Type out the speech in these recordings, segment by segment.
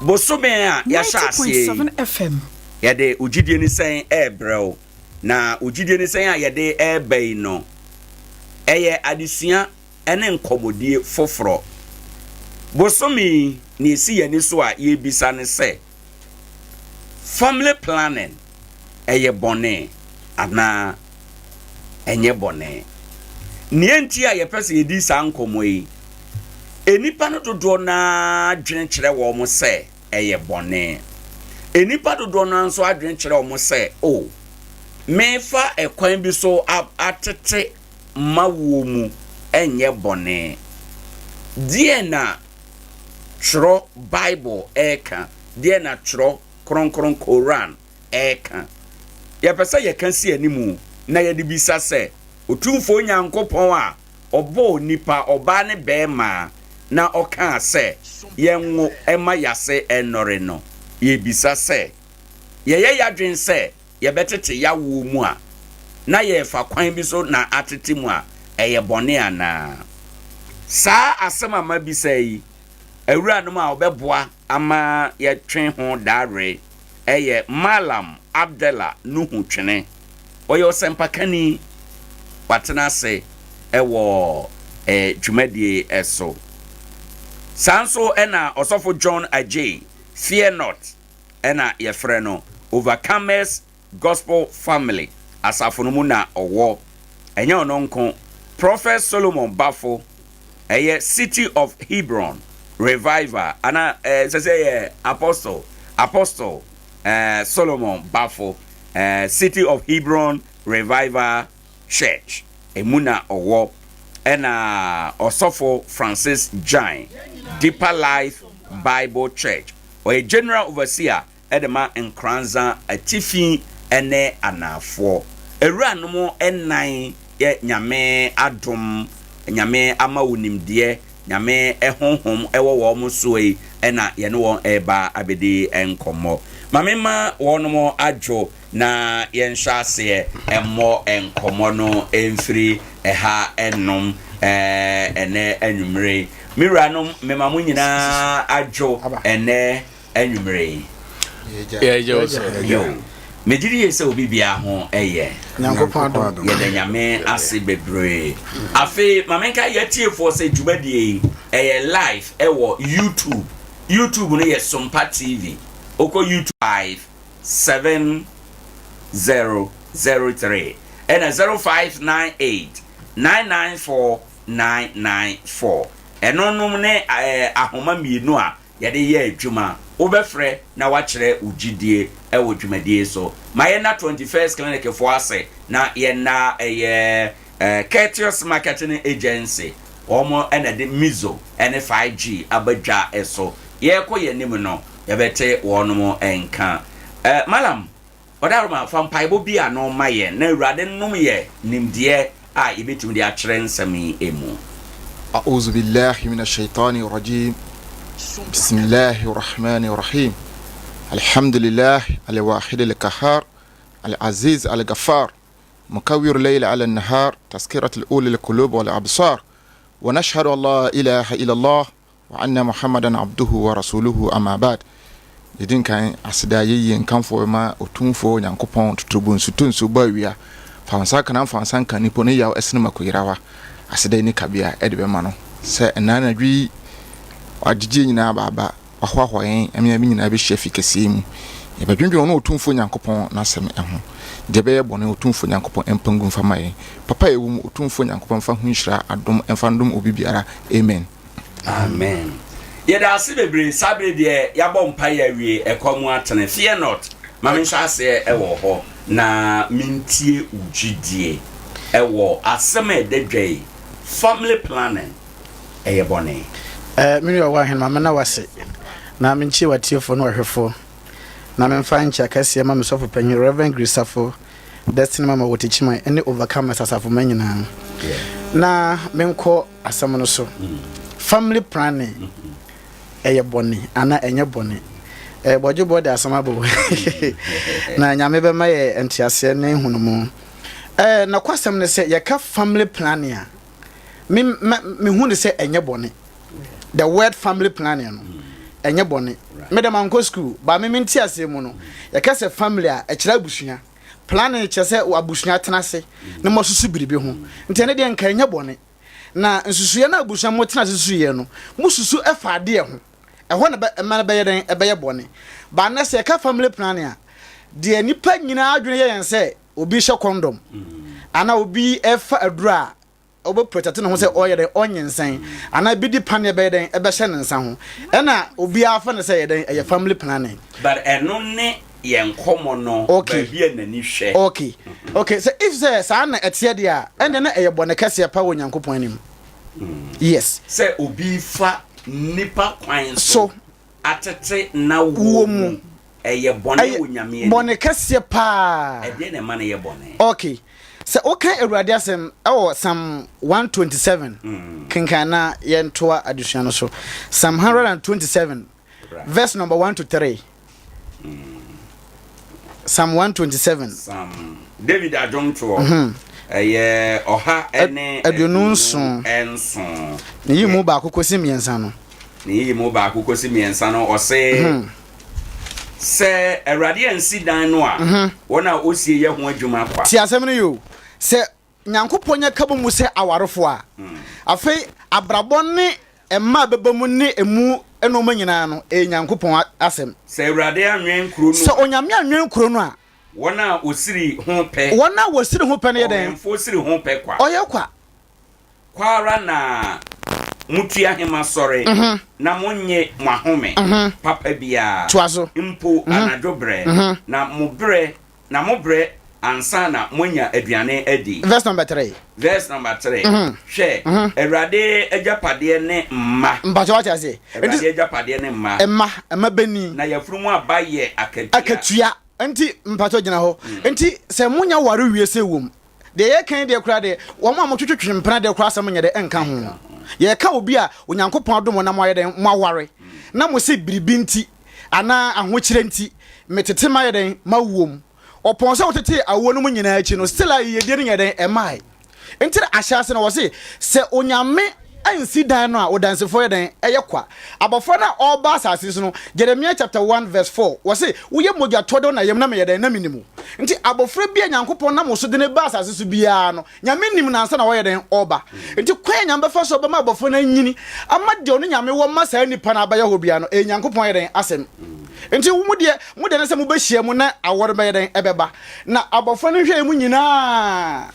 Bosome a yɛahyɛ aseɛ yi, 90.7 FM. yɛde Wo Gyidie Ne Sɛn rebrɛ wo. Na Wo Gyidie Ne Sɛn a yɛde reba yi no, ɛyɛ adesua ne nkɔmmɔdie foforɔ. Bosome yi, nea ɛsi yɛn ani so a yɛrebisa ne sɛ, Family planning, ɛyɛ bɔne anaa ɛnyɛ bɔne? Nea enti a yɛpɛ sɛ yɛdi saa nkɔmmɔ yi, nnipa no dodoɔ no ara adwene kyerɛ wɔn sɛ ɛyɛ bɔne. Nnipa dodoɔ no ara nso adwene kyerɛ wɔn sɛ, o, oh, mefa ɛkwan bi so atete m'awoɔ mu ɛnyɛ bɔne. Deɛ na twerɛ Bible ɛreka? Deɛ na twerɛ kronkron Koran ɛreka? Yɛpɛ sɛ yɛka si animu na yɛde bisa sɛ, Otumfoɔ Nyankopɔn a ɔbɔɔ nipa, ɔbaa ne bɛɛma, na ɔkaa sɛ yɛnwo mma yase nnɔre no, yɛbisa sɛ, yɛyɛ yadwen sɛ yɛbɛtete y'awoɔ mu a, na yɛrefa kwan bi so na atete mu a, ɛyɛ bɔne anaa? Saa asɛm a mabisa yi, awuranom a wɔbɛboa ama yɛtwe ho dawere yɛ Mallam Abdallah Nuhu Twene. Ɔyɛ ɔsɛmpakani, watena ase wɔ dwumadie so. Saa nso na Ɔsɔfo John Adjei, Fear Not, na yɛfrɛ no Overcomers Gospel Family asafo no mu na ɔwɔ. Ɛnyɛ ɔno nko, Prophet Solomon Bafo, ɛyɛ City of Hebron Revival, ana ɛsɛ sɛ ɛyɛ Apostle, Apostle eh, Solomon Bafo, eh, City of Hebron Revival Church, emu na ɔwɔ. Ɛna Ɔsɔfo Francis Gyan, Deeper Life Bible Church, Ɔyɛ General Overseer de ma Nkoranza Atifi ne Anaafoɔ. Awuranom nnan yɛ Nyame adom, Nyame ama wo nimdeɛ, Nyame honhom wɔ wɔn soɔ yi na yɛne wɔn reba abɛdi nkɔmmɔ. Ma me mma wɔnom adwo na yɛnhyɛ aseɛ mmɔ nkɔmmɔ no mfiri ɛha nom ɛnɛ anwummere yi. Me wuranom, mema mo nyinaa adwo ɛnɛ anwummere yi. Yo, megye di yie sɛ obi biara ho yɛ. Yɛda Nyame ase bebree. Afei, ma menka yɛatiefoɔ sɛ dwumadie yi, ɛyɛ live ɛwɔ YouTube. YouTube no yɛ Sompa TV. Wokɔ YouTube 5 7 0 0 3 ɛna 05 9 8 9 9 4 9 9 4. Ɛno nom ne ahoma mmienu a yɛde yɛ adwuma. Wobɛfrɛ na woakyerɛ wo gyidie wɔ dwumadie so. Ma yɛnna 21st Clinic foɔ ase na yɛnna ɛyɛ Courteous Marketing Agency, wɔn na ɛde Mizo ne 5G aba dwa so. Yɛrekɔ yɛn anim no, yɛbɛte wɔn nka. Mallam, Ɔdaroma, fa mpaebɔ bi ano ma yɛn na Awurade nnom yɛn nimdeɛ a yɛbɛtumi de akyerɛ nsɛm yi mu. A'uuzu billahi mina shaitaani rajiim Bismillahi rahmaani rahiim Alhamdulillahi al-waahidil qahhaar Al-aziiz al-ghafaar Mukawwiru layli ala nahaar Tazkiratul ulil quluub wal absaar Wa nashhadu an laa ilaaha illallah Wa anna Muhammadan abduhu wa rasuluhu amma ba'd Yɛdi nkan aseda, ayɛyie, nkamfoɔ bɛma Otumfoɔ Nyankopɔn, Totorobɔ nsu tɔ nsuo bɔ awia, fa wo nsa ka na mfa wo nsa nka nipa no yaw ɛsene mako yerawa, aseda nni kabea ɛde bɛma no sɛ ɛnna anadwo yi wagyegye yɛn nyinaa aba aba, wahoahoa yɛn ama yɛn nyinaa bɛhyia fi kɛseɛ yi mu. Yɛbɛdwendwene ɔno Otumfoɔ Nyankopɔn n'asɛm ho. Deɛ ɛbɛyɛ bɔne Otumfoɔ Nyankopɔn mpa ngu mfa ma yɛn. Papa a ɛwɔ mu Otumfoɔ Nyankopɔn mfa ho nhyira adom mfa ndom obi biara. Amen. Amen. Yɛda ase bebree. Saa bere deɛ yɛabɔ mpaeɛ awie, ɛkɔ mu atene. Fear not. Ma me nhyɛ aseɛ ɛwɔ hɔ na mentie wo gyidie ɛwɔ asɛm a ɛda dwa yi, family planning, ɛyɛ bɔne? Eh, me nua ɔwɔ ahene, ma menna wo ase, na menkyie w'atiefoɔ ne w'ahwɛfoɔ, na memfa nkyea kɛseɛ ma me sɔfo panyin, Rev. Grace Safo, Destiny Mama wɔ Techiman, ne Overcomers asafomma nyinaa. Na menkɔ asɛm no so. Family planning, ɛyɛ bɔne anaa ɛnyɛ bɔne? Eh, bɔdwebɔ de asɛm aba o. Na Nyame bɛma yɛ nteaseɛ ne nhunumu. Eh, nɔkwasɛm ne sɛ, yɛka family planning a, me, me, mehu ne sɛ ɛnyɛ bɔne. The word family planning no, ɛnyɛ bɔne. Me de mankɔ school, but me me nteaseɛ mu no, yɛka sɛ family a, ɛkyerɛ abusua. Planning kyerɛ sɛ abusua tena ase na moasusu biribi ho. Nti ɛno deɛ nka ɛnyɛ bɔne. Na nsusuiɛ no a abusua motena ase susuiɛ no, mosusu fa adeɛ ho. Ɛhɔ na ɛma no bɛyɛ dɛn? Ɛbɛyɛ bɔne. But nnɛ sɛ yɛka family planning a, deɛ nnipa nyinaa adwene yɛ yɛn sɛ obi hyɛ condom anaa obi ɛfa aduro a ɔbɛ protect ne ho sɛ ɔyɛ dɛn ɔnyinsɛn anaa ebi di paneɛ bɛyɛ dɛn ɛbɛhyɛ ne nsa ho ɛna obiara fa no sɛ ɛyɛ dɛn ɛyɛ family planning. But ɛno ne yɛn nkɔmɔ no Okay. baabi a n'ani hwɛ. Okay. Okay, sɛ if sɛ saa na ɛteɛ deɛ a, ɛnde na ɛyɛ bɔne kɛseɛ pa wɔ Onyankopɔn anim. Yes. Sɛ obi fa nnipa kwan so So atete n'awoɔ wuo mu, mu. ɛyɛ bɔne Ɛyɛ wɔ Nyame anim. bɔne kɛseɛ paa. Ɛdeɛn na ɛma no yɛ bɔne? Okay. Sɛ woka Awurade asɛm ɛwɔ Psalm 127, kenkan na yɛntoa adesua no so. Psalm 127, Right. verse number 1 to 3. Psalm 127. Psalm David adwomtoɔ ɛyɛ ɔha ne 27. nson. Ne yi mu baako kɔsi mmiɛnsa no. Ne yi mu baako kɔsi mmiɛnsa no ɔse sɛ Awurade ansi dan no a wɔn a ɔsie yɛ ho adwuma kwa. Ti asɛm no yi o. Sɛ Nyankopɔn nya ka bɔ mu sɛ awarefo a, afei abrabɔ ne mma a ɛbɛba mu ne emu nnoɔma nyinaa no, ɛyɛ Nyankopɔn asɛm. Sɛ Awurade anwɛn kuro no Sɛ a. Onyame anwɛn kuro no a. Wɔn a wɔsiri ho pɛ. Wɔn a wɔsiri ho pɛ no yɛ dɛn? Ɔwɛmfoɔ siri ho pɛ kwa. Ɔyɛ kwa. Kwa ara na motua hema sɔre, na monnye mo ahome papa biara, Toa so. mpo anadwo berɛ, na mo berɛ Na mobrɛ ansa na moanya aduane adi. Verse number 3. Verse number 3. Hwɛ, Awurade agyapadeɛ ne mma. Mpakyɛ wate aseɛ. Awurade agyapadeɛ ne mma. Mma, mma bɛni. Na yafunu mu aba yɛ akatua. Akatua. Nti, mpakyɛ gyina hɔ. Nti, sɛ monya ware wie sɛ wom. Deɛ yɛka yi deɛ koraa deɛ, wɔn a motwetwetwe mpena deɛ koraa asɛm nyɛ dɛ ɛnka ho. Yɛka obi a Onyankopɔn adom mo na moayɛ dɛn, moaware, na mo se biribi nti anaa ahokyerɛ nti, metete mayɛ dɛn, mawuo mu. Ɔpɔn sɛ wotetee awoɔ no mu nyinaa akyi no, still a yiyedie no nyɛ dɛn, ɛmaae. Nti na ahyɛase no wɔse, sɛ Onyame ansi dan no a, odansefoɔ yɛ dɛn, ɛyɛ kwa. Abɔfra no a ɔreba asase so no, Jeremia chapter 1 verse 4, wɔse, woyɛ mogyatɔ dɔ na yam na meyɛ dɛn, na menim wo. Nti abɔfra bi a Nyankopɔn nam wo so de no ba asase so biara no, Nyame nim no ansa na ɔyɛ dɛn? Ɔreba. Nti kwan a Nyame bɛfa so bɛma abɔfra no anyini ama deɛ ɔno Nyame wɔ ma saa nipa no abɛyɛ hɔ biara no, ɛyɛ Nyankopɔn yɛ dɛn? Asɛm. Nti mo deɛ, mo deɛ ne sɛ mobɛhyia mu na awɔ no bɛyɛ dɛn? Ɛbɛba. Na abɔfra no nhwɛɛ mu nyinaa,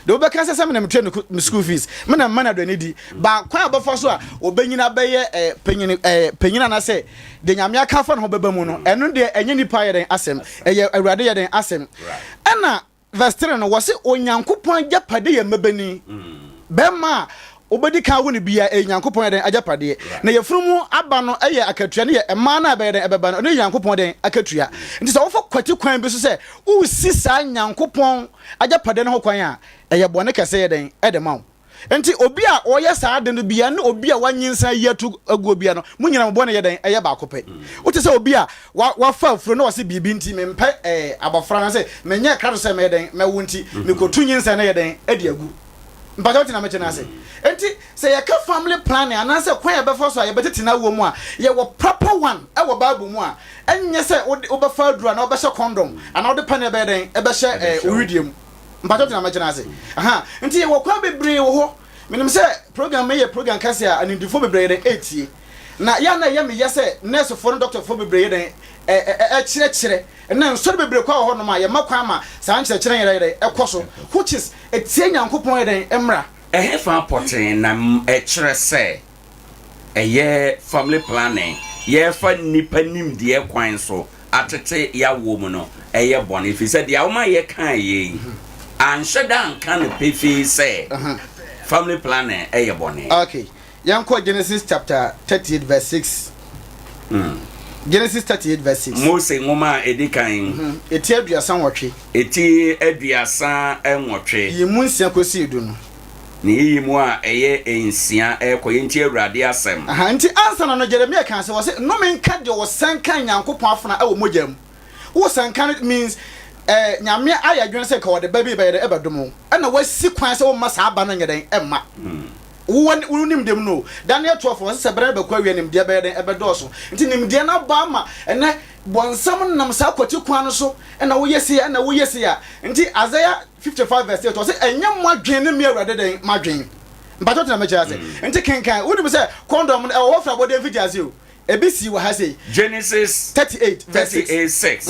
deɛ wobɛka sɛ sɛ me na metua ne school fees, me na mema no aduane di, ba kwan a ɔbɛfa so a ɔbɛnyini abɛyɛ eh, panyin eh, panyin anaasɛ deɛ Nyame aka afa ne ho bɛba mu no, ɛno deɛ ɛnyɛ nipa yɛ dɛn asɛm, ɛyɛ Awurade yɛ dɛn asɛm. Ɛna Verse 3 no, wɔse Onyankopɔn agyapade yɛ mmabanin. Bɛrima a wobɛdi kan awo no biara, ɛyɛ Nyankopɔn yɛ dɛn agyapadeɛ. Na yafunu mu aba no yɛ akatua, ne yɛ mmaa no a ɛbɛyɛ dɛn ɛbɛba no, ɛno yɛ Nyankopɔn dɛn akatua. Nti sɛ wofa kwati kwan bi so sɛ woresi saa Nyankopɔn agyapadeɛ no ho kwan a, ɛyɛ bɔne kɛse yɛ dɛn ɛde ma wo. Enti obi a ɔyɛ saa ade no biara ne obi a wanyinsɛn ayi ato aguo biara no, mo nyinaa mo bɔne yɛ dɛn? Ɛyɛ baako pɛ. Wote sɛ obi a wafa afuro na ɔse biribi nti mempɛ ɛɛ abɔfra no sɛ menyɛ krado sɛ mɛyɛ dɛn mɛwo nti mekɔtu nyinsɛn no yɛ dɛn adi agu. Mpakyɛ wote na mete no ase? Enti sɛ yɛka family planning anaasɛ kwan a yɛbɛfa so a yɛbɛtete no awoɔ mu a, yɛwɔ proper one ɛwɔ Bible mu a ɛnyɛ sɛ wobɛfa aduro anaa wobɛhyɛ condom anaa wode paneɛ bɛyɛ dɛn ɛbɛhyɛ ɛɛ wo wedeɛ mu. Mpakyɛw tena mɛkyɛ no ase. Aha, nti yɛwɔ kwan bebree wɔ hɔ. Menim sɛ program yi yɛ program kɛse a animdefoɔ bebree yɛ dɛn ɛretie. Na yɛ a na ɛyɛ me ya sɛ nɛɛsefoɔ ne dɔktafoɔ bebree yɛ dɛn ɛkyerɛkyerɛ. Ɛnɛ nsɔre bebree koraa wɔ hɔnom a yɛma kwan ma saa nkyerɛkyerɛ yɛ dɛn ɛkɔ so, which is ɛtia Nyankopɔn yɛ dɛn mmra. Ɛhefa pɔtee na ɛkyerɛ sɛ ɛyɛ family planning, yɛrefa nnipa nimdeɛ kwan so atete yɛawoɔ mu no, ɛyɛ bɔne, ɛfiri sɛ deɛ woma yɛkaeɛ yi, anhyɛ da anka no pefee sɛ family planning yɛ bɔne. Okay, yɛnkɔ Genesis chapter 38 verse 6. Genesis 38 verse 6. Mose nwoma a ɛdi kan. Eti 38. Eti 38. Yi mu nsia kɔsi du no. Ne nyiyimu a ɛyɛ nsia rekɔ. Yɛntie Awurade asɛm. Aha, nti ansa na no Jeremia kaa sɛ, ɔse, Nnome nka deɛ ɔsɛnka Nyankopɔn afena wɔ mogya mu. Wo sɛnka no means eh, Nyame ayɛ adwene sɛ nka ɔde ba bi bɛyɛ dɛn, ɛbɛdom wo, ɛna wasi kwan sɛ womma saa ba no nyɛ dɛn, ɛmma. Wowɔ wo nimdeɛ mu no, Daniel 12, ɔse sɛ berɛ no bɛkɔ awie a nimdeɛ bɛyɛ dɛn? Ɛbɛdɔɔso. Nti nimdeɛ no aba ama ɛnɛ bɔnsam nam saa kwati kwan no so ɛna woyɛ sei a ɛna woyɛ sei a. Nti Isaiah 55 verse 8 ɔse ɛnyɛ mo adwene ne me Awurade dɛn? M'adwene. Mpakyɛ wote na mekyerɛ ase? Nti kenkan, wonim sɛ kɔndɔm no ɛwɔ hɔ firi abɔdeɛ mfitiase o. Ebi sii wɔ ha sei. Genesis 38 verse 6. 38 6.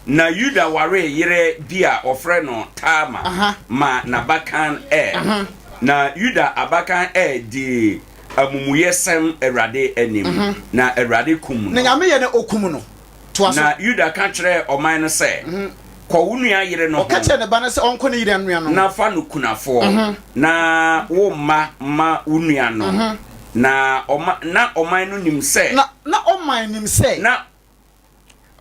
Na Yuda waree yerɛ bi a wɔfrɛ no Tamar ma n'abakan Er. Na Yuda abakan Er dii amumuyɛsɛm Awurade anim, na Awurade kum Na no. Nyame yɛ no okum no. Toa so. Na Yuda ka kyerɛɛ ɔman no sɛ, Kɔ wo nua yere no Ɔka ho, kyerɛɛ ne ba no sɛ ɔnkɔ ne yere nua no ho. na fa no kunafoɔ, na wo mma ma wo nua no. Na ɔma, na ɔman no nim sɛ. Na, na ɔman nim sɛ. Na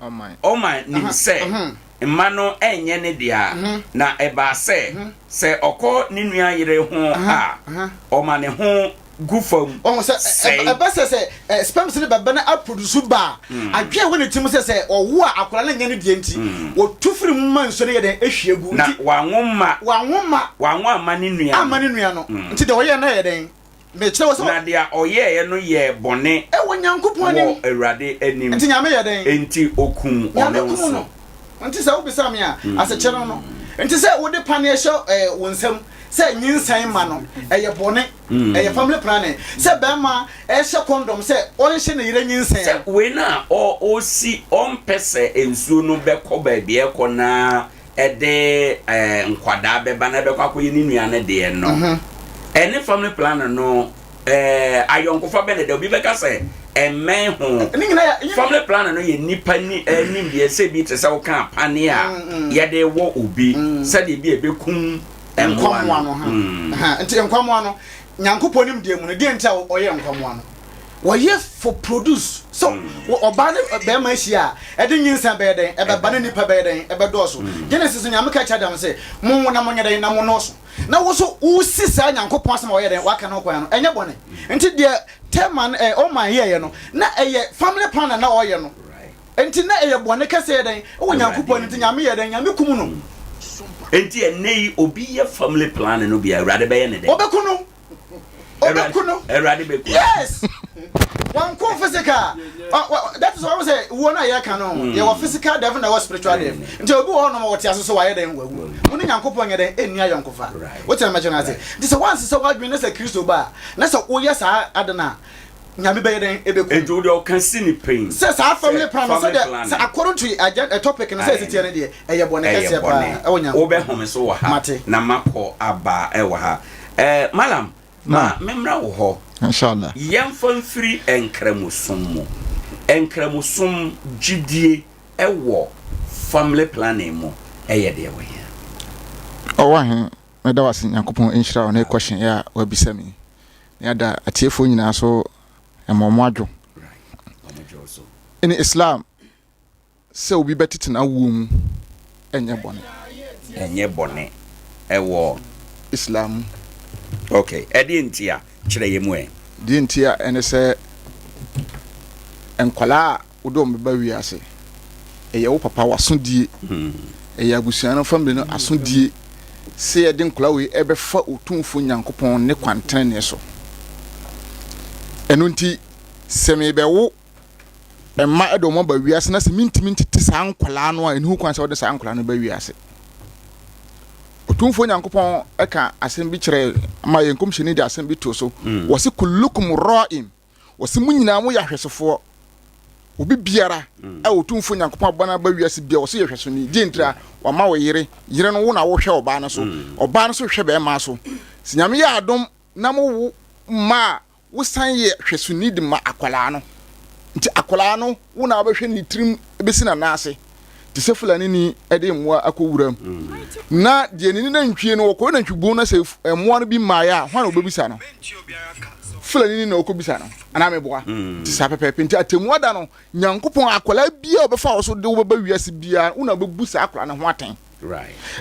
ɔman nim sɛ mma no nyɛ ne dea. Na ɛbaa sɛ, sɛ ɔkɔ ne nua yere ho a, ɔma ne ho gu fam Ɔho sɛ, sɛe. ɛbɛ sɛ sɛ sperms no bɛbɛ na aproduce ba a, adwene a ɛwɔ ne tirim sɛ sɛ ɔwo a akwadaa no nyɛ ne deɛ nti, wɔtu firi mu ma nsuo no yɛ dɛn, ehwie gu. Na Nti, wanwo mma. Wanwo mma. Wanwo amma ne nua no. Amma ne nua no. Nti deɛ ɔyɛɛ no yɛ dɛn? Mekyerɛ wo sɛ. Na deɛ ɔyɛeɛ no yɛɛ bɔne. Wɔ Nyankopɔn anim. Wɔ Awurade anim. Nti Nyame yɛ dɛn? Enti ɔkum ɔno Nyame kum nso. no. Nti sɛ wobisa me a, asekyerɛ no no. Nti sɛ wode paneɛ hyɛ wo nsam sɛ nyinsɛn mma no, ɛyɛ bɔne. Ɛyɛ family planning. Sɛ bɛrima ɛhyɛ condom sɛ ɔnhyɛ ne yere nyinsɛn Sɛ no. wei no a ɔsi, ɔmpɛ sɛ nsuo no bɛkɔ baabi a ɛkɔ na ɛde nkwadaa bɛba na ɛbɛkɔ akɔyɛ ne nua no deɛ no, ɛne family planning no ayɔnkofa bɛ ne dɛ obi bɛka sɛ ɛmmɛn ho. Family planning no yɛ nipa ni nimdeɛ sɛ bi te sɛ woka apane a yɛde wɔ obi sɛdeɛ bi a ɛbɛkum mmoa no. Nti nkwamoa no, Nyankopɔn nimdeɛ mu no, deɛ nti a ɔyɛ nkwamoa no? Wɔyɛ for produce. So ɔbaa ne bɛrima ahyia a, ɛde nyinsɛn bɛyɛ dɛn? Ɛbɛba ne nipa bɛyɛ dɛn? Ɛbɛdɔɔso. Genesis Nyame ka kyerɛ Adam sɛ, monwo na monyɛ dɛn? Na monnɔɔso. Na wo so wosi saa Nyankopɔn asɛm a ɔyɛ dɛn? Waka no ho kwan no, ɛnyɛ bɔne. Nti deɛ Teman eh, Oman yɛeɛ no, na ɛyɛ family plan na na ɔyɛ no. Nti na ɛyɛ bɔne kɛse yɛ dɛn? Ɛwɔ Nyankopɔn anim. Nti Nyame yɛ dɛn? Nyame kum no. Nti ɛnnɛ yi obi yɛ family plan no bi a, Awurade bɛyɛ ne dɛn? Ɔbɛku no. Ɔbɛku no. Awurade bɛku no. Yes. Wanko physical. That is why we say wuo no a yɛka no hmm. yɛwɔ physical death na ɛwɔ spiritual death. Nti obi wɔ hɔ nom wɔte ase so wayɛ dɛn wawu. Wo ne Nyankopɔn nyɛ dɛn ɛnni ayɔnkofa. Wote na mɛkyɛ no ase. Nti sɛ woansesa w'adwene ne sɛ Kristo ba a na sɛ woyɛ saa ade no a Nyame bɛyɛ dɛn ɛbɛku. Nti wo deɛ ɔka si ne pɛn. Sɛ saa family plan no sɛdeɛ sɛ according to agenda topic no sɛ ɛsi teɛ no deɛ ɛyɛ bɔne kɛseɛ paa ɛwɔ Nyankopɔn. Wobɛhome so wɔ ha Mate. na makɔ aba ɛwɔ ha. Eh, Malam, ma memmra wo hɔ. Inshallah. Yɛmfa mfiri Nkramosom mu. Nkramosom gyidie ɛwɔ family planning mu ɛyɛ deɛ wɔ he a? Ɔwɔ he, meda wo ase Nyankopɔn nhyira wo ne question yi a wabisa me yi. Na yɛada atiefoɔ nyinaa so ɛma wɔn adwo. Ɛne Islam sɛ obi bɛtete n'awoɔ mu ɛnyɛ bɔne. Ɛnyɛ bɔne ɛwɔ. Islam mu. Ok, ɛdeɛ nti a? Kyerɛ yɛ mu ɛ. Deɛ nti a ɛne sɛ nkwadaa a wode wɔn bɛba wiase ɛyɛ wo papa w'asodie, ɛyɛ abusua no family no asodie sɛ yɛde nkwadaa wei ɛbɛfa Otumfoɔ Nyankopɔn ne kwan tenenee so. Ɛno nti sɛ mebɛwo mma de wɔn aba wiase na sɛ mentumi ntete saa nkwadaa no a, ɛni ho kwan sɛ wɔde saa nkwadaa no ba wiase. Otumfoɔ Nyankopɔn ka asɛm bi kyerɛ ma yɛn nkɔmhyɛni de asɛm bi to so. Mm. Wɔse kullukum ra'in. Wɔse mo nyinaa moyɛ ahwɛsofoɔ. Obi biara mm. a Otumfoɔ Nyankopɔn abɔ no aba wiase bia wɔse yɛ hwɛsoni. Gye ntira wama wo yere, yere no wo na wohwɛ ɔbaa no so. Mm. Ɔbaa no so hwɛ bɛrima so. Sɛ Nyame yɛ adom na mo wo mma a wosan yɛ hwɛsoni de ma akwadaa no. Nti akwadaa no, wo na wobɛhwɛ ne tirim bɛsi n'anan ase te sɛ Fulanini de mmoa akɔ wuram. Na deɛ ne nantwie no, wɔkɔ nantwibuo no sɛ mmoa no bi mmaeɛ a, hwan na wɔbɛbisa no? Fulanini na wɔkɔbisa no, anaa meboa? Nti saa pɛpɛɛpɛ. Nti atemmuo da no, Nyankopɔn akwadaa biara a ɔbɛfa wo so de wo bɛba wiase biara, wo na wobɛbu saa akwadaa no ho atɛn.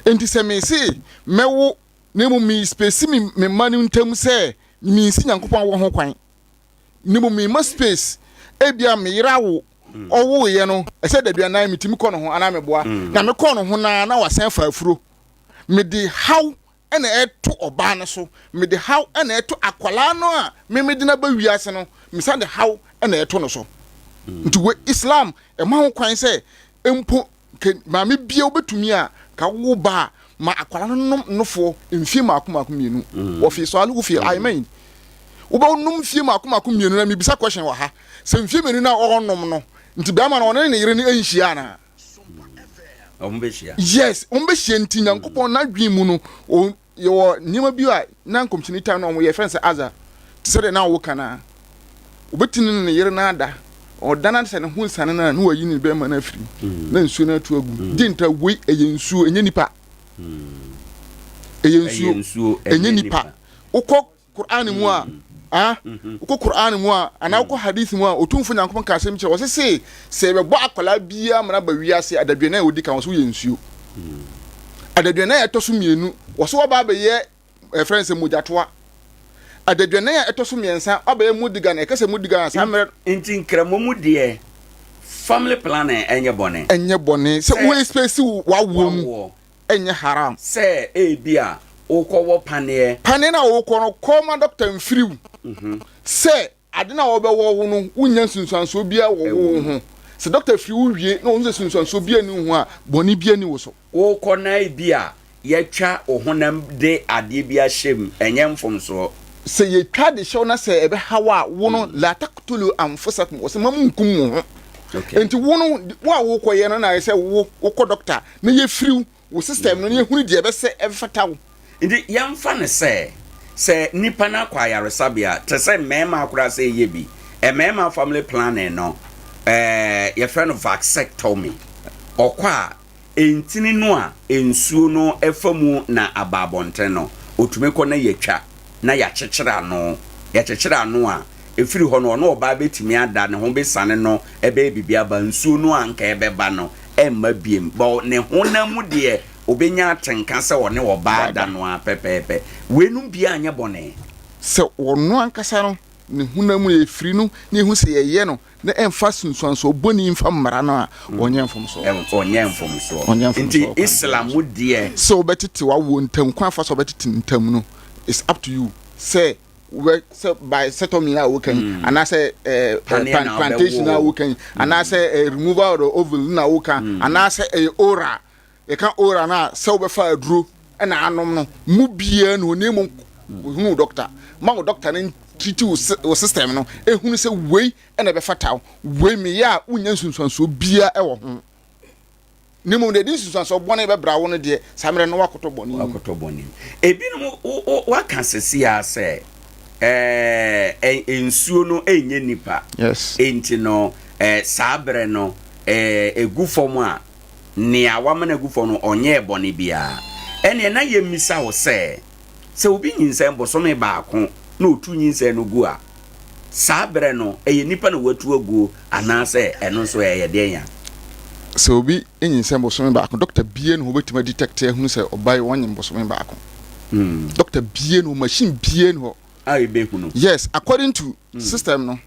Nti sɛ mese mɛwo na mmom me space me me mma no ntam sɛ mensi Nyankopɔn awoɔ ho kwan, na mmom mema space, ebia me yere awo, ɔwoeɛ no, ɛsɛ daduanan metumi kɔ ne ho anaa meboa, na mekɔɔ ne ho naa na wasan afa afuro, mede haw na ɛto ɔbaa no so, mede haw na ɛto akwadaa no a me mede no aba wiase no, mesan de haw na ɛto no so. Nti wɔ Islam ɛma ho kwan sɛ mpo ke maame bia wobɛtumi a ka wo ba a ma akwadaa no nom nofoɔ mfie mmaako mmaako mmienu. Wɔfi sɔale wofi aimain. Wobɛnom mfie mmaako mmaako mmienu na mebisa question wɔ ha. Sɛ mfie mmienu no a ɔrenom no, nti bɛrima no ɔne ne yere no nhyia anaa? Wɔn bɛhyia. Yes, wɔn bɛhyia nti Nyankopɔn n'adwene mu no, yɛwɔ nneɛma bi a na nkɔmhyɛni time na wɔn yɛ fɛn sɛ aza, te sɛ deɛ na wɔka no a, obɛtumi ne ne yere no ada, ɔda no sɛ ne ho nsane no a, na wayi ne bɛrima no afiri mu, na nsuo no atu agu. Gye nta wei ɛyɛ nsuo, ɛnyɛ nipa. Ɛyɛ nsuo, ɛnyɛ nipa. Wokɔ Qur'aan mu a, ah, wokɔ Qur'aan mu a, anaa wokɔ Hadith mu a, Otumfo Nyankopɔn ka asɛm kyerɛ, ɔse se, sɛ yɛbɛbɔ akwadaa biara ma no aba wiase adaduanan a odi kan, ɔse woyɛ nsuo. Adaduanan a ɛtɔ so mmienu, ɔse waba abɛyɛ, ɛfrɛ no sɛ mogyatoa. Adaduanan a ɛtɔ so mmiɛnsa, wabɛyɛ mudiga, na ɛka sɛ mudiga a, saa mmerɛ. Nti Nkramomu deɛ, family planning ɛnyɛ bɔne. Ɛnyɛ bɔne sɛ wo space w'awoɔ mu. Ɛnyɛ haram. Sɛ ebia wokɔwɔ paneɛ. Paneɛ no a wokɔ no, kɔ ma dɔkta mfiri wo sɛ ade no a wɔbɛwɔ wo no, wonnya nsunsuansoɔ biara wɔ wo ho. Sɛ dɔkta firi wo wie na ɔhu sɛ nsunsuansoɔ biara nni wo ho a, bɔne biara nni wo so. Wokɔ na ebia yɛatwa wo honam de adeɛ bi ahyɛ mu, ɛnyɛ mfomsoɔ. Sɛ yɛtwa de hyɛ wo na sɛ ɛbɛha wo a, wo no, la taktulu anfusakum, wɔse mma monkum mo ho. Enti wo no, wo a wokɔyɛ no na ayɛ sɛ wo wokɔ dɔkta na yɛfiriw wo system no na yɛhunu deɛ ɛbɛsɛ ɛfata wo. Nti yɛmfa no sɛ, sɛ nipa no akɔ ayaresabea, te sɛ mmarima koraa sɛ yɛyɛ bi, mmarima family planning no, ɛɛ yɛfrɛ no vasectomy, ɔkɔ a, ntini no a nsuo no fa mu na aba abɔnten no, ɔtumi kɔ na yɛatwa na yɛakyekyere ano. Yɛkyekyere ano a, ɛfiri hɔ no ɔne ɔbaa bɛtumi ada, ne ho bɛsane no, ɛbɛyɛ biribi aba, nsuo no a anka ɛbɛba no ɛmma biem. But ne honam mu deɛ, ɔbɛnya atenka sɛ ɔne ɔbaa da no ara pɛpɛɛpɛ. Weinom biara nyɛ bɔne. Sɛ ɔno ankasa no, ne honam mu yɛfiri no na yɛhu sɛ yɛyɛ no na ɛmfa nsunsuansoɔ bɔne mfa mmara no a, ɔnyɛ mfomsoɔ. Ɔnyɛ mfomsoɔ. Ɔnyɛ mfomsoɔ. Nti Islam mu deɛ. Sɛ wobɛtete w'awoɔ ntam, kwan afa so a wobɛtete ntam no, it's up to you sɛ wobɛ sɛ by setomy a woka yi, mm. anaasɛ eh, eh, plantation a woka yi, mm. anaasɛ eh, removal of the ovule na woka, mm. anaasɛ ɛyɛ oral, yɛka oral no a sɛ wobɛfa aduro ɛna anom no mu biara no na mmom hunu dɔkta ma wo dɔkta no treat wo system no ehunu sɛ wei ɛna ɛbɛfata wo, wei meyɛ a wonya nsunsuansoɔ biara ɛwɔ ho, na mmom deɛ ɛde nsunsuansoɔ bɔne bɛbra wo no deɛ saa mmerɛ no woakɔtɔ bɔne mu. Woakɔtɔ bɔne mu. Ebinom woaka sɛsi ara sɛ ɛɛ nsuo no ɛnyɛ nipa. Yes. Enti no ɛɛ saa berɛ no ɛɛ egu fam a nea wamena agu fam no ɔnyɛɛ bɔne biara. Ɛnneɛ na yɛmmisa wo sɛ, sɛ obi nyinsɛn bosome baako na ɔtu nyinsɛn no gu a, saa berɛ no ɛyɛ nipa na watu aguo anaasɛ ɛno nso ɛyɛ deɛn a? Sɛ obi nyinsɛn bosome baako, dɔkta bie na ɔbɛtumi adetɛkte ahunu sɛ ɔba yi wanyem bosome baako. Dɔkta bie na hɔ, machine bie na hɔ. A ɛbɛhunu. Yes, according to system no,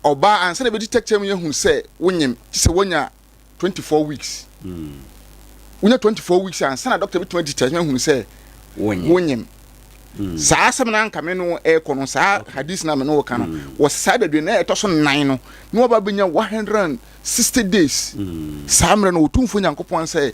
ɔbaa ansa na ɛbɛdetɛkte mu yɛhunu sɛ wonyem, gye sɛ wanya 24 weeks. Wonya 24 weeks ansa na doctor bɛtumi adi ahunu sɛ wonyem. Saa asɛm no anka me no ɛrekɔ no, saa hadith na me no wɔka no, wɔ saa dadua na ɛtɔ so nnan no, na waba bɛnya 160 days. Saa mmerɛ no, Otumfoɔ Nyankopɔn sɛ,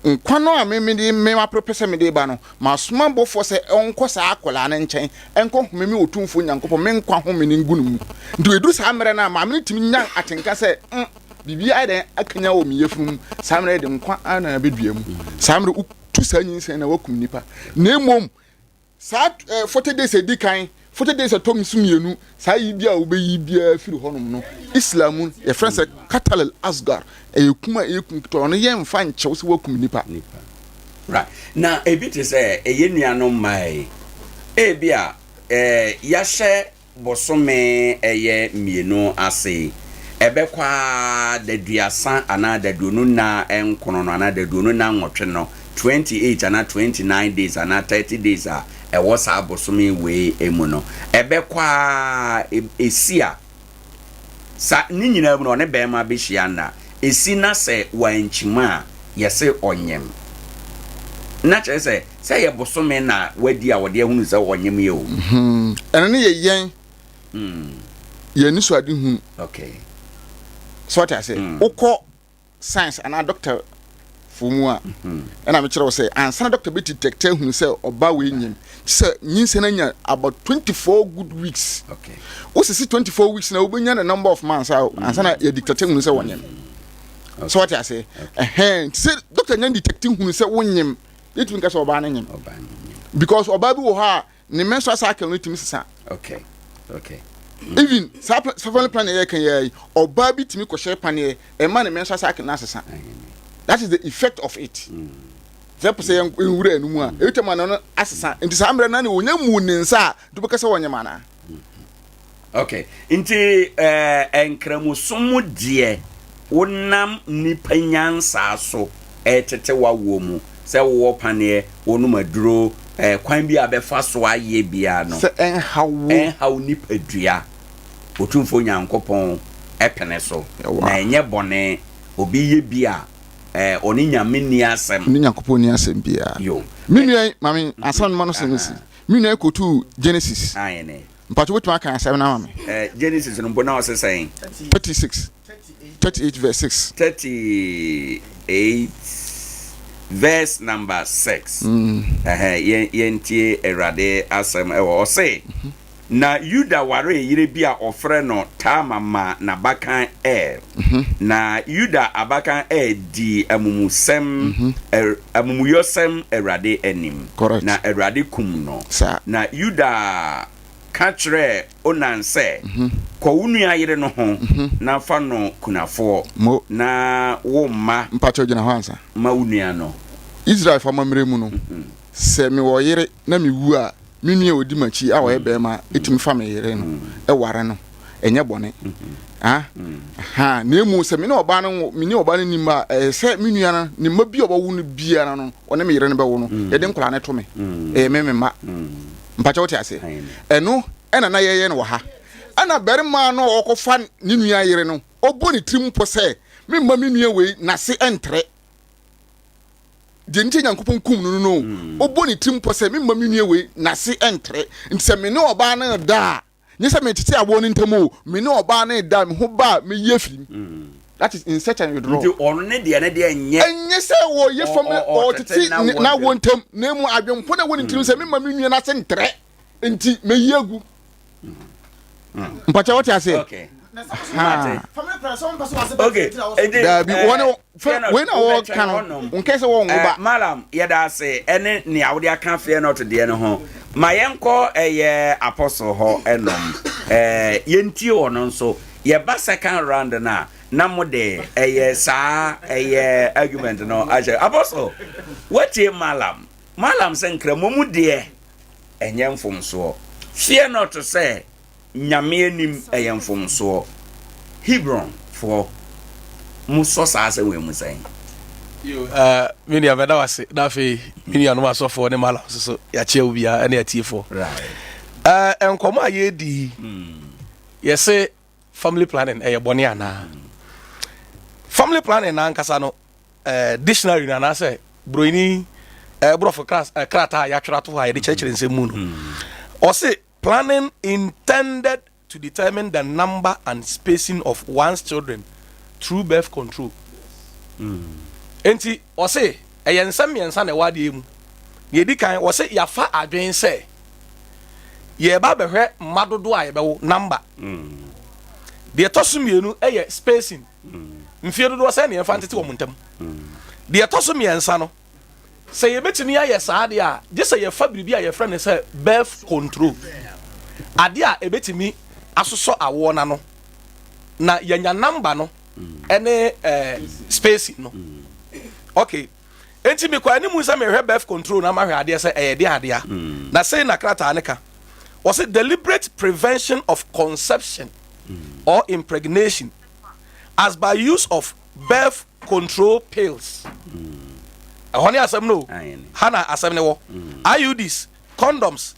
nkwa no a me mede me maprepɛ sɛ mede ba no, masoma bɔfoɔ sɛ ɔnkɔ saa akwadaa no nkyɛn, ɛnkɔ home me Otumfoɔ Nyankopɔn, me nkwa home no ngu no mu. Nti ɛduru saa mmerɛ no a, maame no tumi nya atenka sɛ, mm, Biribi ayɛ dɛn akanyan wɔ me yafunu mu? Saa mmerɛ de nkwa ara na abɛdua mu. Saa mmerɛ wotu saa nyinsɛn na woakum nipa. Na mmom saa eh, 40 days edi kan, 40 days ɛtɔ mu so mmienu, saa yi bi a wobɛyi biara firi hɔnom no, Islam mu yɛfrɛ sɛ katal al asgar, ɛyɛ kum a ɛyɛ kum ketewa, ɔno yɛmfa nkyɛw sɛ woakum nipa. Right. Na ebi te sɛ ɛyɛ nuanom mmaa yi, ebi a eh, yɛahyɛ Bosome ɛyɛ mmienu ase, ɛbɛkɔ ara daduasa anaa daduonu nna nkono no anaa daduonu nna nwɔtwe no, 28 anaa 29 days anaa 30 days a ɛwɔ saa bosome wei mu no, ɛbɛkɔ ara ɛsi a, sa ne nyinaa mu no ɔne bɛrima bɛhyia nna, ɛsi na sɛ wankyim a, yɛse ɔnyem. Na kyerɛ sɛ, sɛ ɛyɛ bosome na wadi a wɔde ahunu sɛ ɔnyem yɛ o. Ɛno ne yɛ yɛn yɛn anisoadehunu. Okay. So ɔte ase? Wokɔ science anaa doctor fo mu a, ɛna mekyerɛ wo sɛ ansa na doctor bɛ detect ahunu sɛ ɔba wei nyem, sɛ nyinsɛn anya about 24 good weeks. Okay. Wosisi 24 weeks na wobɛnya the number of months a ansa na yɛ detect ahunu sɛ wɔnyem. So ɔte ase? Ɛhɛn, nti sɛ doctor nya detect hunu sɛ wonyem, yɛtumi nka sɛ ɔbaa no nyem. Because ɔbaa bi wɔ hɔ a ne menstrual cycle no tumi sesa. Okay. Okay. Even saa family planning yɛ kan yɛ yi, ɔbaa bi tumi kɔhyɛ paneɛ, ɛma ne menstrual cycle no asesa. That is the effect of it. Sɛ pɛ sɛ yɛn nwura ɛno mu a, ebi tɛm ano no asesa. Nti saa mmerɛ no na wɔnya mu ne nsa a, nti wobɛka sɛ wɔnyem anaa? Okay. Nti eh, nkramosom deɛ wonam nipa nyansaa so ɛretete w'awoɔ mu sɛ wowɔ paneɛ, wonom aduro, eh, kwan bi a bɛfa so ayɛ biara no Sɛ ɛnhaw wo. ɛnhaw nipadua. Otumfoɔ Nyankopɔn pene so. Ɛwɔ Na a. ɛnyɛ bɔne. Obi yɛ bi a, eh, ɔne Nyame nni asɛm. Ɔne Nyankopɔn nni asɛm biara. Yo. Me nua yi, maame, ansa na mema no sɛm asi. Me nua yi kɔtuu Genesis. Aane. Mpakyɛ wobɛtumi aka asɛm no ama me? Eh, Genesis no mpo na ɔse sɛn? 36, 38 verse 6. 38 verse number 6. Ɛhɛ, yɛn yɛntie Awurade asɛm ɛwɔ ɔse, Na Yuda waree yere bi a wɔfrɛ no Tamar maa n'abakan Er. Na Yuda abakan Er dii amumusɛm, er, amumuyɔsɛm Awurade anim, Correct. na Awurade kum no. Saa. Na Yuda ka kyerɛɛ Onan sɛ, Kɔ wo nua yere no ho na fa no kunafoɔ, Mo. na wo mma Mpakyɛw gyina hɔ ansa. ma wo nua no. Israelfo amammerɛ mu no, sɛ mewɔ yere na mewu a, me nua a odi m'akyi a ɔyɛ barima tumi fa me yere no ware no, ɛnyɛ bɔne. Ah, ha, na emu sɛ me ne ɔbaa no me ne ɔbaa no ni mma a, ɛyɛ sɛ me nua no ne mma bi a ɔbɛwo no biara no, ɔne me yere no bɛwo no, yɛde nkwadaa no to me. Ɛyɛ me me mma. Mpakyɛ wote ase? Ɛno ɛna na yɛyɛ no wɔ ha. Ɛna barima no a ɔkɔfa ne nua yere no, ɔbɔ ne tirim mpo sɛ, memma me nua wei n'ase ntrɛ. Deɛ nti a Nyankopɔn kum no no no, ɔbɔ ne tirim pɔ sɛ, Memma me nua wei n'ase ntrɛ. Nti sɛ me ne ɔbaa no reda a, nyɛ sɛ metete awoɔ no ntam o, me ne ɔbaa no reda a, me ho ba a, mɛyi afiri mu. That is insert and withdraw. Nti ɔno ne deɛ ne deɛ nyɛ. Ɛnyɛ sɛ ɔyɛ fam ɔtete n'awoɔ ntam, na mmom adwempɔ no a ɛwɔ ne tirim sɛ, Memma me nua no ase ntrɛ, nti mɛyi agu. Mpakyɛ wote aseɛ? Okay. Okay. Daabi, wɔne wei na wɔka no, nkɛ sɛ wɔn ba. Malam, yɛda ase ɛne nea wode aka fear not deɛ no ho. Ma yɛnkɔ ɛyɛ apostle hɔ ɛnom. Ɛɛ yɛntie ɔno nso. Yɛba second round no a, na mo de ɛyɛ saa ɛyɛ argument no ahyɛ. Apostle, woatie Malam. Malam sɛ nkramomu deɛ ɛnyɛ mfomsoɔ. Fear not sɛ Nyame anim ɛyɛ mfomsoɔ. Hebron foɔ mo sɔ saa asɛm wei mu sɛn? Yo, uh, me nua mɛda wase na afei me nuanom asɔfoɔ ne malam nso so yɛakyea wo biara ne atiefoɔ. Right. Uh, nkɔmmɔ a yɛredi yi, yɛse family planning ɛyɛ bɔne anaa? Family planning na ankasa no eh, dictionary no anaasɛ broini eh, borɔfo eh, krataa a yɛatwerɛ ato hɔ a yɛde kyerɛkyerɛ nsɛm mu no ɔse planning intended to determine the number and spacing of one's children through birth control. Enti ɔse ɛyɛ nsɛm mmiɛnsa na ɛwɔ adeɛ mu. Deɛ ɛdi kan ɔse yɛafa adwene sɛ yɛreba abɛhwɛ mma dodoɔ a yɛbɛwo number. Deɛ ɛtɔ so mmienu yɛ spacing. Mfie dodoɔ sɛn na yɛmfa ntete wɔn ntam? Deɛ ɛtɔ so mmiɛnsa no, sɛ yɛbɛtumi ayɛ saa deɛ a, gye sɛ yɛfa biribi a yɛfrɛ no sɛ birth control, adeɛ a ɛbɛtumi asosɔ awoɔ no ano na yɛanya number no ne eh, spacing no. Okay. Enti mekɔ anim sɛ mehwɛ birth control na mahwɛ adeɛ sɛ ɛyɛ deɛ adeɛ a. Na sei na krataa no ka. Wɔse deliberate prevention of conception or impregnation as by use of birth control pills. Ɛhɔ ne asɛm no o. Ha na asɛm no wɔ. IUDs, condoms,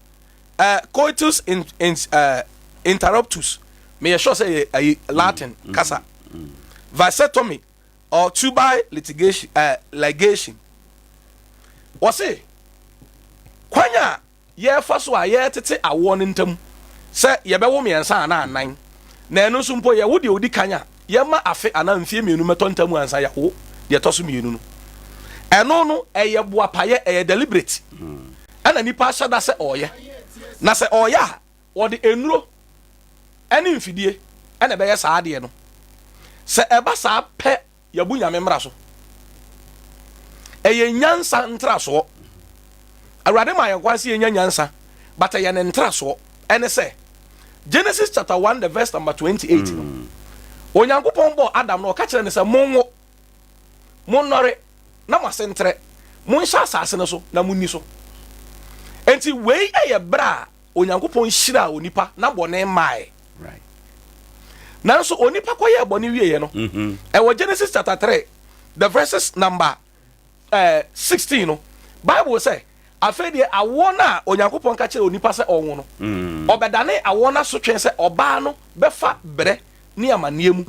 uh, coitus in, in, uh, interruptus. Meyɛ sure sɛ yɛ ayi Latin kasa. Vasectomy or tubal litigation, uh, ligation. Wɔse kwan a yɛrefa so a yɛretete awoɔ no ntam sɛ yɛbɛwo mmiɛnsa anaa anan, na ɛno nso mpo yɛwo deɛ ɔdi kan a, yɛma afe anaa mfeɛ mmienu mmɛtɔ ntam ansa yɛawo deɛ ɛtɔ so mmienu no. Ɛno no, ɛyɛ boapayɛ, ɛyɛ deliberate, ɛna nipa ahyɛ da sɛ ɔreyɛ. Na sɛ ɔreyɛ a, wɔde nnuro ne mfidie na ɛbɛyɛ saa adeɛ no. Sɛ ɛba saa pɛ Yɛabu Nyame mmara so. Ɛyɛ nyansa ntrasoɔ. Awurade maa yɛn kwan sɛ yɛnya nyansa, but ɛyɛ ne ntrasoɔ. Ɛne sɛ, Genesis chapter 1 the verse number 28 no, mm. Onyankopɔn bɔɔ Adam no, ɔka kyerɛ no sɛ, monwo, monnɔre, na mo ase ntrɛ, monhyɛ asase no so na monni so. Enti wei yɛ berɛ a Onyankopɔn hyiraa onipa na bɔne mmae. Nanso onipa kɔyɛɛ bɔne wieɛ no, mm-hmm. ɛwɔ Genesis chapter 3 the verses number eh, 16 no, Bible sɛ afei deɛ awoɔ no a Onyankopɔn ka kyerɛ onipa sɛ ɔnwo no, mm. ɔbɛdane awoɔ no asotwe sɛ ɔbaa no bɛfa berɛ ne amanneɛ mu.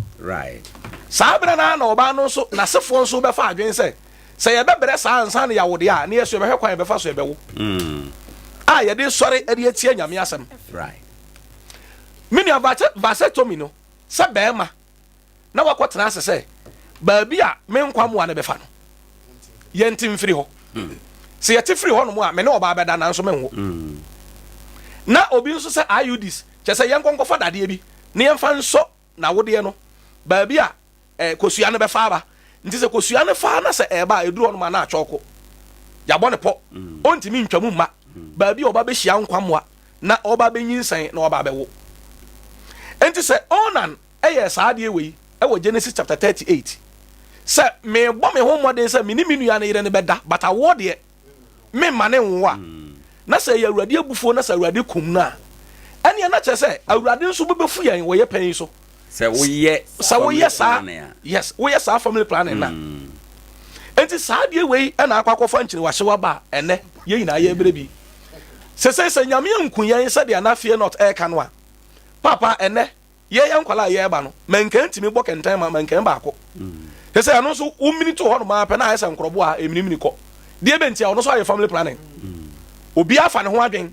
Saa berɛ no ara na ɔbaa no nso n'asefoɔ nso bɛfa adwene sɛ, sɛ yɛbɛbrɛ saa ansa na yɛawo deɛ a, ne yɛ so yɛbɛhwɛ kwan yɛbɛfa so yɛbɛwo. Mm. A yɛde sɔre de atia Nyame asɛm. Me nua vasectomy no, sɛ bɛrima na wakɔtena ase sɛ baabi a me nkwa mmoa no bɛfa no, yɛnte mfiri hɔ. Hmm. Sɛ yɛte firi hɔ nom a, me ne ɔbaa bɛda nanso menwo. Hmm. Na obi nso sɛ IUDs, kyɛ sɛ yɛnkɔ nkɔfa dadeɛ bi na yɛmfa nsɔ n'awodeɛ no baabi a eh, kosua no bɛfa aba. Nti sɛ kosua no fa na sɛ ɛreba a, ɛduru hɔ nom a na atwɔko. Yɛabɔ ne pɔ. Mm. Ɔntumi ntwa mu mma. Mm. Baabi a ɔba bɛhyia nkwammoa na ɔba bɛnyinsɛn na ɔba bɛwo. Nti sɛ Onan yɛɛ saa adeɛ wei wɔ Genesis chapter 38 sɛ mebɔ me ho mmɔden sɛ me ne me nua no yere no bɛda, but awoɔ deɛ memma ne nwo a, na sɛ ɛyɛ Awurade abufuo na sɛ Awurade kum no a, ɛneɛ na kyerɛ sɛ Awurade nso bo bɛfu yɛn wɔ yɛ pɛn yi so. Sɛ woyɛ sɛ woyɛ saa yes woyɛ saa family planning na mm. Enti saa adeɛ wei ɛna akɔ akɔfa nkyiniwahyew aba a ɛnɛ yɛn nyinaa yɛbrɛ bi. Sesei sɛ Nyame anku yɛn sɛdeɛ na Fear Not ɛreka no a, Papa ɛnɛ Yɛyɛ nkwadaa a yɛreba no, mankɛn tumi bɔ kɛntɛn ma mankɛn baako. Te sɛ ɛno nso womini to hɔnom ara pɛ na ayɛ sɛ nkorɔboɔ a ɛminimini kɔ. Deɛ bɛ nti a ɔno nso ayɛ family planning. Obiara fa ne ho adwen.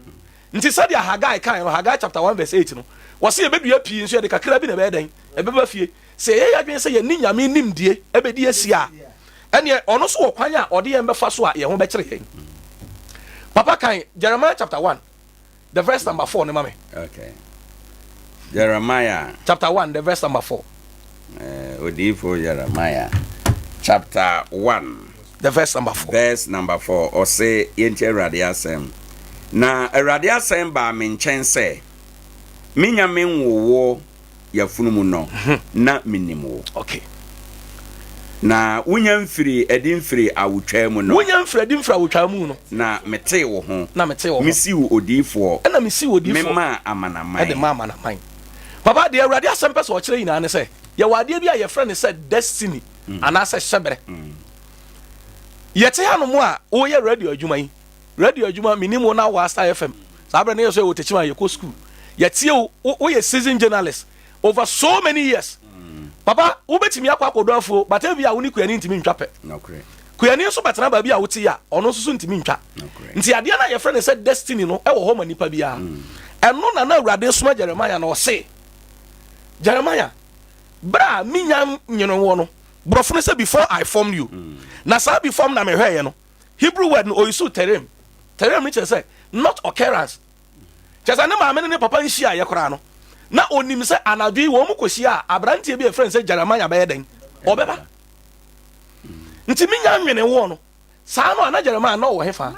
Nti sɛdeɛ Haggai kaeɛ no, Haggai chapter 1 verse 8 no, wɔse yɛbɛdua pii nso yɛde kakra bi na ɛbɛyɛ dɛn? Ɛbɛba fie. Sɛ yɛyɛ yɛn adwene sɛ yɛne Nyame nimdie bɛdi asi a, ɛneɛ ɔno nso wɔ kwan a ɔde yɛn bɛfa so a yɛn ho bɛkyere yɛn. Papa kan Jeremiah chapter 1 The verse number 4 no ma me. Okay. Jeremiah. Chapter 1, the verse number 4. Uh, Odiyifo Jeremiah chapter 1. The verse number 4. Verse number 4. Ɔse yɛnti Awurade asɛm. Na Awurade asɛm baa me nkyɛn sɛ, menya me nwowo yafunu mu no, na menim wo. Okay. Na wonya mfirii adi mfirii awotwaa mu no. Wonya mfirii adi mfirii awotwaa mu no. Na metee wo ho. Na metee wo ho. Mesii wo odiyifoɔ. Ɛna mesii wo odiyifoɔ. Memaa amanaman. Ɛde maa amanaman. Papa, deɛ Awurade asɛm pɛ sɛ ɔkyerɛ nyinaa ne sɛ, yɛwɔ adeɛ bi a yɛfrɛ no sɛ destiny mm. anaasɛ hyɛberɛ. Mm. Yɛte hanom a woyɛ radio adwuma yi, Radio adwuma menim wo na wɔ Astar FM saa berɛ no yɛ so yɛwɔ Techiman yɛkɔ school yɛtie wo woyɛ season journalist over so many years papa wobɛtumi akɔ akɔdɔ afuo but ebi a wo ne kuani ntumi ntwa pɛ kuani nso bɛtena baabi a wote a ɔno nso so ntumi ntwa nti adeɛ no a yɛfrɛ no sɛ destiny no ɛwɔ hɔ ma nipa biara mm. ɛno na na Awurade soma Jeremiah na ɔse Jeremiah berɛ a menya nwene wɔ no borɔfo no sɛ before I formed you mm. na saa before na mehwɛeɛ no Hebrew word no oyisu terem. Terem no kyerɛ sɛ not occurrence. Kyerɛ sɛ ne maame ne ne papa nhyiaeɛ koraa no, na onim sɛ anadwo yi wɔn kɔhyia a, aberanteɛ bi a yɛfrɛ no sɛ Jeremiah bɛyɛ dɛn? Ɔbɛba. Nti menya nwene woɔ no, saa no a na Jeremiah na ɔwɔ hefa?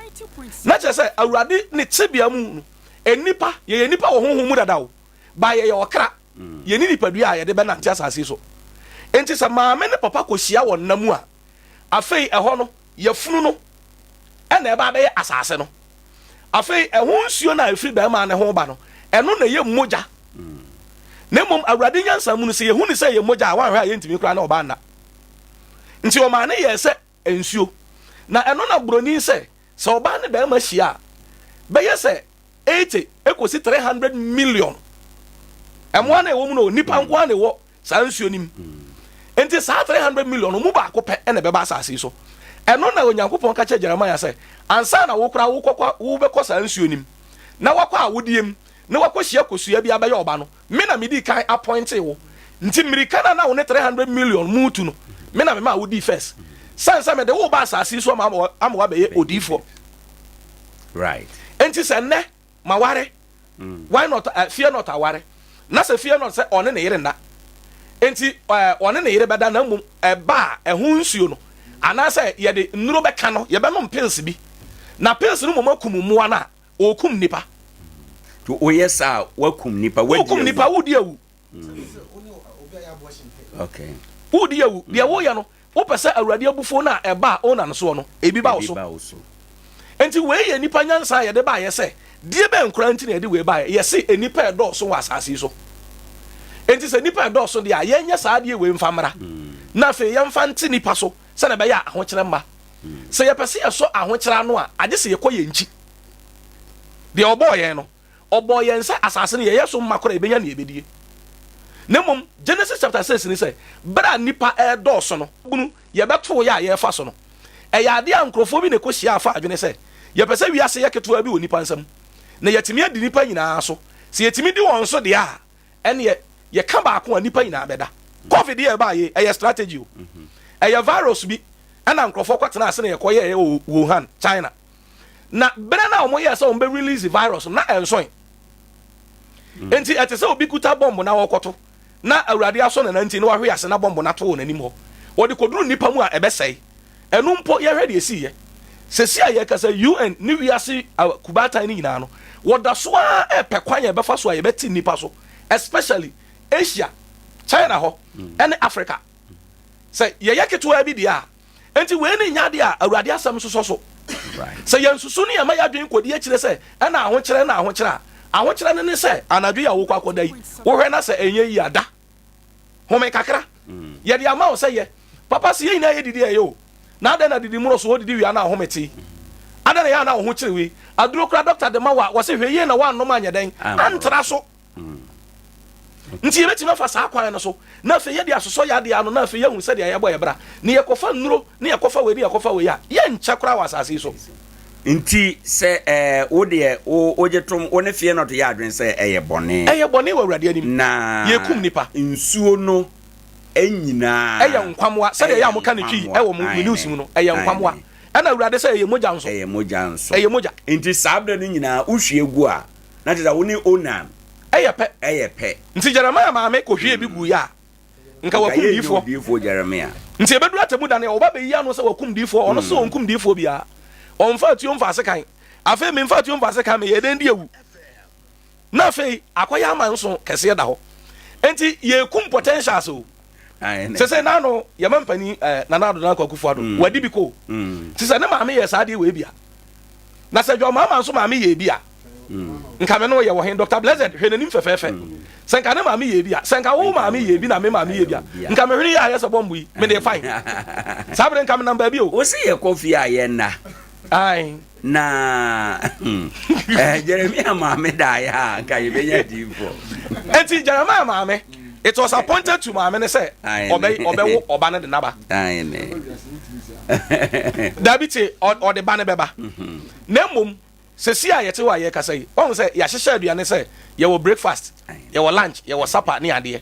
Na kyerɛ sɛ Awurade ne tebea mu no, nnipa, yɛyɛ nnipa wɔ honhom mu dada o, ba yɛyɛ ɔkra, yɛnni nipadua a yɛde bɛnante asase so. Nti sɛ maame ne papa kɔhyia wɔ nna mu a, afei ɛhɔ no, Yafunu no na ɛba abɛyɛ asase no. Afei ɛho nsuo no a ɛfiri barima no ho ba no, ɛno na ɛyɛ mogya. Na mmom Awurade nyansa mu no, sɛ yɛhu no sɛ ɛyɛ mogya a, wanhwɛ a yɛntumi koraa ne ɔbaa nna. Nti ɔmaa no yɛɛ sɛ nsuo. Na ɛno na buroni sɛ, sɛ ɔbaa ne barima hyia a, bɛyɛ sɛ 80 kɔsi 300 million. Ɛmoa na ɛwɔ mu no, nnipa nko ara na ɛwɔ saa nsuo no mu. Nti saa 300 million no mu baako pɛ na ɛbɛba asase yi so. Ɛno na Onyankopɔn ka kyerɛɛ Jeremiah sɛ, Ansa na wo koraa wokɔkɔ wobɛkɔ saa nsuo no mu, na woakɔ awodeɛ mu, na woakɔhyia kosua bi abɛyɛ ɔba no, me na medii kan appointee wo. Nti mmirika no a na wo ne 300 million mu retu no, me na memaa wodii first. Sane sɛ mede wo reba asase yi so ama ama woabɛyɛ odiyifoɔ. Right. Enti sɛ nnɛ maware, why not uh, fear not aware, na sɛ fear not sɛ ɔne ne yere nna, enti uh, ɔne ne yere bɛda na mmom ɛba a ɛho nsuo no, anaasɛ yɛde nnuro bɛka no, yɛbɛnom pills bi, na pills no mmom akum mmoa no a, ɔrekum nnipa. Nti woyɛ saa a, woakum nnipa, woadi Wokum awu. nnipa, wodi awu. Okay. Wodi awu. Deɛ woyɛ no, wopɛ sɛ Awurade abufuo no a ɛbaa Onan soɔ no, ebi ba wo Ebi so. ba wo so. Enti wei yɛ nnipa nyansa a yɛde baeɛ sɛ, deɛ bɛn koraa nti na yɛde wei baeɛ? Yɛse nnipa ɛdɔɔso wɔ asase yi so. Enti sɛ nnipa ɛdɔɔso deɛ a, yɛnyɛ saa adeɛ wei mfa mmra. Na afei yɛmfa nte nnipa so sɛdeɛ ɛbɛyɛ a ahokyerɛ mma. Sɛ yɛpɛ sɛ yɛsɔ ahokyerɛ ano a, agye sɛ yɛkɔ yɛn nkyi. Deɛ ɔbɔɔ yɛn no, ɔbɔɔ yɛn sɛ asase no yɛyɛ so mma koraa yɛbɛnya nea yɛbɛdie. Na mmom Genesis chapter 6 ne sɛ, berɛ a nnipa redɔɔso no, bunu yɛbɛtoo yɛ a yɛrefa so no, ɛyɛ adeɛ a nkurɔfoɔ bi na ɛkɔhyiaa faa adwene sɛ, yɛpɛ sɛ wiase yɛ ketewa bi wɔ nnipa nsam, na yɛatumi adi nnipa nyinaa so. Sɛ yɛtumi di wɔn so deɛ a, ɛneɛ yɛka baako a nnipa nyinaa bɛda. Covid yɛ ɛbaa yei, ɛyɛ strategy o. Ɛyɛ virus bi ɛna nkurɔfoɔ kɔtena ase na yɛkɔyɛɛ wɔ Wuhan, China. Na berɛ no a wɔyɛɛ sɛ wɔbɛ release virus no, na ɛnsoe. Enti ɛte sɛ obi kuta bɔmbo na ɔrekɔto, na Awurade asɔ ne nan nti na wahwe ase na bɔmbo no ato wɔ n'anim hɔ. Wɔde kɔduru nnipa mu a ɛbɛsɛe. Ɛno mpo yɛhwɛ deɛ ɛsiiɛ. Sɛsi a yɛkasa UN ne wiase kubaatan no nyinaa no, wɔda so ara repɛ kwan a yɛbɛfa so a yɛbɛte nnipa so, especially Asia, China hɔ, ɛne Africa. Sɛ yɛyɛ ketewaa bi deɛ a, enti wei ne nyɛ adeɛ a Awurade asɛm sosɔ so. Sɛ yɛnsusu ne yɛma yɛadwene kɔdi akyire sɛ ɛna ahokyerɛ ɛna ahokyerɛ a, ahokyerɛ no ne sɛ anadwo yi a wokɔ akɔda yi, wohwɛ na sɛ ɛnyɛ yie a, da. Home kakra. Yɛde ama wo sɛ yɛ. Papa se yɛn nyinaa yɛ didi a ɛyɛ o. Na adɛn na didi mmoro so wodidi wie a na ahome te yi? Adɛn na ɛyɛ a na wo ho kyere wo yi? Aduro koraa dɔkta de ma wo a, wɔse hwɛ yie na woannom anyɛ dɛn? Antra so. Nti yɛbɛtumi afa saa kwan no so na afei yɛde asosɔ yɛn adeɛ ano na afei yɛahu sɛdeɛ yɛbɔ yɛn bra. Ne yɛkɔfa nnuro ne yɛkɔfa wei ne yɛkɔfa wei a, yɛnkyɛ koraa wɔ asase yi so. Nti sɛ ɛɛ wo deɛ wo wogye tom wo ne Fearnot yɛ adwene sɛ ɛyɛ bɔne. Ɛyɛ bɔne wɔ Awurade anim. Na Yɛkum nnipa. nsuo no nyinaa. Ɛyɛ nkwammoa. Sɛdeɛ ɛyɛ a moka no Twi wɔ mo mo news mu no, ɛyɛ nkwammoa. Ɛna Awurade sɛ ɛyɛ mogya nso. Ɛyɛ mogya nso. Ɛyɛ mogya. Nti saa berɛ no nyinaa wohwie gu a, na kyerɛ sɛ wo ne Onan. Ɛyɛ pɛ. Ɛyɛ pɛ. Nti Jeremiah maame kɔhwiee bi guiɛ a, Nka wakum diifoɔ. Odiifoɔ Jeremia. Nti ɛbɛduru atemmu da no, ɔba bɛyi ano sɛ wakum diifoɔ, ɔno se ɔnkum diifoɔ biara. Ɔmfa atuo mfa asekan. Afei memfa atuo mfa asekan, meyɛɛ dɛn di awu? Na afei akɔyɛ amanso kɛseɛ da hɔ. Nti yɛkum potentials o. Sese n'ano yɛma mpanin eh, Nana Addo Dankwa Akufo-Addo, mm. wadi bi kɔ o. Mm. Nti sɛ ne maame yɛ saa adeɛ wei bi a, Na sɛ John Mahama nso maame yɛɛ bi a, nka me ne wo yɛ wɔ he? Doctor Blessed, hwɛ n'anim fɛfɛɛfɛ. Sɛ nka ne maame yɛɛ bi a, sɛ nka wo maame yɛɛ bi na me maame yɛɛ bi a, nka me hwene yɛ ayɛ sɛ bɔmbo yi, mede fine. Saa bere nka menam baabi o. Wo se yɛkɔ fie a yɛnna. Ae. Na eh, Jeremia maame daeɛ a nka yɛbɛnya diifoɔ. Enti Jeremiah maame, it was appointed to maame ne sɛ ɔbɛ ɔbɛwo ɔba no de n'aba. Dabi te ɔde ba no bɛba. Mhm. Na mmom sɛsi a yɛte hɔ a yɛkasa yi, wahu sɛ yɛahyehyɛ aduane sɛ yɛwɔ breakfast, yɛwɔ lunch, yɛwɔ supper ne adeɛ.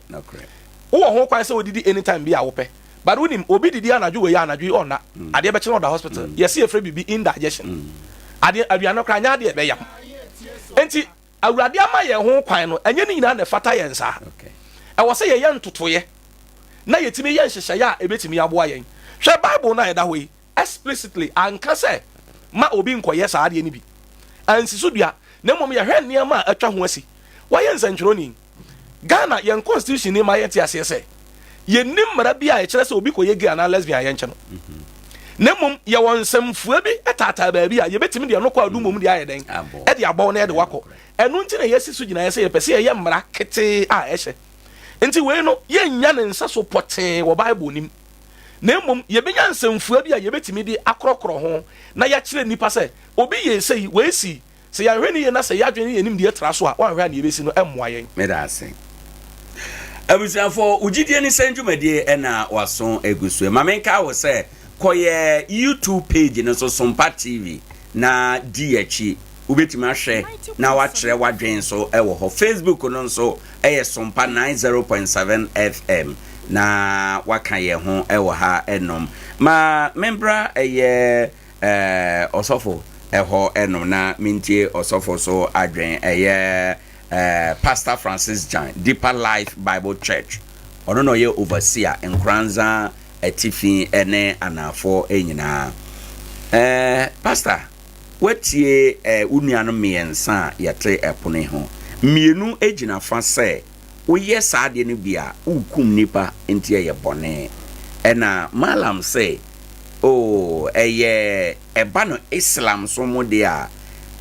Wowɔ ho kwan sɛ wodidi anytime bi a wopɛ. But wonim, obi didi anadwo wei a anadwo yi ɔnna. Mm. Adeɛ bɛkye na ɔda hospital. Mm. Yɛse yɛfrɛ biribi indigestion. Mm. Adeɛ aduane no koraa nyɛ adeɛ ɛbɛyam. Enti Awurade ama yɛn ho kwan no, ɛnyɛ ne nyinaa na ɛfata yɛn saa. Ɛwɔ sɛ yɛyɛ ntotoeɛ na yɛtumi yɛ nhyehyɛeɛ a ɛbɛtumi aboa yɛn. Hwɛ Bible no a ɛda hɔ yi, explicitly anka sɛ ma obi nkɔyɛ saa adeɛ no bi. Ansi so dua, na mmom yɛhwɛ nneɛma a atwa ho asi. Woayɛ nsɛntwerɛni. Ghana, yɛn constitution no ma yɛte aseɛ sɛ yɛnni mmara bi a ɛkyerɛ sɛ obi kɔyɛ gay anaa lesbian a yɛnkyɛ no. Na mmom yɛwɔ nsɛmfua bi taataa baabi a yɛbɛtumi de ɛno kɔ adu mmom de ayɛ dɛn? Ɛde abɔ wo na ɛde wakɔ. Ɛno nti na yɛasi so gyinaeɛ sɛ yɛpɛ sɛ yɛyɛ mmara ketee a ɛhyɛ. Nti wei no, yɛnnya ne nsa so pɔtee wɔ Bible no mu. Na mmom yɛbɛnya nsɛmfua bi a yɛbɛtumi de akorɔkorɔ ho na yɛakyerɛ nnipa sɛ obi yɛɛ sei, wei sii. Sɛ yɛanhwɛ no yie na sɛ yɛn adwene ne yɛn nimdeɛ tra so a, woanhwɛ a nea ebesi no mmoa yɛn. Meda ase. Abusuafoɔ, wo gyidie ne sɛn dwumadie na w'aso gu so yi? Ma menkae wo sɛ, Kɔ yɛ YouTube page no so Sompa TV na di yɛn akyi. Wobɛtumi ahwɛ na woakyerɛ w'adwene nso wɔ hɔ. Facebook no nso yɛ Sompa 90.7 FM na woaka yɛn ho wɔ ha nom. Ma membra ɛyɛ ɔsɔfo hɔ nom na mentie ɔsɔfo so adwene. Ɛyɛ Pastor Francis Gyan, Deeper Life Bible Church. Ɔno na ɔyɛ overseer Nkoranza Atifi ne Anaafoɔ nyinaa. Pastor, woatie wo nuanom mmiɛnsa a yɛte ɛpono yi ho. Mmienu gyina fa sɛ woyɛ saa adeɛ no bi a, worekum nnipa nti ɛyɛ bɔne. Ɛna Mallam se, Oh, ɛyɛ ɛba no Islam som mu deɛ a,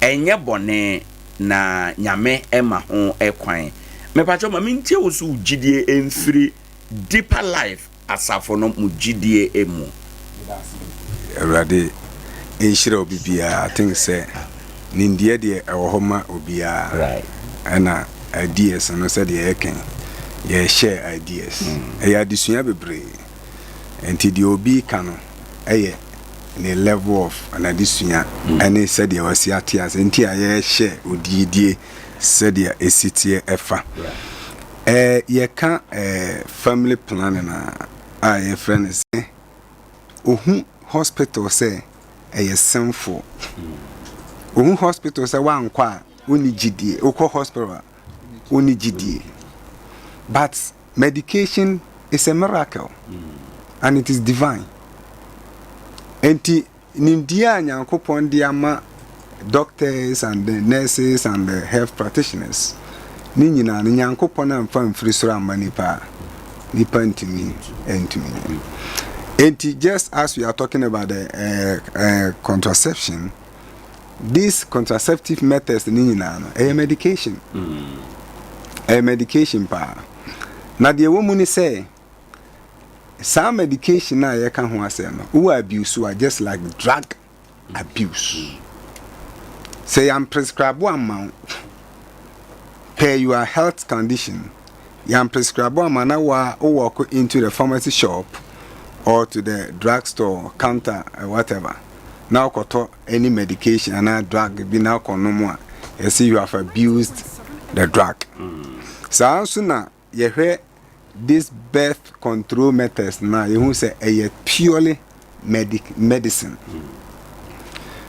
ɛnyɛ bɔne na Nyame ma ho kwan. Mepakyɛw ma mentie wo so wo gyidie mfiri Deeper Life Asafo no mo gyidie mu. Medase bebree. Awurade nhyira obi biara. I think sɛ nimdeɛ deɛ ɛwɔ hɔ ma obiara. Ɛna ideas no sɛdeɛ yɛka yi, yɛ share ideas. Ɛyɛ adesua bebree. Nti deɛ obi reka no ɛyɛ ne level of n'adesua ɛne sɛdeɛ wasi ate ase nti a yɛ share odiidie sɛdeɛ ɛsi teɛ ɛfa. Eh, yɛka eh, family planning a, a yɛfrɛ no sɛ ohu hospital sɛ ɛyɛ sinful. Ohu hospital sɛ wankɔ a wonni gyidie, wokɔ hospital a wonni gyidie. But medication is a miracle and it is divine. Enti Nimdeɛ a Nyankopɔn de ama doctors and the nurses and the health practitioners ne nyinaa no, Nyankopɔn amfa amfiri soro amma nipa a, nipa ntumi ntumi nyɛ. Enti just as we are talking about the uh, uh, contraception, these contraceptive methods ne nyinaa no, ɛyɛ medication. Ɛyɛ medication paa. Na deɛ ɛwɔ mu ne sɛ, Saa medication no a yɛka ho asɛm no, wo abuse a just like drug abuse. Sɛ yɛn prescribe ama wo per your health condition, yɛn prescribe ama na wa wo walk into the pharmacy shop or to the drugstore counter eh, whatever na wokɔtɔ any medication anaa drug bi na wokɔnom a yɛsɛ you have abused the drug. Saa nso na yɛhwɛ this birth control methods no a yɛhu sɛ ɛyɛ purely medic medicine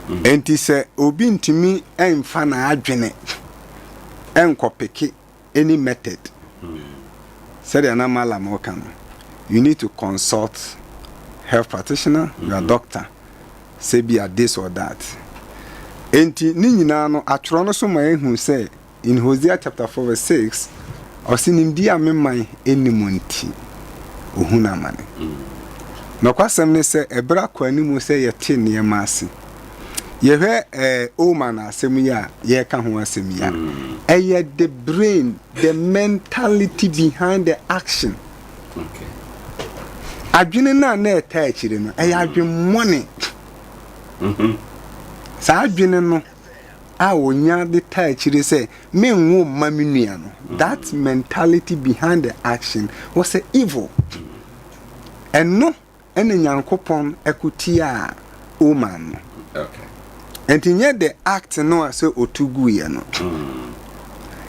nti sɛ obi ntumi mfa n'adwene nkɔpeke any method sɛdeɛ na malam ɔka no you need to consult health practitioner your doctor sɛ bi a this or that nti ne nyinaa no atwerɛ no so ma ehu sɛ In Hosea chapter 4 verse 6, ɔse nimdeɛ a me man nni mu nti, ohunu amane. Nɔkwasɛm ne sɛ, ɛberɛ akɔ anim sɛ yɛte nneɛma ase. Yɛhwɛ eh, Oman asɛm yi a yɛreka ho asɛm yi a, ɛyɛ the brain, the mentality behind the action. Adwene no a na ɛtaa akyire no, ɛyɛ adwemmɔne. Saa adwene no a onya de taa akyire sɛ menwo mma me nua no, that mentality behind the action was a evil. Ɛno ɛna Nyankopɔn ɛko tiaa Oman no. Ɛnti nyɛ the act no a sɛ otu guiɛ no.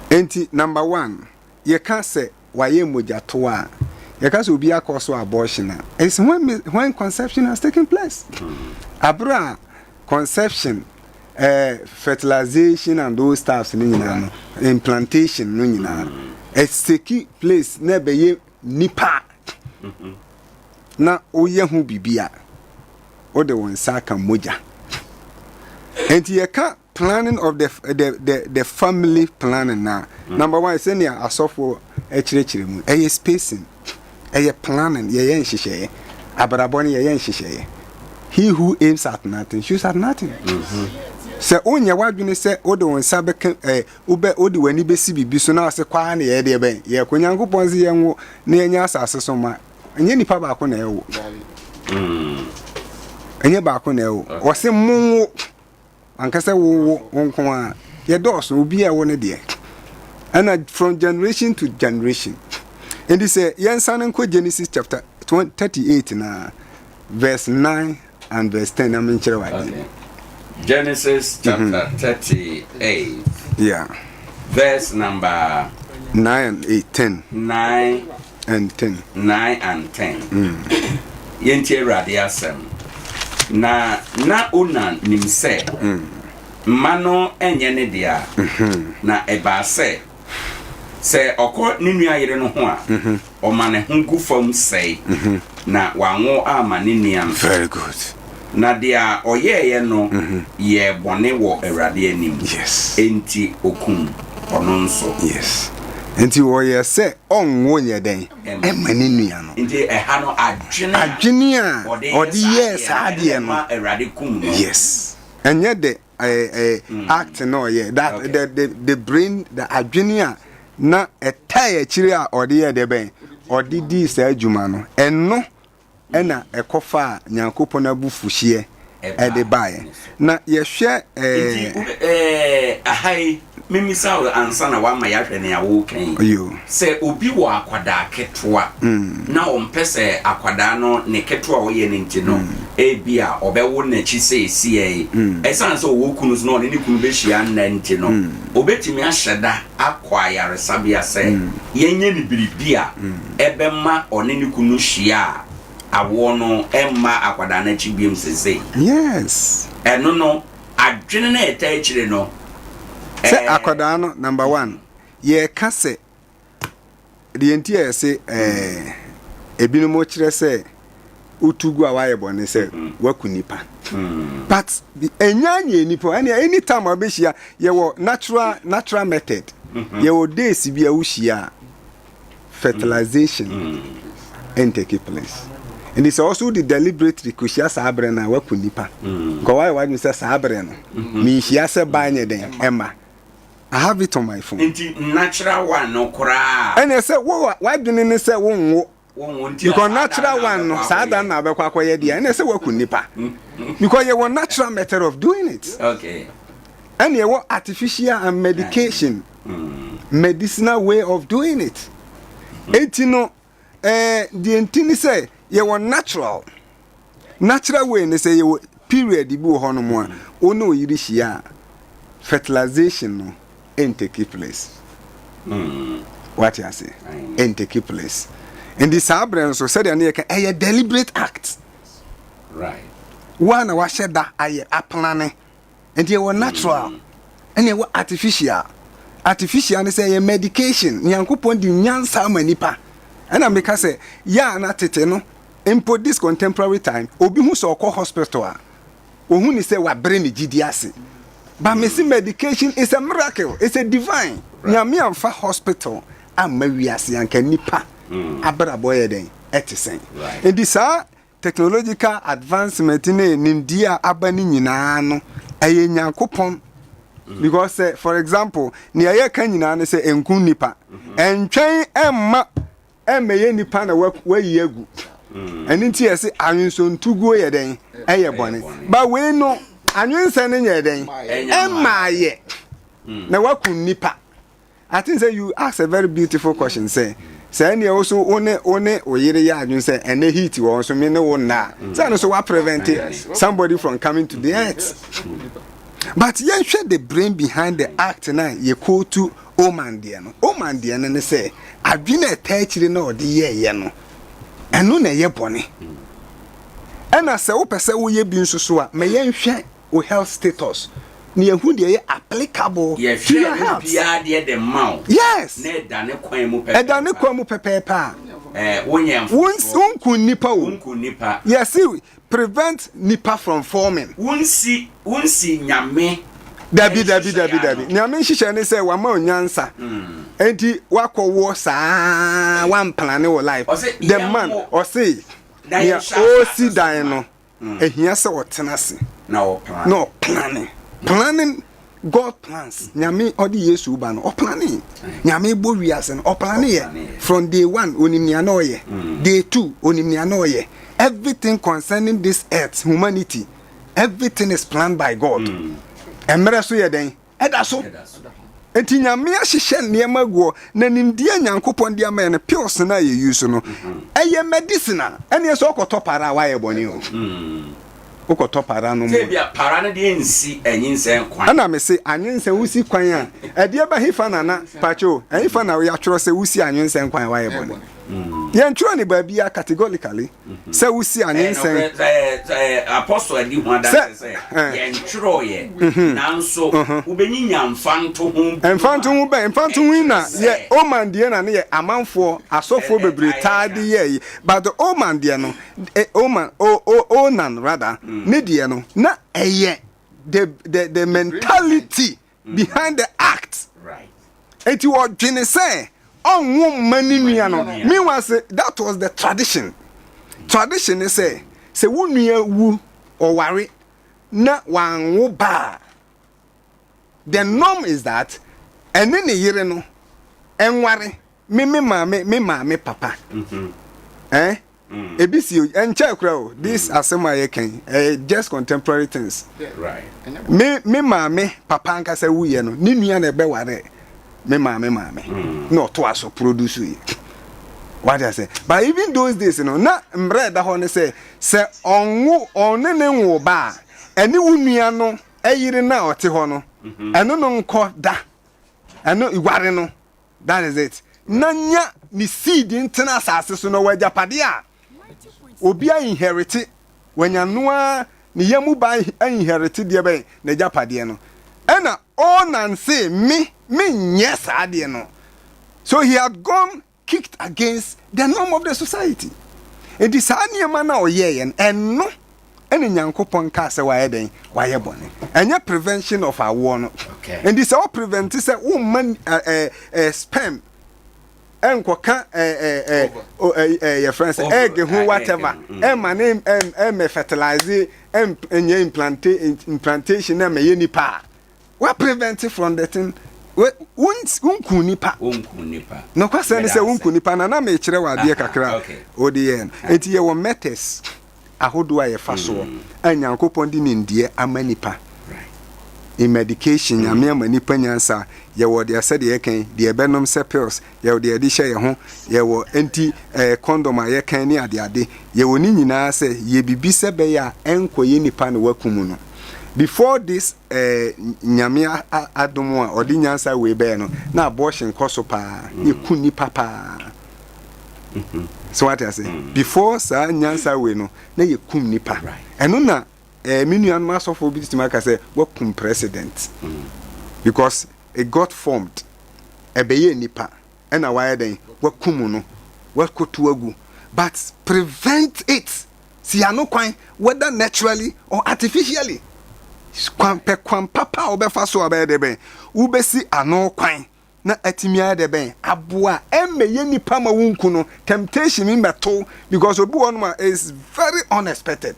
Ɛnti number one, yɛka sɛ wayɛ mogyatow a, yɛka sɛ obi akɔ so abortion a, it's when, when conception has taken place. Abere a conception, eh, fertilization and those stuffs no nyinaa no, implantation no nyinaa, it's taking place na ɛbɛyɛ nipa na woyɛ ho biribi a, wode wo nsa aka mogya. Enti yɛka planning of the the the, the family planning na mm. number one sɛnea asɔfoɔ kyerɛkyerɛ mu ɛyɛ spacing ɛyɛ planning yɛyɛ nhyehyɛeɛ abrabɔ no yɛyɛ nhyehyɛeɛ he who aims at nothing shoots at nothing mm-hmm. sɛ wonyɛ w'adwene sɛ wode wo nsa bɛka ɛ wobɛ wode w'ani bɛsi biribi so na ɔsɛ kwaa na yɛyɛ deɛ bɛn yɛkɔ nyankopɔn sɛ yɛnwo na yɛnyɛ asase so ma ɛnyɛ nipa baako na ɛwo mm. ɛnyɛ baako na ɛwo ɔse monwo Anka sɛ wo wo wo nko ara. Yɛdɔɔso, obi a ɛwɔ ne deɛ. Ɛna from generation to generation. Nti sɛ yɛnsane nkɔ Genesis chapter 38 na verse 9 and verse 10 na menkyerɛ wo adeɛ. Okay. Genesis chapter 38. Verse number 9 and 8, 10. 9 and 10. 9 and 10. Yɛntie Awurade asɛm. Na na Onan nim sɛ mma no nyɛ ne dea, na ɛbaa sɛ, sɛ ɔkɔ ne nua yere no ho a, ɔma ne ho gu fam sɛe, na wanwo amma ne nua no. Very good. Na deɛ ɔyɛeɛ no yɛɛ bɔne wɔ Awurade anim, enti ɔkum ɔno nso. Yes. Enti ɔyɛ sɛ ɔnwo nyɛ dɛn? Ɛmma ne nua no. Nti ɛha no adwene a Adwene a ɔde yɛɛ saa adeɛ no. ɛma Awurade kum no. Yes. Ɛnyɛ the eh, eh, act na ɔyɛ. That the, the, the brain, the adwene a na ɛtae akyire a ɔde yɛɛ deɛ bɛn? Ɔde dii saa adwuma no. Ɛno ɛna ɛkɔfaa Nyankopɔn abufuhyeɛ ɛde baeɛ. Na yɛhwɛ Nti ɛɛ. ɛɛ aha yi, memmisa wo ansa na woama yɛahwɛ nea woreka yi. Yo. Sɛ obi wɔ akwadaa ketewa na ɔmpɛ sɛ akwadaa no ne ketewa a ɔyɛ no nti no, ebia ɔbɛwo n'akyi seesei, ɛsiane sɛ ɔwɔ kunu so na ɔne ne kunu bɛhyia nna nti no, ɔbɛtumi ahyɛ da akɔ ayaresabea sɛ yɛnyɛ no biribi a ɛbɛma ɔne ne kunu hyia a, awoɔ no mma akwadaa no akyi biom sesei. Yes. Ɛno no, adwene no a ɛtaa akyire no, Sɛ ɛɛ. akwadaa no, number one, yɛreka sɛ, deɛ nti a yɛse ɛɛ, ebinom kyerɛ sɛ wotu gu a woayɛ bɔne sɛ woaku nipa. But ɛnya nyɛ nipa, ɛnea anytime a wobɛhyia, yɛwɔ natural, natural method. Yɛwɔ days bi a wohyia a, fertilization ɛntake place. Nti sɛ ɔso wode deliberately kɔhyia saa berɛ no a, woaku nipa. Nka woayɛ w'adwene sɛ saa berɛ no, menhyia sɛ baa nyɛ dɛn ɛma. I have it on my phone. Nti natural one no koraa. Ɛnna sɛ wo w'adwene ne sɛ wonwo. Wonwo nti a Because saa da natural no na one no wobɛkɔ saa da akɔyɛ. no na wobɛkɔ akɔyɛ deɛ ɛnna sɛ woaku nipa. Because yɛwɔ natural method of doing it. Okay. Ɛnna yɛwɔ artificial and medication medicinal way of doing it. Eti no ɛɛ deɛ nti ne sɛ yɛwɔ natural natural way ne sɛ yɛwɔ period bi wɔ hɔnom a wo ne wo yere hyia a fertilization no ɛntake place. Wate ase? Ɛntake place. Nti saa berɛ nso sɛdeɛ ne yɛka ɛyɛ deliberate act. Right. Wo a na wahyɛ da ayɛ aplane. Nti ɛwɔ natural ɛna ɛwɔ artificial. Artificial ne sɛ ɛyɛ medication. Nyankopɔn de nyansa ama nipa. Ɛna meka sɛ yɛ a na tete no mpo this contemporary time obi hu sɛ ɔkɔ hospital a ohu ne sɛ wabrɛ ne gyidi ase. But mese medication is a miracle, it's a divine. Nyame amfa hospital amma wiase anka nipa abrabɔ yɛ dɛn ɛte sɛn. Nti saa technological advancement ne nimdeɛ a aba no nyinaa no ɛyɛ Nyankopɔn because sɛ for example nea yɛka nyinaa ne sɛ ɛnkum nipa ɛntwɛn ɛmma ɛmmɛyɛ nipa na wayi agu ɛno nti yɛse anwensontuguo yɛ dɛn ɛyɛ bɔne ba wei no anwensɛ no nyɛ dɛn ɛmmaayɛ na wakum nipa. I think sɛ you ask a very beautiful question sɛ sɛ ɛneɛ wo so wo ne wo ne wo yere yɛ adwene sɛ ɛnɛ heat wɔ hɔ so me ne wo nna a sɛ ɛno so wa prevent somebody from coming to the earth but yɛnhwɛ the brain behind the act na yɛ quote Oman deɛ no Oman deɛ no ne sɛ adwene a ɛtaa akyire na ɔde yɛɛyɛ no ɛno na ɛyɛ bɔne ɛna sɛ wopɛ sɛ woyɛ bi nso so a ma yɛnhwɛ wo health status na yɛhu deɛ ɛyɛ applicable to Yɛhwɛ your no health. biara deɛ de ma wo. Yes. Na ɛda ne kwan mu pɛpɛɛpɛ. Ɛda ne kwan mu pɛpɛɛpɛ a. Ɛɛ wonyɛ mfomsoɔ. Wonku nnipa o. Wonku nnipa. Yɛse prevent nipa from forming. Wonsi wonsi Nyame Dabi dabi nhyehyɛeɛ dabi dabi. ano. Nyame nhyehyɛe ne sɛ wama wo nyansa. Enti wakɔ woɔ saa wamplane wo life. Ɔse The man yɛnwo ɔse na nea yɛnhyɛ asase ɔresi so dan ma. no Ehia sɛ ɔtena ase na ɔplane. Na ɔplane. Planning, God plans. Nyame ɔde Yesu ba no, ɔplane. Nyame bɔ wiase no, ɔplane yɛ. From day one, onim nea na ɔyɛ. Day two, onim nea na ɔyɛ. Everything concerning this earth, humanity, everything is planned by God. Mmerɛ so yɛ dɛn? Ɛda so. Enti Nyame ahyehyɛ nneɛma agu hɔ, na nimdeɛ a Nyankopɔn de ama yɛn no, pills no a yɛ use no, ɛyɛ medicinal. Ɛneɛ sɛ wokɔtɔ para a woayɛ bɔne o. Wokɔtɔ para nom Sɛ a. ebia para no deɛ nsi anyinsɛn kwan. Ɛna mese anwensɛn wosi kwan a, ɛdeɛ bɛ hefa na na, pakyɛ o, ɛhefa na yɛatwerɛ sɛ wosi anwensɛn kwan a woayɛ bɔne? Yɛntwerɛ no baabiara categorically. sɛ wosi anwensɛn. Ɛyɛ apostle adi ho adanse sɛ yɛntwerɛeɛ mhm. nanso mhm. wobɛnyinya mfantoho mfantoho bɛn mfantoho yi na yɛ oman deɛ na ne yɛ amanfoɔ asɔfoɔ bebree taa de yɛ yi but the oman deɛ no eh, oman o o onan rather mm. ne deɛ no na ɛyɛ the the the mentality behind the act eti ɔdwene sɛ ɔnwo mma ne nua no meanwhile sɛ that was the tradition tradition ne sɛ sɛ wo nua wu ɔware na wanwo ba a the norm is that ɛne ne yere no ɛnware me me maame me maame papa mm-hmm. eh Mm. Ebi si ɛnkyɛɛ koraa o this mm. asɛm a yɛka yi ɛyɛ just contemporary things. Me me maame papa ankasa wuyɛ no ne nua na ɛbɛware me maame maame mm. na ɔto aso produce yi. Wate ase but even those days no na mmerɛ ɛda hɔ ne sɛ sɛ ɔnwo ɔne ne nwo ba a ɛne wo nua no ɛyere no a ɔte hɔ no mm-hmm. ɛno no nkɔ da ɛno ware no. That is it. Na nya ne seed ntena asase so na ɔwɔ agyapadeɛ a obi a inherite wanya no ara ne yam ba a inherite deɛ bɛn n'agyapadeɛ no. Ɛna Onan se me menyɛ saa adeɛ no. So he had gone kicked against the norm of the society. Enti saa nneɛma no a ɔyɛeɛ no ɛno ɛna Nyankopɔn kaa sɛ wayɛ dɛn? Wayɛ bɔne. Ɛnyɛ prevention of awoɔ no. Nti sɛ wo prevent sɛ womma eh, eh, sperm ɛnkɔka eh, eh, eh, yɛfrɛ sɛ egg ho whatever ɛma ne ɛmɛ fertilize ɛnyɛ implantation na ɛmɛyɛ nipa a Wa prevent from the thing wonku nipa. Wonku nipa. Nokwasɛm ne sɛ wonku nipa na na mekyerɛ wɔ adeɛ kakra wode yɛ no. Enti yɛwɔ methods ahodoɔ a yɛfa soɔ mm. a Nyankopɔn de nimdeɛ ama nipa. In medication, mm. Nyame ama nipa nyansa. Yɛwɔ deɛ sɛdeɛ yɛkan, deɛ ɛbɛnom sɛ pills, yɛwɔ deɛ yɛde hyɛ yɛn ho, yɛwɔ enti eh, condom a yɛkan ne adeade. Yɛwɔ ne nyinaa sɛ yɛ biribi sɛ bɛyɛ a ɛnkɔyɛ nipa na wakum no. Before this eh, Nyame adom a ɔde nyansa wei bɛyɛ no, na abortion kɔ so paa, mm. yɛku nipa paa. Mm-hmm. So wate ase? Mm. Before saa nyansa wei no, na yɛkum nipa. Ɛno na eh, me nuanom asɔfoɔ bi tumi aka sɛ wakum president. Mm. Because it got formed. Ɛbɛyɛ nipa. Ɛna wayɛ dɛn? Wakum no. Wakoto agu. But prevent it. Si ano kwan, whether naturally or artificially. Kwan, pɛ kwan papa a wobɛfa so a wobɛyɛ dɛ bɛn? Wobɛsi ano kwan na atumi ayɛ dɛ bɛn? Aboa a ɛmmɛyɛ nipa ma wonku no, temptation mmɛto because obi wɔ hɔnom a is very unexpected.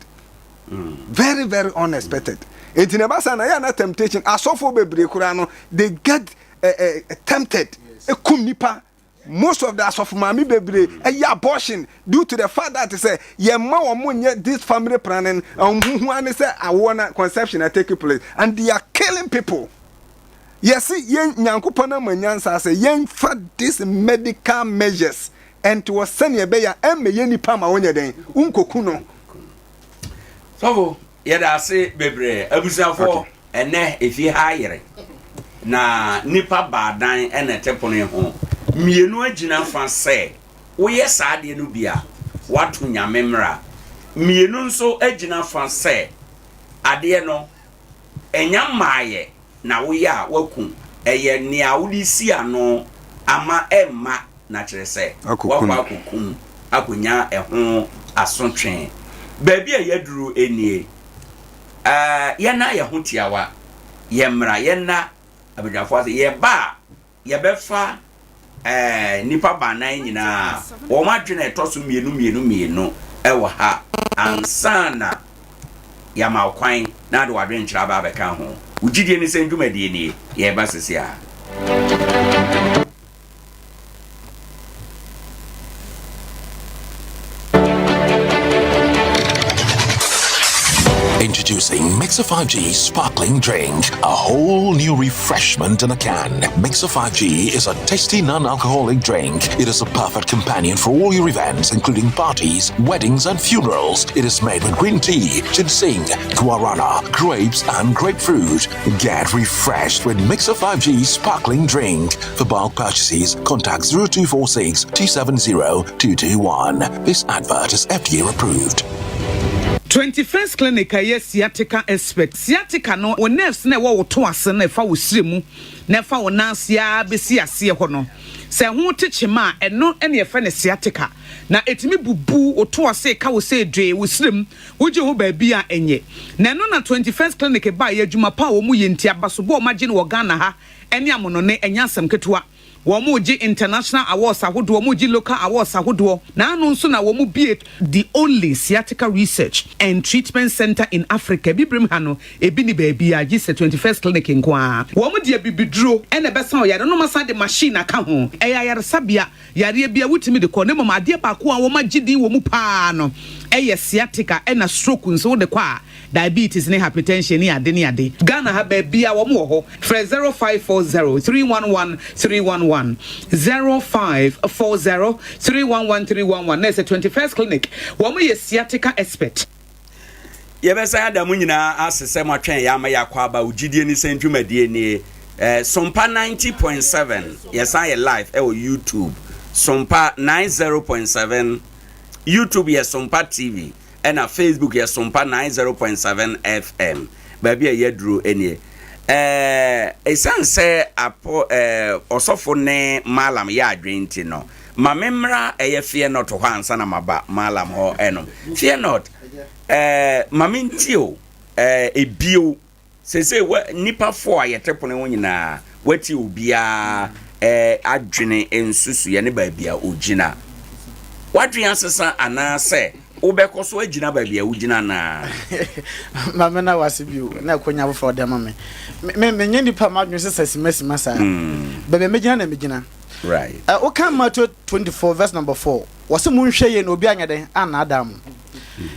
Very very unexpected. Enti na ɛba saa na yɛ na temptation asɔfoɔ bebree koraa no they get uh, uh, tempted ekum nipa. Most of the asɔfo maame bebree ɛyɛ abortion due to the fact that sɛ yɛn mma wɔn nyɛ this family planning wɔn ho hu ane sɛ awoɔ na conception na take place and they are killing people. Yɛsi yɛn Nyankopɔn ama nyansa sɛ yɛn fa this medical measures ɛnti wɔ sɛnea ɛbɛyɛ a ɛmmɛ yɛ nipa ma wɔnyɛ dɛn nkoku no. Sɔfo yɛda ase bebree abusuafoɔ. Okay. Ɛnnɛ, efie ha ayere, na nnipa baanan na ɛte pono yi ho. Mmienu agyina fa sɛ woyɛ saa adeɛ no bi a, woato Nyame mmara. Mmienu nso agyina fa sɛ adeɛ no, ɛnya mmaeɛ na woyɛ a, woaku. Ɛyɛ nea wode si ano ama ɛmma, na kyerɛ sɛ woakɔ akɔkum akɔnya ɛho asotwe. Baabi a yɛaduru nie. Ɛɛ, yɛnna yɛn ho tiawa, yɛmmra, yɛnna abadwafoɔ ase. Yɛba a, yɛbɛfa ɛɛ nnipa baanan nyinaa, wɔn adwene a ɛtɔ so mmienu mmienu mmienu wɔ ha ansa na yɛama wo kwan na ade w'adwenkyerɛ aba abɛka ho. Wo gyidie ne sɛn dwumadie nie? Yɛreba sisi a. Introducing Mixer 5G Sparkling Drink, a whole new refreshment in a can. Mixer 5G is a tasty non alcoholic drink. It is a perfect companion for all your events, including parties, weddings, and funerals. It is made with green tea, ginseng, guarana, grapes, and grapefruit. Get refreshed with Mixer 5G Sparkling Drink. For bulk purchases, contact 0246 270 221. This advert is FDA approved. 21st Clinic a ɛyɛ sciatica expert. Sciatica no, wo nerves no a ɛwɔ wo to ase no a ɛfa wo srɛ mu na ɛfa wo nan ase ara bɛsi aseɛ hɔ no, sɛ ɛho te kyema a, ɛno na yɛfrɛ no sciatica. Na ɛtumi bubu wo to ase, ka wo sɛ dwee, wo srɛ mu, wogye ho baabi a ɛnyɛ. Na ɛno na 21st Clinic baeɛ, adwuma pa a wɔyɛ nti, abasobɔ a wɔagye no wɔ Ghana ha ne amonone, ɛnyɛ asɛm ketewa. Wɔregye international awards ahodoɔ, wɔregye local awards ahodoɔ, na ano nso na wɔbue the only sciatica research and treatment centre in Africa. Abibirem ha no, ebi nni baabiara gye sɛ 21st Clinic nko ara. Wɔde abibiduro na ɛbɛsa ɔyare no, na wɔasan de machine aka ho. Ɛyɛ ayaresabea, yareɛ biara wotumi de kɔ, na mmom adeɛ baako a wɔagye din wɔ mu pa ara no yɛ sciatica, ɛna stroke nso wode kɔ a, Diabetes ne hypertension ne ade ne ade. Ghana ha baabiaa wɔn wɔ hɔ. Frɛ 0540 311 311, 0540 311 311 na ɛsɛ 21st clinic wɔn yɛ sciatica expert. Yɛbɛsan ada mo nyinaa ase sɛ moatwɛn yɛn ama yɛakɔ aba. Wo gyidie ne sɛn dwumadie nie? Eh, Sompa 90.7 yɛsan yɛ live ɛwɔ YouTube. Sompa 90.7 YouTube yɛ Sompa TV. Ɛna Facebook yɛ Sompa 90.7 FM. Baabi a yɛaduro nie. Ɛɛ, ɛsiane sɛ apɔ ɛɛ ɔsɔfo ne Malam yɛ adwene nti no, ma me mmra ɛyɛ Fear Not hɔ ansa na maba Malam hɔ ɛnom. Fear Not, ɛɛ ma me ntie o, ɛɛ ebio. Seesei wa nnipa fo a yɛte pono ho nyinaa, woate obiara eh, adwene nsusuiɛ ne baabi a ogyina. W'adwene asesa anaasɛ wobɛkɔ so agyina baabi a wogyina anaa? Ma me na wase bio na akonya foforɔ ɔde ama me. Me menyɛ nipa m'adwene sesa simasima saa. Baabi a megyina na megyina. Right. Woka Matthew 24 verse number 4, wɔse monhwɛ yie na obi anyɛ dɛn annaadaa mo.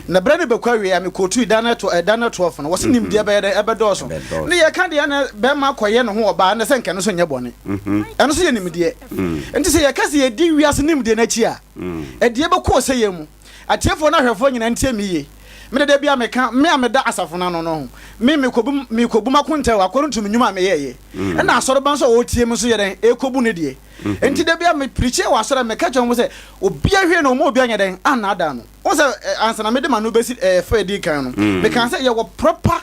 Na berɛ no bɛkɔ awie a mekɔtui Daniel to eh, Daniel 12 no, wɔse mm-hmm. nimdeɛ bɛyɛ dɛn ɛbɛdɔɔso. Ne yɛka deɛ na bɛrima kɔyɛ ne ho ɔbaa na sɛ nka ɛno so nyɛ bɔne. Mm-hmm. Ɛno so yɛ nimdeɛ. Mm. Nti sɛ yɛka sɛ yɛdi wiase nimdeɛ no akyi a, mm. ɛdeɛ bɛkɔɔ sɛ yɛn mu. Atiefoɔ no ahwɛfoɔ nyinaa ntie me yie. Me deda bi a meka, me a meda asafo no ano no ho, me mekɔbu mekɔbu m'akonta o, according to me nnwuma a meyɛɛyɛ. Mm. Ɛna asɔreba nso a ɔretie me nso yɛ dɛn ɛrekɔbu ne deɛ. Nti da bi a me preachie wɔ asɔre a meka kyerɛ wɔn sɛ obiara hwɛ na wɔn obiara nyɛ dɛn annaadaa no. Wɔn sɛ ansa na mede m'ano bɛsi ɛɛ fa edi kan no, mekaa sɛ yɛwɔ proper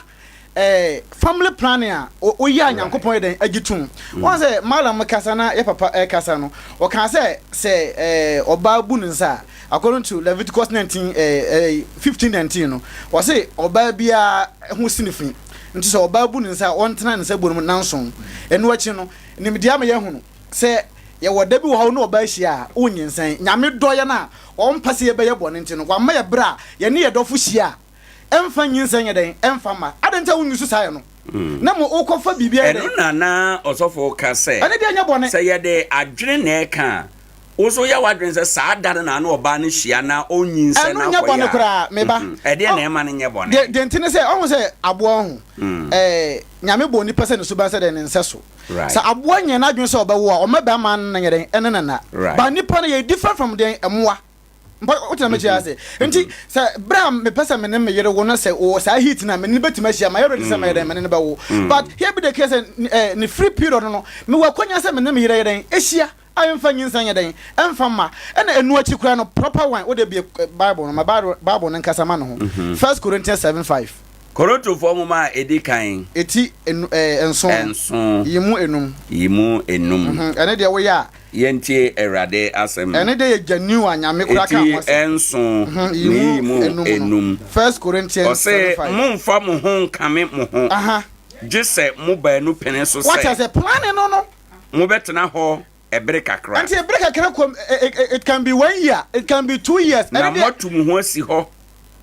ɛɛ family planning a woyɛ a Nyankopɔn yɛ dɛn agye tom. Wɔn sɛ Malam kasa na yɛ papa ɛkasa no, ɔkaa sɛ sɛ ɛɛ ɔbaa bu ne nsa a, according to Leviticus 19 ɛɛ ɛɛ 15 19 no, wɔse ɔbaa biara ho si ne fi. Nti sɛ ɔbaa bu ne nsa a, ɔntena ne nsa buo no mu nnanson. Ɛno akyi no, Nimdeɛ ama yɛahunu sɛ yɛwɔ da bi wɔ hɔ a wo ne ɔbaa hyia a, wonnyinsɛn. Nyame dɔ yɛn a ɔmpɛ sɛ yɛbɛyɛ bɔne nti no, wama yɛ berɛ a yɛne yɛ dɔfo hyia a, ɛmfa nyinsɛn nyɛ dɛn? Ɛmfa mma. Adɛn nti a wonnyusu saa yɛ no? Na mmom wokɔfa biribi ayɛ dɛn? Ɛno na na ɔsɔfo ka sɛ, Ɛno deɛ ɛnyɛ bɔne. Sɛ yɛde adwene na ɛka a, Wo nso yɛ w'adwene sɛ saa da no na ne ɔbaa no hyia na ɔnyinsɛn Ɛno na nyɛ akɔyɛ bɔne a, koraa, me ba. ɛdeɛn Ɔ, na ɛma no nyɛ bɔne? deɛ, deɛ nti ne sɛ, ɔhu sɛ aboa ho, ɛɛ, Nyame bɔɔ nipa sɛ ne suban sɛ dɛn, ne nsɛso. Right. Sɛ aboa nyɛ n'adwene sɛ ɔbɛwo a, ɔmma bɛrima no nyɛ dɛn, ɛne no nna. Right. But nipa no, yɛ different from deɛn, mmoa. Mpa, wote na mekyerɛ ase? Nti, sɛ berɛ a mepɛ sɛ me ne me yere wo no, sɛ wɔ saa heat no a, me ne no bɛtumi ahyia, mayɛ ready sɛ mɛyɛ dɛn, me ne no bɛwo. But here be the case sɛ, ɛɛ, ne free period no, mewɔ akwanya sɛ me ne me yere yɛ dɛn, ahyia. A ɛmfa nyinsɛn nyɛ dɛn? Ɛmfa mma. Ɛna ɛno akyi koraa no, proper one, wode bue Bible no, ma Bible no nkasa ma ne ho. First Corinthians 7, 5. Korintofoɔ nwoma a ɛdi kan. Eti enu, ɛɛ, nson. Nson. Yi mu enum. Yi mu enum. Ɛne deɛ woyɛ a. Yɛntie Awurade asɛm. Ɛne deɛ yɛ genuine a Nyame koraa ka ho asɛm. Eti nson. Yi ne yi mu mu enum no. enum. First Corinthians 7, Ɔse, 5. Mommfa mo ho nkame mo ho, Aha. gye sɛ mo baanu pene so Wate sɛ. aseɛ? Planning no no. Mobɛtena hɔ ɛbere kakra. Nti bere kakra kɔ it can be one year, it can be 2 years. Na moatu mo ho asi hɔ.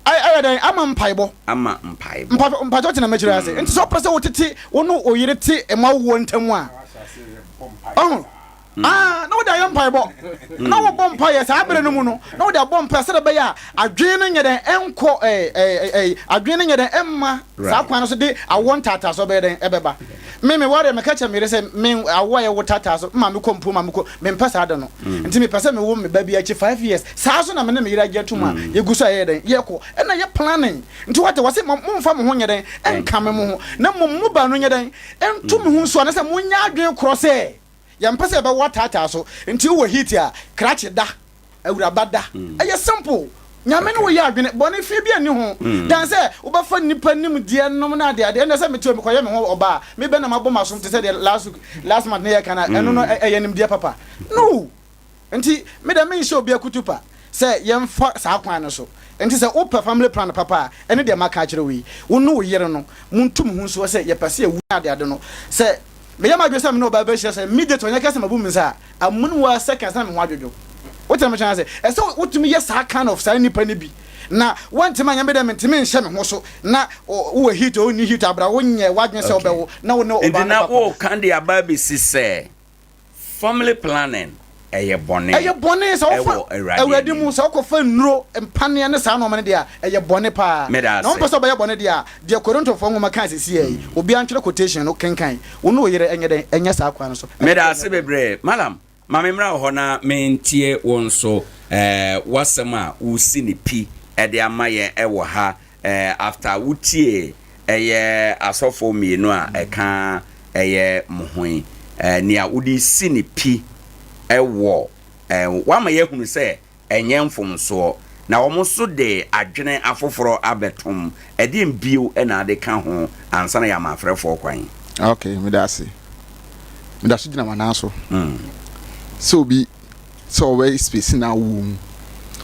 Ayɛ dɛn ama mpaebɔ. Ama mpaebɔ. Mpakyɛw te na mɛkyerɛ ase. Nti sɛ wopɛ sɛ wotete wo ne wo yere te mma woɔ ntam a, ɔho. Ah, na wode ayɛ mpaebɔ. Na wobɔ mpaeɛ saa berɛ no mu no, na wode abɔ mpaeɛ sɛdeɛ ɛbɛyɛ a adwene no nyɛ dɛn ɛnkɔ ɛɛ ɛɛ ɛɛ adwene no nyɛ dɛn ɛmma saa kwan no so de awoɔ ntaataasoɔ bɛyɛ dɛn ɛbɛba. Me me ware meka kyerɛ me yere sɛ me awoɔ a yɛwo taataa so ma mekɔ mpo ma mekɔ mempɛ saa de no. Nti mepɛ sɛ mewo me ba bi akyi 5 years. Saa so na me ne me yere agye atom a yɛgu so a yɛyɛ dɛn yɛkɔ. Ɛna yɛ planning. Nti wate wɔse momfa mo ho nyɛ dɛn ɛnkame mo ho na mmom mo baanu nyɛ dɛn ɛnto mo ho nsuo anasɛ monyɛ adwene korɔ sɛ yɛmpɛ sɛ yɛbɛwo ataataa so. Nti wowɔ heat a krakye da, awuraba da. Ɛyɛ simple. Nyame ne wo yɛ adwene, bɔne fi bi nni ho. Dan sɛ wobɛfa nnipa nimdeɛ nom ne adeade. Ɛnɛ sɛ mete hɔ mekɔyɛ me ho ɔbaa, me bɛ na mabɔ m'asom te sɛ deɛ last week, last month ne yɛka no a, ɛno no ɛyɛ nimdeɛ papa? No! Nti me deɛ menhyɛ obi akutupa sɛ yɛmfa saa kwan no so. Nti sɛ wopɛ family plan papa a, ɛne deɛ maka akyerɛ wo yi. Wo ne wo yere no, montu mo ho nsuo sɛ yɛpɛ sɛ yɛwu ne adeade no. Sɛ meyɛ m'adwene sɛ me ne ɔbaa bɛhyia sɛ immediately ɔnyɛ kɛse mabu me nsa a, amonom hɔ ara seconds na me ho adwodwo. Wote deɛ mekyerɛ no ase? Ɛsɛ sɛ wotumi yɛ saa kind of saa nnipa no bi. Na woantumi anyɛ me deɛ mentumi nhyɛ me ho so na wowɔ heat o wonni heat abra wonyɛ w'adwene sɛ wobɛwo na wo ne Nti ɔbaa no na kɔ akɔda. woka de aba abɛsi sɛ family planning ɛyɛ bɔne Ɛyɛ bɔne sɛ wofa ɛwɔ Awurade Awurade mu, anim. sɛ wokɔfa nnuro, mpaneɛ ne saa nnoɔma no deɛ a, ɛyɛ bɔne paa. Meda Na wompɛ ase. sɛ wobɛyɛ bɔne deɛ a, deɛ Korintofoɔ nwoma kaa seesei yi, obiara ntwerɛ quotation no kenkan. Wo ne wo yere nyɛ dɛn? Ɛnyɛ saa kwan no so. Ɛno Meda deɛ ase ɛnyɛ bɔne. bebree. Mallam, ma me mmra wo hɔ na mentie wo nso eh, w'asɛm a wosi no pi de ama yɛn wɔ ha eh, after wotiee ɛyɛ asɔfoɔ mmienu a ɛka ɛyɛ mo ho yi, eh, nea wode si no pi wɔ eh, woama yɛahunu sɛ ɛnyɛ mfomsoɔ, na wɔn nso de adwene afoforɔ abɛtom, ɛdeɛn bio na ade ka ho ansa na yɛama afrɛfoɔ kwan? Ok, meda ase. Meda so gyina m'anan so. Sɛ obi sɛ ɔbɛ space na awoɔ mu,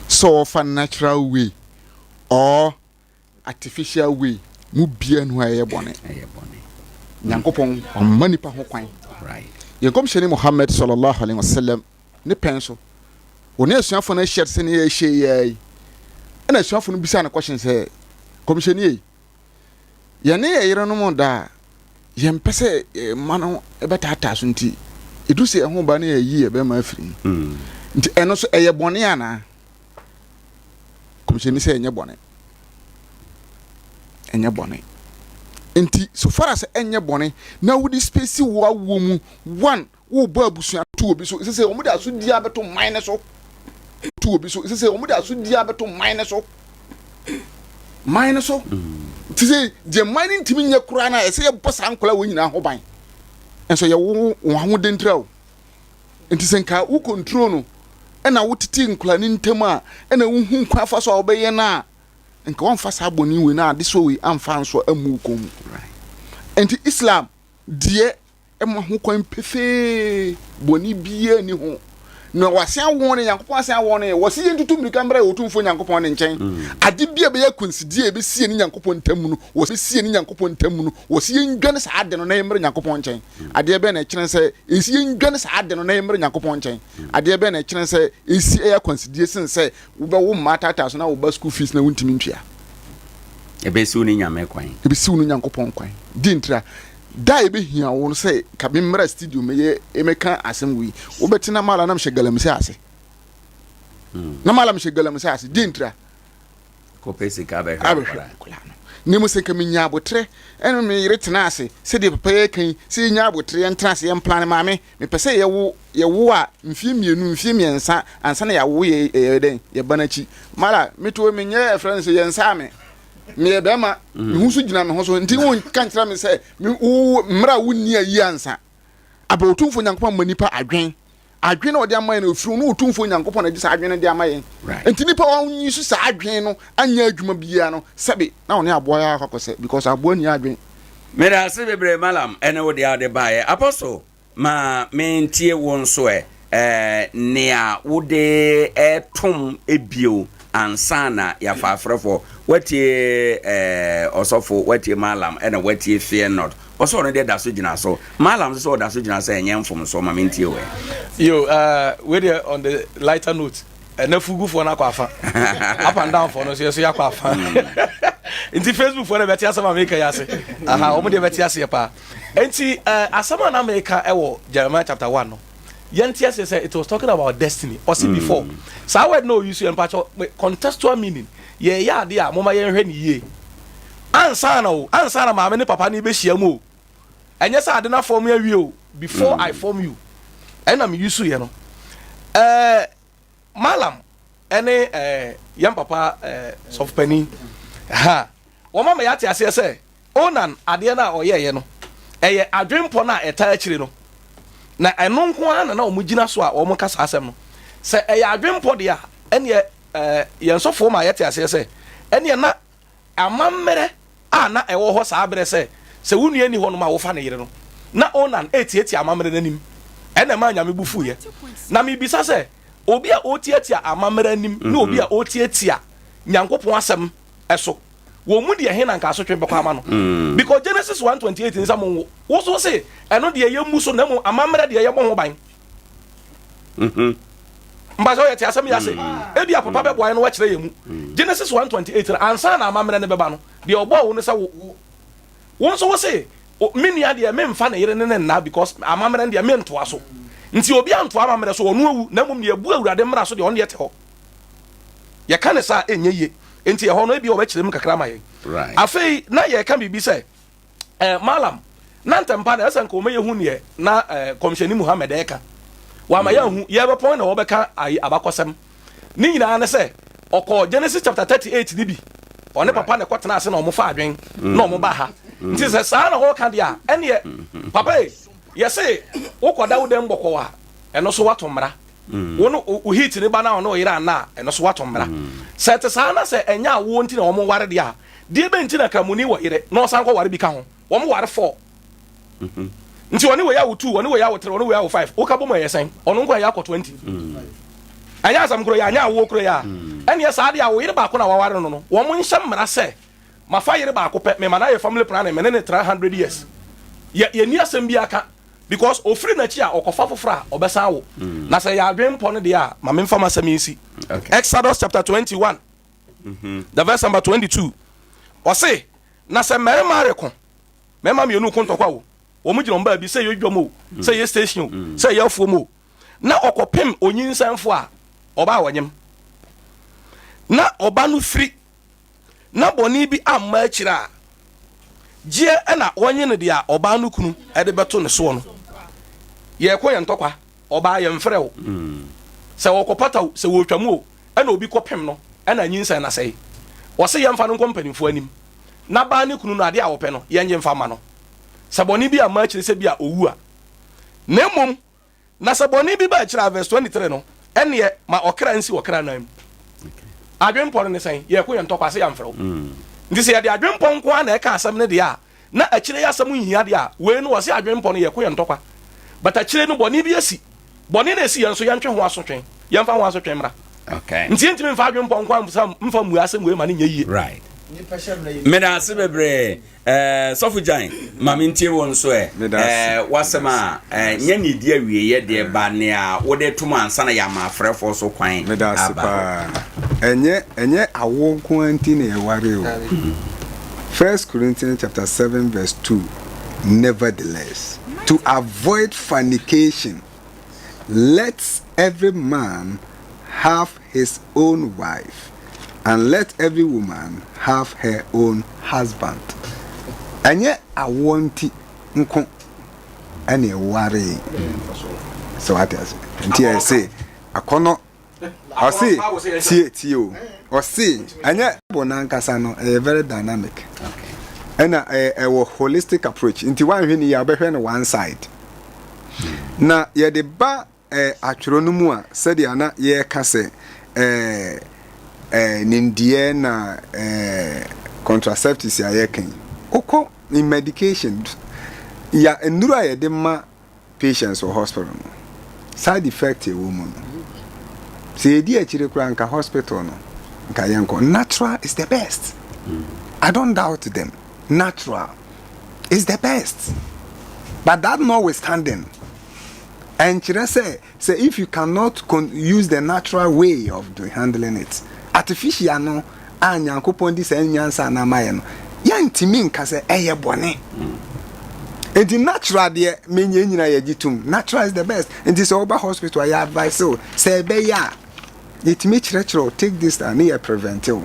sɛ ɔfa natural way or artificial way mu bia nu a ɛyɛ bɔne. Ɛyɛ bɔne. Nyankopɔn ɔmma nipa ho kwan. Yɛn kɔmhyɛni Muhammad sallallahu alaihi wasallam ne pɛn so, wɔne asuafo no ahyia te sɛ ne yɛahyia yi ara yi. Ɛna asuafo no bisaa no question sɛ, Kɔmhyɛni ei, yɛne yɛn yerenom da a, yɛmpɛ sɛ mma no bɛtaataa so nti, ɛduru sɛ yɛn ho ba no yɛyi yɛn bɛrima afiri mu. Nti ɛno nso ɛyɛ bɔne anaa? Kɔmhyɛni sɛ ɛnyɛ bɔne. Ɛnyɛ bɔne. Nti so far as ɛnyɛ bɔne na wode space wo awoɔ mu one wobɔ abusua to obi so sɛ sɛ wɔn de asodie abɛto man no so to obi so sɛ sɛ wɔn de asodie abɛto man no so man no so nti sɛ deɛ man no ntumi nyɛ koraa no a ɛsɛ yɛbɔ saa nkwadaa wɔn nyinaa ho ban nso yɛwo wɔn ahoden tira o nti sɛ nka wo control no ɛna wotete nkwadaa no ntam a ɛna wohu kwan afa so a wobɛyɛ no a nka wɔmfa saa bɔne wei na adesoa wei amfa nso ammu wo kɔn mu. Nti Islam deɛ ɛma ho kwan pefee, bɔne biara nni ho. Na wɔasen awɔn ne Nyankopɔn asen awɔn ne wɔsi yɛn tutu mmirika mbra Otumfoɔ Nyankopɔn ne nkyɛn. Ade bi a ɛbɛyɛ akwansideɛ a ɛbɛsi yɛne Nyankopɔn ntam no, wɔsi yɛne Nyankopɔn ntam no, wɔsi yɛn dwane saa ade no na yɛmmra Nyankopɔn nkyɛn. Adeɛ bɛn na ɛkyerɛ sɛ ɛsi yɛn dwane saa ade no na yɛmmra Nyankopɔn nkyɛn? Adeɛ bɛn na ɛkyerɛ sɛ ɛsi ɛyɛ akwansideɛ sen sɛ Wobɛwo mma ataataa so na wo ba school fees na wontumi ntua. Ɛbɛsiw ne Nyame kwan. Ɛbɛsiw no Nyankopɔn kwan. Di ntira. Da a ɛbɛhia wo no sɛ ka me mmra studio mɛyɛ mɛka asɛm wei. Wobɛte na mala na mehyɛ galamsey ase. Na mala mehyɛ galamsey ase. Di ntira. Kɔpɛ sika bɛhwɛ abɛhwɛ nkwadaa no. Na mmom sɛ nka menya aboterɛ ɛne me yere tena ase sɛdeɛ papa yɛ ka yi sɛ yɛnya aboterɛ yɛntena ase yɛmplane maame mepɛ sɛ yɛwo yɛwo a mfie mmienu mfie mmiɛnsa ansa na yɛawo yɛ yɛ dɛn yɛba no akyi mara meto menyɛ ɛfrɛ no sɛ yɛnsaa me meyɛ bɛrima me ho so gyina me ho so nti wonka nkyerɛ me sɛ me wo mmerɛ a wonni ayi ansa Aber Otumfoɔ Nyankopɔn ama nipa adwen. Adwen a ɔde ama yɛn no, ofiri ɔno Otumfoɔ Nyankopɔn na ɛde saa adwen no de ama yɛn. Nti nipa a ɔnyi so saa adwen no anyɛ adwuma biara no, sɛbe na ɔne aboa yɛ akɔ akɔsɛ because aboa nni adwen. Meda ase bebree Mallam ɛne wo deɛ a wode baeɛ. Apostle ma mentie wo nso ɛ, nea wode retom bio ansa na yɛafa afrɛfoɔ. Woatie ɔsɔfo, woatie Mallam ɛna woatie Fear Not. Ɔsɛ ɔno deɛ da so gyina so. Mallam nso sɛ ɔda so gyina sɛ ɛnyɛ mfomsoɔ. Ma mentie wo ɛ. Yo, wei deɛ on the lighter note, ɛnɛ fugufoɔ no akɔ afa, up and down foɔ no nso yɛ so yɛakɔ afa. Nti Facebook foɔ no bɛte asɛm a meka yi ase. Aha, wɔn deɛ bɛte aseɛ paa. Nti asɛm a na meka ɛwɔ Jeremiah chapter 1 no, Yɛnte aseɛ sɛ it was talking about destiny. Ɔse before. Saa word no a ɔuse yɛ mpakyɛw contextual meaning. Yɛreyɛ adeɛ a momma yɛnhwɛ no yie. Ansa na o, ansa na maame ne papa no rebɛhyia mu o. Ɛnyɛ sɛ ade no afɔm awie o, before I form you. Ɛna me use yɛ no. Ɛɛ Malam ɛne ɛɛ yɛn papa ɛɛ sɔfopanin. Ha, wɔn ama yɛate aseɛ sɛ Onan adeɛ no a ɔyɛeɛ no, ɛyɛ adwempɔ no a ɛtaa akyire no. Na ɛno nko ara na na wɔgyina so a wɔka saa asɛm no. Sɛ ɛyɛ adwempɔ deɛ a, ɛnneɛ ɛɛ yɛn sɔfoɔ ma yɛte aseɛ sɛ ɛnneɛ na Amammerɛ a na ɛwɔ hɔ saa berɛ sɛ, sɛ wo nua nni hɔnom a wofa ne yere no, na Onan retiatia amammerɛ no anim. Ɛnna ɛmaa Nyame bo fuiɛ. Na mebisa sɛ, obi a ɔretiatia amammerɛ anim ne obi a ɔretiatia Nyankopɔn asɛm so, wɔn mu deɛ he na nka asotwe bɛkɔ ama no? Because Genesis 1:28 ne sɛ monwo. Wo nso wose, ɛno deɛ yɛmmu so na mmom amammerɛ deɛ yɛbɔ ho ban. Mba sɛ yɛte asɛm yi ase. Ebia papa bɛboa yɛn na wakyerɛ yɛn mu. Genesis 1:28 no, ansa na amammerɛ no bɛba no, deɛ ɔbɔɔ wo no sɛ wo. Wo nso wo se, me nua deɛ memfa ne yere ne ne nna because amammerɛ no deɛ mentoa so. Nti obi antoa amammerɛ so, ɔno awu, na mmom deɛ abu Awurade mmara so deɛ ɔno deɛ te hɔ. Yɛka no saa a, ɛnyɛ yie. Nti ɛhɔ no ebia ɔbɛkyerɛ mu kakra ama yɛn. Afei na yɛreka biribi sɛ, eh, Malam, na ntɛmpa na ɛsɛ nka wɔma yɛhu neɛ na eh, kɔmhyɛni Muhammad ɛka. Wama mm. yɛahu, yɛbɛpɔn na wɔbɛka ayi abakɔsɛm. Ne nyinaa ne sɛ, ɔkɔɔ Genesis chapter 38 ne bi. Ɔne papa na ɛkɔtena ase na wɔn fa adwen mm. na wɔn ba ha. Mm. Nti sɛ saa na wɔka deɛ a, ɛneɛ mm-hmm. papa yi, yɛse wokɔda wo dɛm bɔkɔɔ a, ɛno so wato mmara. Wo no wo heat ne ba na ɔne ɔyere anna a, ɛno so wato mmara. Sɛ ɛte saa na sɛ ɛnyɛ awoɔ nti na wɔn ware deɛ a, Deɛ bɛn nti na Kramoni wɔ yere na ɔsan kɔ ware bi ka ho? Wɔn ware four. Nti ɔne wei awo two, ɔne wei awo three, ɔne wei awo five. Woka bom a ɛyɛ sɛn? Ɔno nko a ɛyɛ akɔ 20. Ɛnyɛ asɛm koro yi a, ɛnyɛ awoɔ koro yi a. Ɛneɛ saa deɛ a wo yere baako na waware no no, wɔn nhyɛ mmara sɛ mafa yere baako pɛ, mema no ayɛ family planning, me ne no tra hundred years. Yɛ yɛnni asɛm biara ka because ɔfiri n'akyi a ɔkɔfa foforɔ a ɔbɛsan awo. Na sɛ ɛyɛ adwene mpɔ no deɛ a, ma memfa m'asɛm yi nsi. Exodus chapter 21. The verse number 22. Ɔse, na sɛ mmarima reko, mmarima mmienu ko ntɔkwa o, wɔn gyina wɔn baabi, sɛ ɛyɛ dwam o, sɛ ɛyɛ station o, sɛ ɛyɛ afuom o, na ɔkɔpem onyinsɛnfo a, ɔba a ɔnyem, na ɔba no firi, na bɔne bi amma akyire a, gyeɛ na wɔnye no deɛ ɔbaa no kunu de bɛto ne soɔ no. Yɛreko yɛn ntɔkwa, ɔbaa yɛmfrɛ wo, sɛ ɔkɔpata o, sɛ wɔretwa mu o, ɛna obi kɔ pem no ɛna nyinsɛn no asɛe. Wɔse yɛmfa no nkɔ mpanimfoɔ anim na baa ne kunu no adeɛ a ɔpɛ no yɛngye mfa mma no. Sɛ bɔne bi amma akyire sɛ bi a ɔwu a. Na mmom na sɛ bɔne bi ba akyire a verse 23 no ɛneɛ ma ɔkra nsi ɔkra nan mu. Adwenpɔ no ne sɛn? Yɛko yɛn ntɔkwa se yɛamfrɛ wo. Nti sɛ yɛde adwenpɔ nko ara na ɛka asɛm no deɛ a na akyire yi asɛm nhia deɛ a, wei no wɔse adwene mpɔ no yɛko yɛn ntɔkwa but akyire no bɔne bi asi, bɔne no a ɛsi yɛn nso yɛntwe ho asotwe, yɛmfa ho asotwe mmra. Okay. Nti yɛntumi mfa adwene mpɔ nko ara mfa mmua asɛm wei ma no nyɛ yie. Right. Meda ase bebree. Eh, Sɔfo Gyan, ma mentie wo nso ɛ. Eh, w'asɛm a eh, nyɛ ne di awieeɛ deɛ ba nea wode tom ansa na yɛama afrɛfoɔ so kwan Meda ase aba hɔ. paa. Ɛnyɛ ɛnyɛ awoɔ nko ara nti na yɛware o. First Corinthians chapter 7 verse 2 Nevertheless, to avoid fornication, let every man have his own wife, and let every woman have her own husband. Ɛnyɛ awoɔ nti nko ɛna ɛwaree. Sɛ wate ase. Nti ɛsɛ akɔnɔ Ɔse tie tie o. Ɔse ɛnyɛ Bible n'ankasa no ɛyɛ very dynamic. Ɛna ɛwɔ holistic approach. Nti wanhwɛ ne yie a wobɛhwɛ no one side. Na yɛde ba eh, atwerɛ no mu a sɛdeɛ na yɛreka sɛ eh, eh, nimdeɛ na eh, contraceptives a yɛreka yi. Wokɔ in medication ya nnuro a yɛde ma patients wɔ hospital no, side effect a ɛwɔ mu no, sɛ yɛdi akyire koraa nka hospital no, nka yɛnkɔ. Natural is the best. I don't doubt them. Natural is the best. But that notwithstanding, ɛnkyerɛ sɛ sɛ if you cannot use the natural way of handling it, artificial no a Nyankopɔn de saa nyansa no ama yɛn no, yɛntumi nka sɛ ɛyɛ bɔne. Nti natural deɛ me yɛn nyinaa yɛgye tom natural is the best. Nti sɛ woba hospital a yɛ advice wo sɛ ɛbɛyɛ a yɛtumi kyerɛkyerɛ wo take this a ne yɛ prevent wo.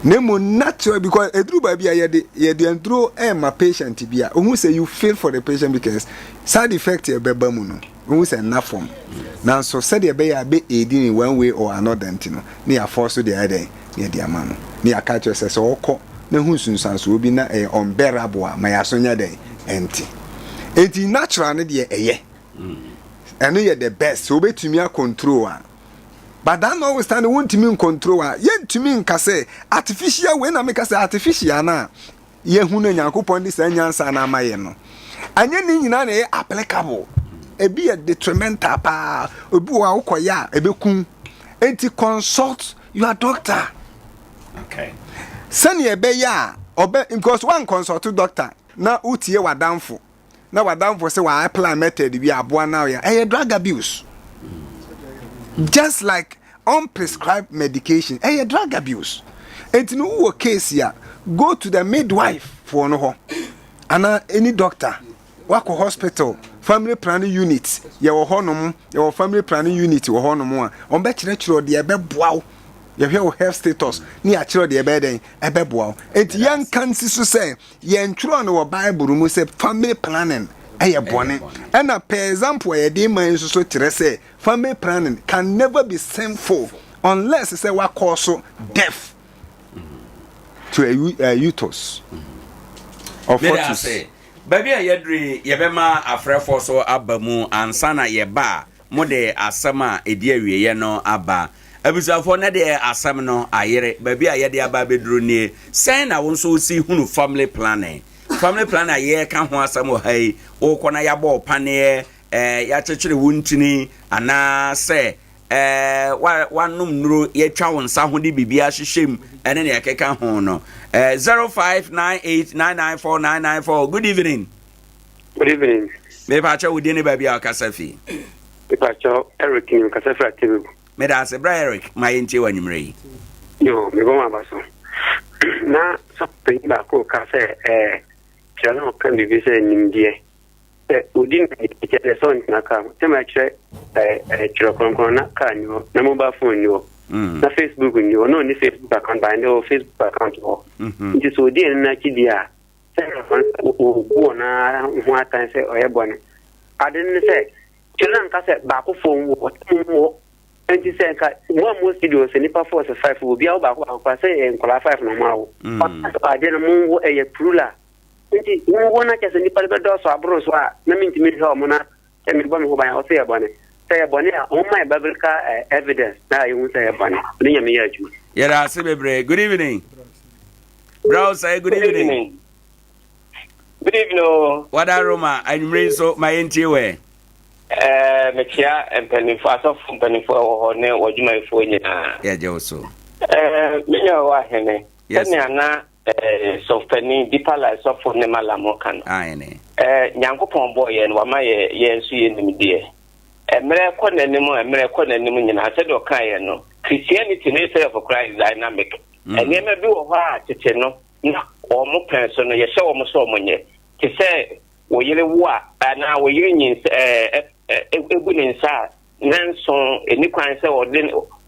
Na mmom natural because ɛduru baabi a yɛde yɛde aduro ɛma patient bi a wohu sɛ you feel for the patient because side effect ɛbɛba mu no wohu sɛ nna fam. Nanso sɛdeɛ ɛbɛyɛ a bɛ aid in one way or another nti no ne yɛafɔ so deɛ ayɛ dɛn na yɛde ama no na yɛaka kyerɛ sɛ sɛ ɔkɔ na hu nsunsuansoɔ bi na ɛyɛ unbearable a ma yɛaso nyɛ dɛn ɛnte. Enti natural no deɛ ɛyɛ ɛno yɛ the best sɛ wobɛtumi acontrol a but that notwithstanding wontumi ncontrol a yɛntumi nka sɛ artificial wei na meka sɛ artificial no a yɛhu no Nyankopɔn de saa nyansa no ama yɛ no ɛnyɛ ne nyinaa na ɛyɛ applicable. Ebi yɛ detrimental paa. Obi wɔ a wokɔyɛ a ɛbɛkum. Enti consult your doctor. Okay. Sɛnea ɛbɛyɛ a ɔbɛ because one consult doctor na wotie w'adamfo na w'adamfo sɛ wa apply method bi aboa na ɔyɛ ɛyɛ drug abuse. Just like unprescribed medication ɛyɛ drug abuse. Enti no wowɔ case a go to the midwife foɔ no hɔ anaa any doctor wakɔ hospital family planning unit yɛwɔ hɔnom yɛwɔ family planning unit wɔ hɔnom a ɔmbɛkyerɛkyerɛ deɛ ɛbɛboa wo yɛhwɛ wo health status ne yɛakyerɛ deɛ ɛbɛyɛ dɛn ɛbɛboa wo. Enti yɛnka nsi so sɛ yɛntwerɛ no wɔ bible mu sɛ family planning ɛyɛ bɔne. Ɛna per example a yɛde ma yi nso so kyerɛ sɛ family planning can never be sinful unless sɛ wakɔ so death to a uterus or Mede fetus. Ase baabi a yɛduru yi, yɛbɛma afrɛfoɔ so aba mu ansa na yɛba a mode asɛm a ɛdi awieeɛ no aba. Abusuafoɔ, na deɛ asɛm no ayere baabi a yɛde aba abɛduru nie. Sɛn na wo nso wosi hunu family planning? Family planning a yɛreka ho asɛm wɔ ha yi, wokɔ na yɛabɔ wo paneɛ, yɛakyekyere wo ntini anaasɛ wanom nnuro, yɛatwa wo nsa ho de biribi ahyehyɛ mu ɛne nea ɛkeka ho no. 0598994994. Good evening. Good evening. Mepakyɛ wo din ne baabi a ɔkasa fi. Mepakyɛ Eric ni kasa firi Atebubu. Meda ase bra Eric, ma yɛntie wɔ anwummerɛ yi. Yo, mebɔ mo aba so. Na sɔpanyin baako ka sɛ ɛɛ kyerɛ na ɔka biribi sɛ nimdeɛ. Sɛ odi nimdeɛ kyerɛ sɛ ɔntena kaa mu. Sɛ ma kyerɛ ɛɛ kyerɛ kronkron na kaa ni hɔ, na mobile phone ni hɔ. Na Facebook ni hɔ, na ɔni Facebook account ba, ɛnɛ wɔ Facebook account hɔ. Nti sɛ odi ɛno n'akyi di a, sɛ ɔbu ɔno ara ho atan sɛ ɔyɛ bɔne. Ade ne sɛ kyerɛ na nka sɛ baakofoɔ nwo ɔtɛm wɔ nti sɛ nka mo a mo studio sɛ nipa four sɛ five wɔ obiara wo baako baako koraa sɛ yɛ nkɔlaa five na ɔmo awo. Ade no mo nwo ɛyɛ plural nti mo nwo na kyɛ sɛ nipa no bɛdɔɔso aboro so a na mentumi nhwɛ ɔmo na sɛ mebɔ me ho ban a ɔsɛ yɛ bɔne. Sɛ yɛ bɔne a ɔmo ma yɛ biblical evidence na yɛhu sɛ yɛ bɔne ne Nyame yɛ adwuma. Yɛda ase bebree. Good evening. Bra Osei, good evening. Good evening. O. Wada Roma, anwummere nso ma yɛntie wɛ. Ɛɛ mekyia mpanimfoɔ asɔfo mpanimfoɔ a ɛwɔ hɔ ne w'adwumayɛfoɔ nyinaa. Yɛgye wo so. Ɛɛ me nua wɔ ahene. Yes. Sɛnea na ɛɛ sɔfani Deeper Life sɔfo ne Malam ka no. Ahene. Ɛɛ Nyankopɔn bɔɔ yɛn wama yɛ yɛn nso yɛ nimdeɛ. Mmerɛ kɔ n'anim mmerɛ kɔ n'anim nyinaa sɛdeɛ ɔkaeɛ no Christianity no itself koraa is dynamic. Nneɛma bi wɔ hɔ a tete no na wɔn pɛn so no yɛhyɛ wɔn sɛ wɔnyɛ te sɛ wo yere wo a anaa wo yere nyinsɛ ɛɛ egu ne nsa a nanso ɛni kwan sɛ ɔde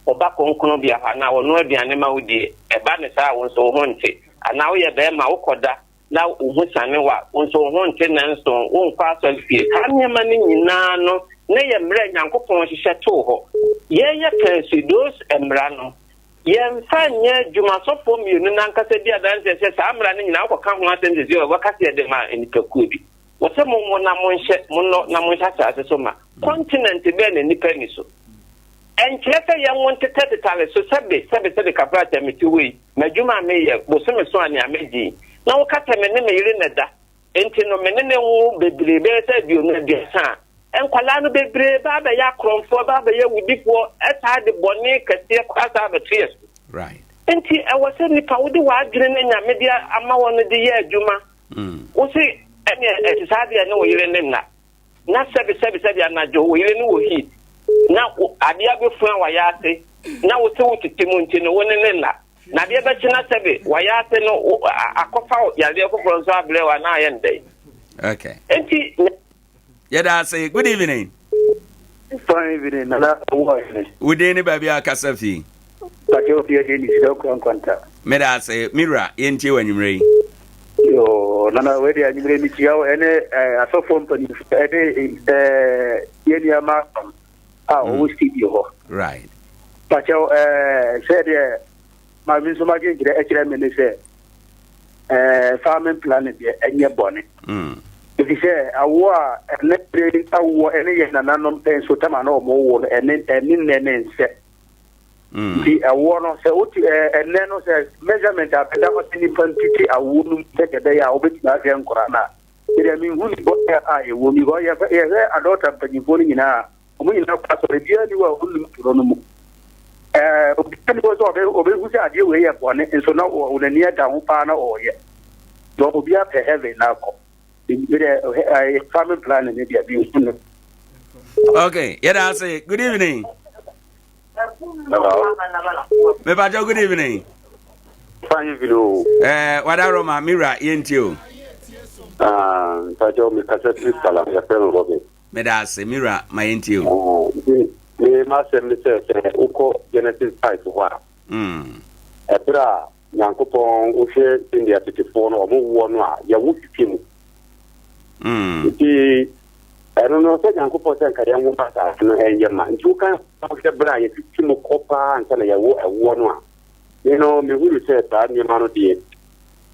ɔba kronkron bea hɔ anaa ɔno aduane ma wo die. Ɛba ne saa a wo nso wo ho nte. Anaa woyɛ bɛrima wokɔda na wo ho sane wo a wo nso wo ho nte nanso wonkɔ asɔre fie. Saa nneɛma no nyinaa no na yɛ mmara a Nyankopɔn hyehyɛ too hɔ. Yɛyɛ pɛn so those mmara no Yɛmfa nyɛ adwuma. Asɔfoɔ mmienu no ankasa di adanseɛ sɛ saa mmara no nyinaa wokɔka ho asɛm seesei a, wɔbɛka sɛ yɛde maa nnipakuo bi. Wɔsɛ monwo na monhyɛ, monnɔ na monhyɛ asase so ma. Kɔntinɛnte bɛn na nnipa nni so? Ɛnkyerɛ sɛ yɛnwo ntetɛtetare so sɛbe, sɛbe, sɛbe Kafrakyɛ mete hɔ yi, m'adwuma a meyɛ, bosome so a nea megye yi, na woka sɛ me ne me yere na ɛda, Enti no me ne no nwo bebree, bɛyɛ sɛ 20, 30 a, nkwadaa no bebree ba abɛyɛ akorɔmfoɔ, ba abɛyɛ awudifoɔ, ɛtaa de bɔne kɛseɛ koraa saa abɛto yɛ so. Right. Enti ɛwɔ sɛ nipa wode w'adwene ne Nyame de ama wɔ no de yɛ adwuma. Wo se ɛneɛ ɛte saa deɛ ne wo yere ne nna. Na sɛbi sɛbi sɛbi anadwo wo yere no wɔ heat na adeɛ abɛfua wayɛ ase na wo se wo tete mu nti no wo ne ne nna. Na adeɛ bɛkye na sɛbe wayɛ ase no akɔfa yareɛ foforɔ nso abrɛ wo anaa ayɛ no dɛn? Okay. Enti. Yɛda ase. Good evening. Fine evening, Nana Owuahene. Wo din ne baabi a kasa fi? Pakyɛ obi adi ne sika kura nkwanta. Meda ase, me wura, yɛntie wɔ anwummerɛ yi. Yoo, Nana, wei de anwummerɛ mekyia wo ɛne eh, asɔfoɔ mpanimfoɔ ɛne eh, yɛn nua Malcolm a ɔwɔ mm. studio hɔ. Right. Pakyɛ eh, sɛ deɛ maame nso madwenkyerɛ ɛkyerɛ me ne sɛ eh, farming planning deɛ ɛnyɛ bɔne. Mm. Ɛfiri sɛ awoɔ a ɛne bere awoɔ ɛne yɛn nananom nso tama na wɔn wo no ɛne ɛne nnɛ ne nsɛ. Mm. Nti ɛwoɔ no sɛ wote ɛnɛ no sɛ measurement a bɛda hɔ sɛ nipa ntete awoɔ no mu sɛdeɛ ɛbɛyɛ a wobɛtumi ahwɛ nkora no a ɛdeɛ menhu ne bɔne a ɛwɔ mu because yɛhwɛ adɔɔta mpanyimfoɔ no nyinaa a wɔn nyinaa kɔ asɔre biara ni hɔ a ɔnnim twerɛ no mu. Ɛɛ obiara ni hɔ sɛ ɔbɛ ɔbɛhu sɛ adeɛ wei yɛ bɔne nso na wɔn ani ada ho paa na ɔreyɛ. Na obiara pɛ heaven na akɔ. Deɛ ɛɛ family planning ne deɛ menhu no. Okay, yɛda ase. Good evening. Hello. Mepacho, good evening. Fine evening o. Eh, wada Roma, Mira, yɛntie o. Ah, mpacho mekasa firi Salam, yɛfrɛ me Robin. Meda ase, me wura, ma yɛntie o. Nti, me m'asɛm ne sɛ, sɛ wokɔ Genesis 5 hɔ a, ɛberɛ a Nyankopɔn wohwɛ sɛnea tetefoɔ no wɔn woɔ no a, yɛwo hwehwɛ mu. Nti, ɛno no, sɛ Nyankopɔn sɛ nka yɛnwo ma asase no ɛnyɛ ma. Nti woka wohwɛ berɛ a yɛtwitwi mu kɔ paa ansa na yɛwo ɛwoɔ no a, me no mehunu sɛ saa nneɛma no deɛ,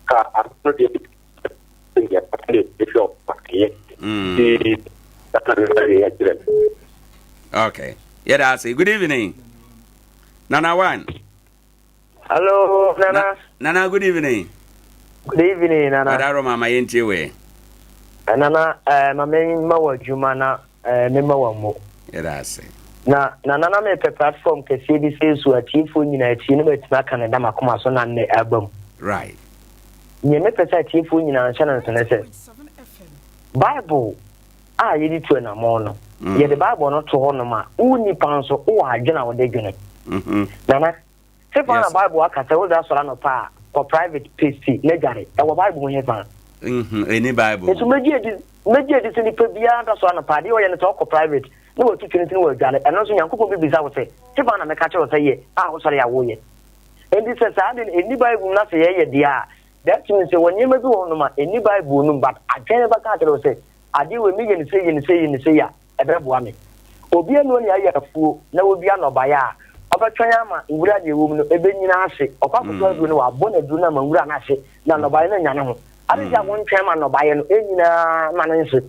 ka ano no deɛ Okay. Yeah, that's it. Good evening. Nana One. Hello, Nana. Na, Nana, good evening. Good evening, Nana. Madaro Mama Yenti we. Eh, Nana, eh, mama ma wa juma na eh, me ma wa mo. Yeah, that's it. Na na nana mepɛ platform kɛseɛ bi sɛ so atiefoɔ nyinaa tie na matumi aka ne da makoma so na nnɛ aba mu. Right. Nea mepɛ sɛ atiefoɔ nyinaa nhyɛ no nso ne sɛ, Bible a yɛde tu anammɔn no, mm. yɛde Bible no to hɔnom a, wo nipa nso wowɔ adwene a wode dwene. Mm-hmm. Nana, sefa na Bible aka sɛ wode asɔre anɔpa a, kɔ private pesti na dware. Ɛwɔ Bible mu hefa? Mm-hmm. Ɛni Bible. Nso mɛgye adi mɛgye adi sɛ nipa biara da sɔre anɔpa adeɛ ɔyɛ no sɛ ɔkɔ private na watu twene na wadware. Ɛno nso Nyankopɔn bɛbisa wo sɛ, sefa na meka kyerɛ wo sɛ yɛ a wosɔre a woyɛ. Enti sɛ saa ade no ɛnni Bible mu na sɛ yɛyɛ deɛ a, that means sɛ wɔ nneɛma bi wɔ hɔnom a ɛnni Bible no mu but adwene no bɛka akyerɛ wo sɛ adeɛ wei meyɛ no sei yɛ no sei yɛ no sei a ɛbɛboa me. Obi anu ne ayɛ afuo na wɔdua nnɔbaeɛ a, ɔbɛtwɛn ama nwura deɛ ɛwɔ mu no ɛbɛnyini ahye. Ɔkɔ akɔtɔ aduro no wabɔ no aduro no ama nwura no ahye na nnɔbaeɛ no anya ne ho. Ade nti a wontwɛn ma nnɔbaeɛ no ɛnyini ara ma no nhye.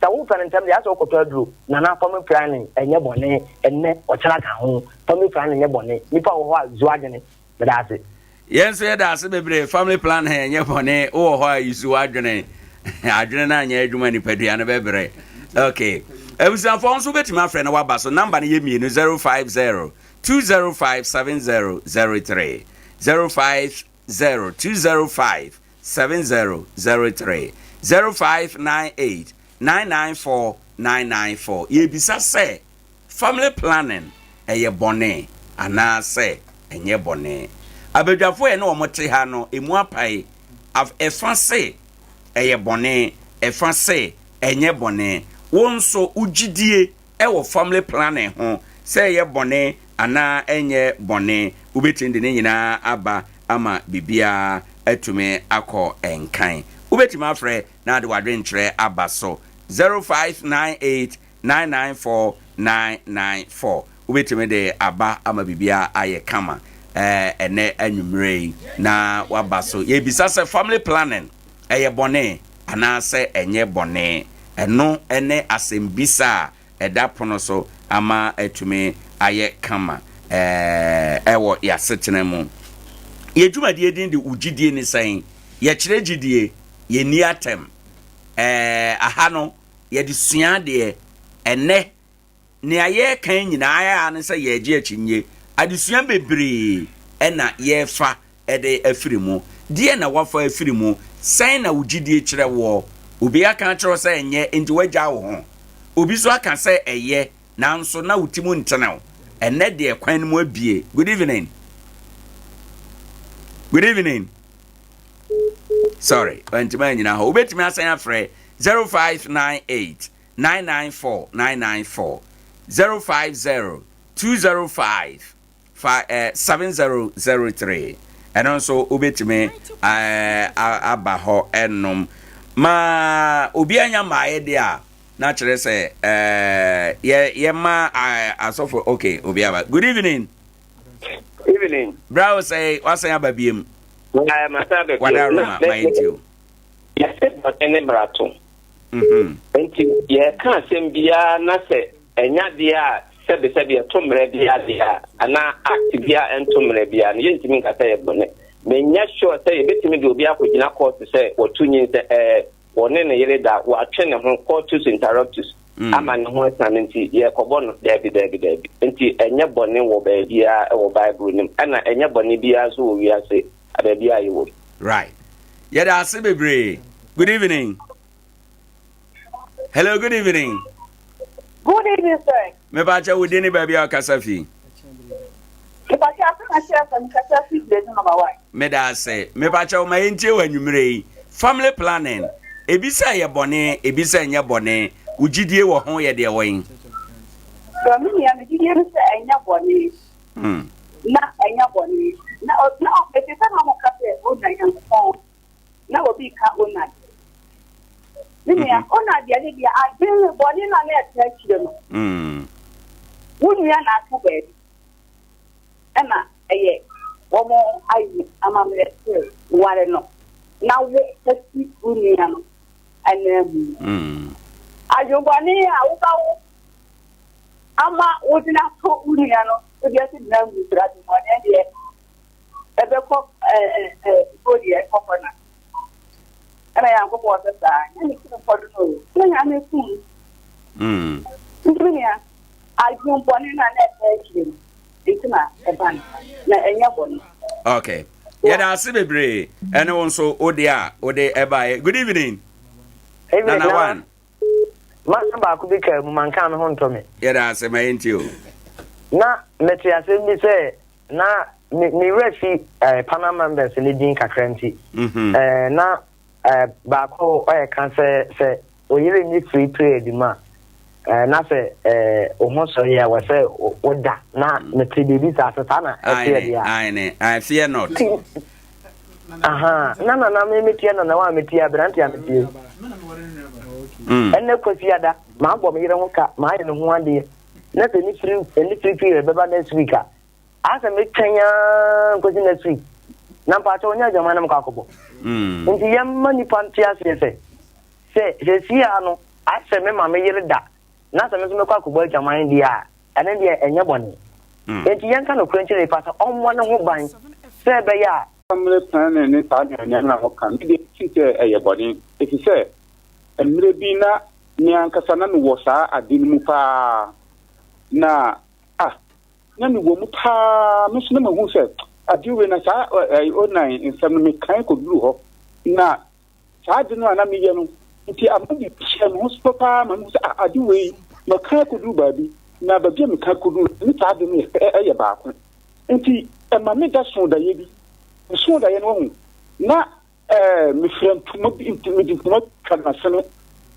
Sɛ wopɛ no ntɛm deɛ, ayɛ sɛ wokɔtɔ aduro. Nana, family planning ɛnyɛ bɔne, ɛnnɛ, ɔkyena ka ho. Family planning nyɛ bɔne. Nipa wɔ hɔ a, zu adwene. Meda ase. Yɛn nso yɛda ase bebree. Family planning ɛnyɛ bɔne. Wowɔ hɔ a, yusu w'adwene. Adwene no anyɛ adwuma nipadua no bɛbrɛ. Okay. Abusuafoɔ nso wobɛtumi afrɛ na waba so. Number no yɛ mmienu 050 205 7003 050 205 7003 0598 994 994 Yɛrebisa sɛ family planning ɛyɛ bɔne anaasɛ ɛnyɛ bɔne? Abadwafoɔ a yɛne wɔn te ha no ɛmu apae, ɛfa se ɛyɛ bɔne, ɛfa se ɛnyɛ bɔne. Wo nso wo gyidie wɔ family planning ho, sɛ ɛyɛ bɔne anaa ɛnyɛ bɔne, wobɛtumi de ne nyinaa aba ama biribiara atumi akɔ nkan. Wobɛtumi afrɛ na ade w'adwenkyerɛ aba so 0598 994 994. Wobɛtumi de aba ama biribiara ayɛ kama ɛnɛ anwummerɛ yi na waba so. Yɛbisa sɛ family planning ɛyɛ bɔne anaasɛ ɛnyɛ bɔne? Ɛno ne asɛmbisa a ɛda pono so ama atumi ayɛ kama wɔ yɛasetena mu. Yɛn dwumadie din de Wo Gyidie Ne Sɛn? Yɛkyerɛ gyidie, yɛnni atɛm. Aha no, yɛde sua adeɛ. Ɛnnɛ, Nea yɛreka yi nyinaa ara ne sɛ yɛregye akyinnye. Adesua bebree na yɛrefa de afiri mu. Deɛn na woafa afiri mu? Sɛn na wo gyidie kyerɛ woɔ? Obi aka akyerɛ wo sɛ ɛnyɛ, enti woagyaa wo ho. Obi nso aka sɛ ɛyɛ, nanso na wo ti mu ntene wo. Ɛnnɛ deɛ kwan no mu abue. Good evening. Good evening. Sorry, wantumi anyina hɔ. Wobɛtumi asan afrɛ. 0598 994 994 050 205 fa eh, 7003 ɛno nso wobɛtumi eh, aba hɔ ɛnom ma obi anya mmaeɛ deɛ a na kyerɛ sɛ eh, yɛ yɛma eh, asɔfo ok obi aba good evening evening bra wo sɛ wasan aba biem wada roma ma yɛnti o Yɛse bɔne ne mmarato. Enti yɛreka asɛm biara na sɛ ɛnyɛ adeɛ a sɛbesɛbe ɛto mmara biara deɛ a, anaa act biara a ɛnto mmara biara no, yɛntumi nka sɛ ɛyɛ bɔne. Menyɛ sure sɛ yɛbɛtumi de obi akɔgyina kɔɔto sɛ watu nyinsɛn, ɛɛ, ɔne ne yere da, watwe ne ho, coitus interruptus, ama ne ho asiane nti yɛrekɔbɔ no. Daabi, daabi, daabi. Enti ɛnyɛ bɔne wɔ baabiara wɔ Bible no mu, ɛna ɛnyɛ bɔne biara nso wɔ wiase baabiara a yɛwɔ mu. Right. Yɛda ase bebree. Good evening. Hello, good evening. Good evening, sir. Mepakyɛ wo din ne baabi a ɔkasa fi. Mepakyɛ ase na kyerɛ sɛ mekasa fi Blazing number one. Meda ase. Mepakyɛ wo ma yɛntie wɔ anwummerɛ yi. Family planning. Ebi sɛ ɛyɛ bɔne, ebi sɛ ɛnyɛ bɔne. Wo gyidie wɔ ho yɛ deɛ wɔn. Sɛ me nua me gyidie no sɛ ɛnyɛ bɔne. Na ɛnyɛ bɔne. Na na ɛte sɛ na wɔka sɛ ona Nyankopɔn na obi ka ona deɛ. Me nua, ona deɛ ne deɛ adwene bɔne na na ɛtena akyire no. Wo nua na aka baabi. Ɛna ɛyɛ wɔn ayi amammerɛ sɛ ware no na wo asi wo nua no ananmu. Adwene bɔne a wobɛwo ama wode no ato wo nua no wode asi ne nan mu sra de mu ɔne deɛ ɛbɛkɔ ɛɛ deɛ ɛkɔkɔ na ɛna Nyankopɔn sɛ saa nyɛ ne kunu kɔdo no o na Nyame kum nti me nua adwene bɔne na na ɛsɛ akyire no nti na ɛba no na ɛnyɛ bɔne. Okay. Yɛda ase bebree ɛne wo nso wode a wode ɛbaeɛ. Good evening. Nana one. M'asɛm baako bi kaa mu, manka a me ho ntɔ me. Yɛda ase ma yɛntie o. Na mete asɛm bi sɛ na me me werɛ fi eh, panel members no din kakra nti. Mm -hmm. eh, na eh, baako ɔyɛ ka sɛ sɛ oyere nni free period mu a eh, na sɛ eh, wo ho sɔre a wɔ sɛ woda na mete biribi saa sɛ saa na ɛteɛ deɛ a. Aine, I fear not. Aha, na nana me meteɛ nana wa meteɛ aberante a meteɛ. Mm. Ɛnɛ kwasiada, maabɔ me yere ho ka, maayɛ ne ho adeɛ. Na sɛ ne firi ne firi firi bɛba next week a, asɛ metwɛn ara nkosi next week. Na mpakyɛ ɔnyɛ adwaman na mekɔ akɔbɔ. Mm. Nti yɛmma nipa nte aseɛ sɛ, sɛ sɛsi a no, asɛ me ma me yere da, na sɛ me nso mekɔ akɔbɔ adwaman deɛ a, ɛno deɛ ɛnyɛ bɔne. Enti yɛnka nokorɛ nkyerɛ nipa sɛ ɔmmɔ ne ho ban sɛ ɛbɛyɛ a. Family planning ne saa nneɛma nneɛma no a wɔka no, me deɛ mefii sɛ ɛyɛ bɔne, efisɛ mmerɛ bi na me ankasa na mewɔ saa ade no mu paa, na ah, na mewɔ mu paa, me nso na mahu sɛ adeɛ wei na saa ɛɛ onan nsɛm no mekae kɔduru hɔ, na Saa ade no a na meyɛ no nti ama biribi hyɛɛ me ho so paa ma mehu sɛ ah, ade wei maka akɔduru baabi, na baabi a meka akɔduru no ne saa ade no yɛ baako. Nti ɛma meda soo daeɛ bi. Mesoo daeɛ no wahu, na eh, mefira ntoma bi, nti mede ntoma twa m'asene,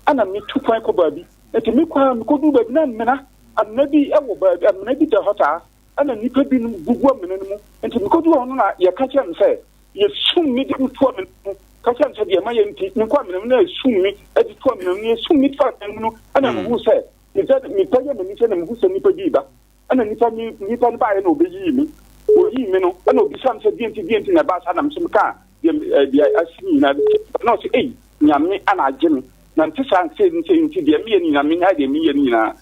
ɛna metu kwan kɔ baabi. Nti mekɔ a mekɔduru baabi na amena, amena bi wɔ baabi, amena bi da hɔ saa, ɛna nnipa binom gugu amena no mu. Nti mekɔduru hɔ no na yɛka kyerɛ me sɛ, Yesum me de me to amena mu. Ka kyerɛ me sɛ deɛ mayɛ nti, menkɔ amena mu, na esum me de to amena mu, na esum me to amena mu no, ɛna mm. mehu sɛ, mesɛ mepagya m'ani sɛ na mehu sɛ nipa bi reba. Ɛna nipa ni nipa no baeɛ na ɔbɛyii me. Ɔyii me no, ɛna ɔbisa me sɛ deɛ nti deɛ nti na ɛbaa saa na mesɛ mekaa deɛ deɛ asi nyinaa. Na ɔsɛ ei, nyame ana agye me. Na nte saa nsɛ nti nti deɛ meyɛ no nyinaa menyae deɛ meyɛ no nyinaa.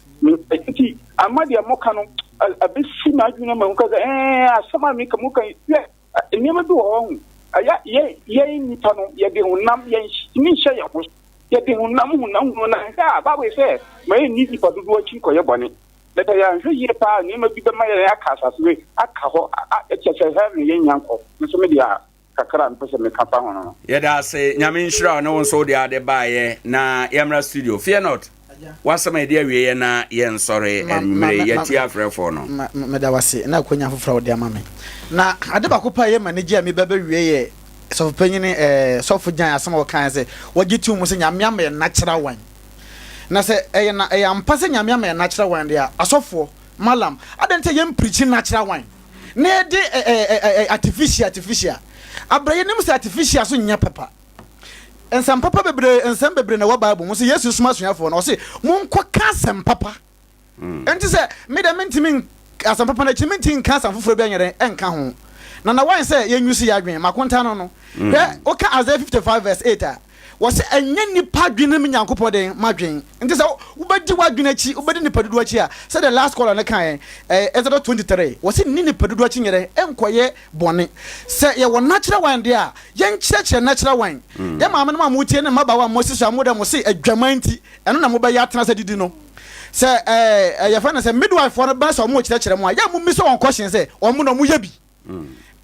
Nti ama deɛ moka no abɛsi m'adwene ma mu ka sɛ ɛɛ asɛm a meka moka yi Nneɛma bi wɔ hɔ ho, ɛyɛ yɛn yɛn nnipa no, yɛde honam, yɛntumi nhyɛ yɛn ho so. Yɛde honam honam hunu na nhwɛ a, Bible sɛ, ma yɛnni nnipa dodoɔ akyi nkɔyɛ bɔne. Na sɛ yɛanhwɛ yie paa a, nneɛma bi bɛma yɛn aka asase wei, aka hɔ, kyerɛ sɛ heaven yɛnnya nkɔ. Me nso me deɛ a, kakra a mepɛ sɛ meka fa ho no no. Yɛda ase Nyame nhyira wo ne wo nso wode ade baeɛ na yɛmmra studio. Fear not. W'asɛm a ɛdi awieɛ na yɛnsɔre anwummere yi, yɛatie afrɛfoɔ no. Meda wo ase na akwanya foforɔ a wode ama me. Na ade baako pɛ a ɛyɛ m'anigye a meba bɛwie yɛ. Sɔfopanyin ɛɛ sɔfo gyan asɛm a ɔkae sɛ wɔgye tom sɛ Nyame ama yɛn natural wine. Na sɛ ɛyɛ na ɛyɛ ampa sɛ Nyame ama yɛn natural wine deɛ a, asɔfoɔ, malam, adɛn nti a yɛn preachi natural wine na yɛde ɛ ɛ ɛ ɛ artificial artificial? Abrɛ yɛnim sɛ artificial so nyɛ papa. Nsɛm papa bebree nsɛm bebree na ɛwɔ Bible mu sɛ Yesu soma asuafoɔ no ɔse monkɔ ka asɛm papa. Enti sɛ me deɛ mentumi asɛm papa no akyi mentumi nka asɛm foforɔ bi anyɛ dɛn ɛnka ho. Na na wɔn sɛ yɛn use yɛn adwene makonta no no. Hwɛ woka Isaiah 55 verse 8 a wɔse ɛnyɛ nipa adwene ne me Nyankopɔn dɛn m'adwene. Nti sɛ wobɛdi w'adwene akyi wobɛdi nipa dodoɔ akyi a sɛdeɛ last caller no kaeɛ ɛyɛ Exodus 23 wɔse nni nipa dodoɔ akyi nyɛ dɛn ɛnkɔyɛ bɔne. Sɛ yɛwɔ natural wine deɛ a yɛnkyerɛkyerɛ natural wine. Yɛn maame nom a motie ne mmabaawa a moasi so a mo deɛ mose adwaman nti ɛno na mobɛyɛ atena ase adidi no. Sɛ ɛɛ yɛfrɛ no sɛ midwife foɔ no bɛn sɛ wɔn rekyerɛkyerɛ mo a, yɛ a mommisa wɔn question sɛ wɔn na wɔyɛ bi.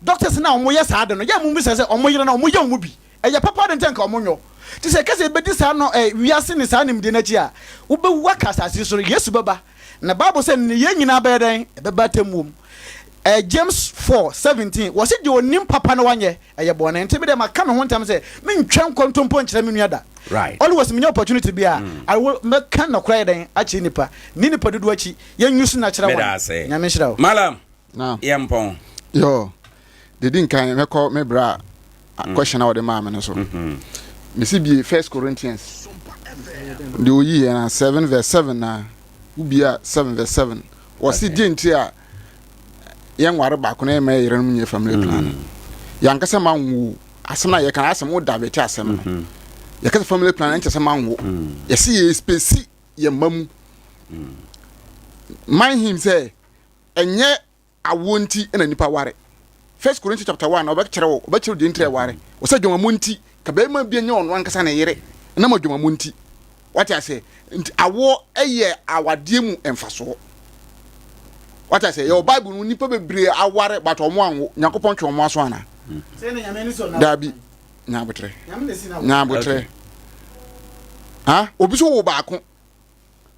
Doctors no a wɔyɛ saa ade no, yɛ a mommisa sɛ wɔn yere no wɔyɛ wɔn bi. Ɛyɛ papa ade nti anka wɔn nyɔ. Nti sɛ yɛka sɛ yɛbɛdi saa no ɛɛ wiase ne saa nimdeɛ no akyi a, wobɛwu aka asase yi so no, Yesu bɛba. Na Bible sɛ nneyɛɛ nyinaa bɛyɛ dɛn? Ɛbɛba atemmuo mu. Ɛɛ James 4, 17, wɔse deɛ ɔnim papa na wanyɛ, ɛyɛ bɔne. Nti me deɛ maka me ho ntam sɛ mentwa nkontompo nkyerɛ me nua da. Right. Always menya opportunity bi a, I will mɛka nɔkorɛ ayɛ dɛn akyerɛ nipa. Nni nipa dodoɔ akyi, yɛn use no akyerɛ Meda wɔn. ase. Nyame nhyira wo. Malam, Na. yɛmpɔn. Yo, deɛ di nkan mɛkɔ me bra a question a wɔde maa me no so. Mesi bie First Corinthians deɛ oyi yɛ na 7 verse 7 na wobia 7 verse 7 wɔsi deɛ nti a yɛnware baako na yɛma yɛ yerenom nyɛ family plan yɛankasa ma nwo asɛm na yɛka asɛm wo da bɛte asɛm no mm-hmm. yɛka sɛ family plan ɛnkyɛ sɛ ma nwo mm. yɛse yɛ spesi yɛ mma mu mm. mind him sɛ ɛnyɛ awoɔ nti na nipa ware First Corinthians chapter 1 ɔbɛkyerɛ wo ɔbɛkyerɛ deɛ nti ɛware ɔsɛ adwamammɔ nti ka bɛrima bi nyɛ ɔno ankasa ne yere nam adwamammɔ nti wate aseɛ nti awoɔ ɛyɛ awadeɛ mu mfasoɔ wate aseɛ yɛwɔ bible no nipa bebree aware but ɔmo anwo nyankopɔn twe ɔmo aso ana daabi nyabotrɛ nyabotrɛ ha obi so wo baako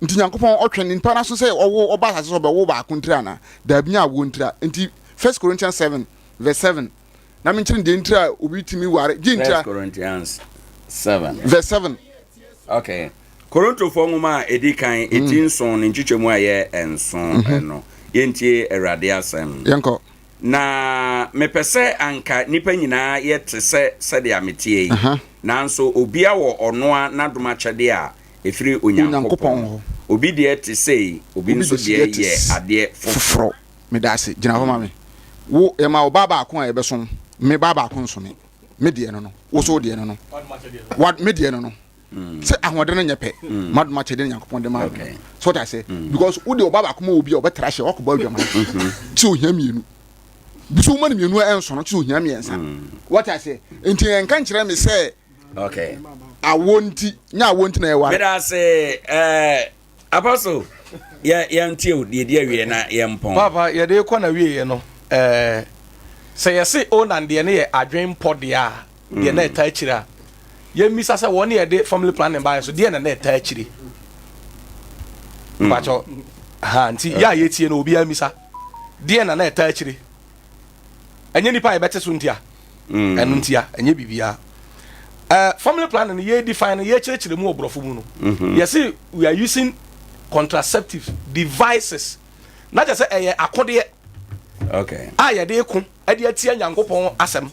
Nti Nyankopɔn ɔtwe nipa no aso sɛ ɔwo ɔba asase so ɔbɛwo baako ntiri anaa? Daabi nyɛ awoɔ ntiri a. Nti First Corinthians 7 verse 7 na menkyerɛ deɛ ntiri a obi tumi ware gye ntiri a. First Corinthians 7 verse 7. Okay. Korintofoɔ nwoma a ɛdi kan ɛti nson ne nkyekyɛmu a ɛyɛ nson no, yɛntie Awurade asɛm. Yɛnkɔ. Na mepɛ sɛ anka nnipa nyinaa yɛ te sɛ sɛdeɛ meteɛ yi, nanso obia wɔ ɔno ara n'adom akyɛdeɛ a ɛfiri Onyankopɔn hɔ. Obi deɛ te sei, obi nso deɛ yɛ adeɛ foforɔ. Meda ase. Gyina hɔ ma me. Wo, yɛma wo ba baako a ɛbɛso wo. Me ba baako nso me. Me deɛ no no. Wo nso wo deɛ no no. Wa, me deɛ no no. Sɛ ahoɔden no nyɛ pɛ. M'adom akyɛdeɛ no Nyankopɔn de maa me. So wote aseɛ? Because wo deɛ ɔba baako ma obi a ɔbɛtra hyɛ wakɔbɔ adwaman. Sɛ ohia mmienu. Bi so woma no mmienu a ɛnso no, sɛ ohia mmiɛnsa. Wote aseɛ? Nti ɛnka nkyerɛ me sɛ Okay. Awo nti, nyɛ awo nti na yɛware. Meda ase eh, Apostle, yɛ yɛntie o deɛ di awie na yɛmpɔn. Papa, yɛde kɔ na wieɛ no, eh, sɛ yɛse Onan deɛ no yɛ adwen pɔ deɛ a, deɛ na ɛta akyire a, yɛmmisa sɛ wɔn yɛde family planning baeɛ so deɛ na na ɛta akyire. Mpakyɛ, ha nti yɛ a yɛtie no obiara mmisa deɛ na na ɛta akyire. Ɛnyɛ nipa a yɛbɛte so ntia. Mm. Ɛno ntia, ɛnyɛ biribiara. Uh, family planning no yɛ define no yɛkyerɛkyerɛ mu wɔ borɔfo mu no. Mm-hmm. Yɛse we are using contraceptive devices. Na kyerɛ sɛ ɛyɛ akodeɛ. Okay. A yɛde ko ɛde atia Nyankopɔn asɛm.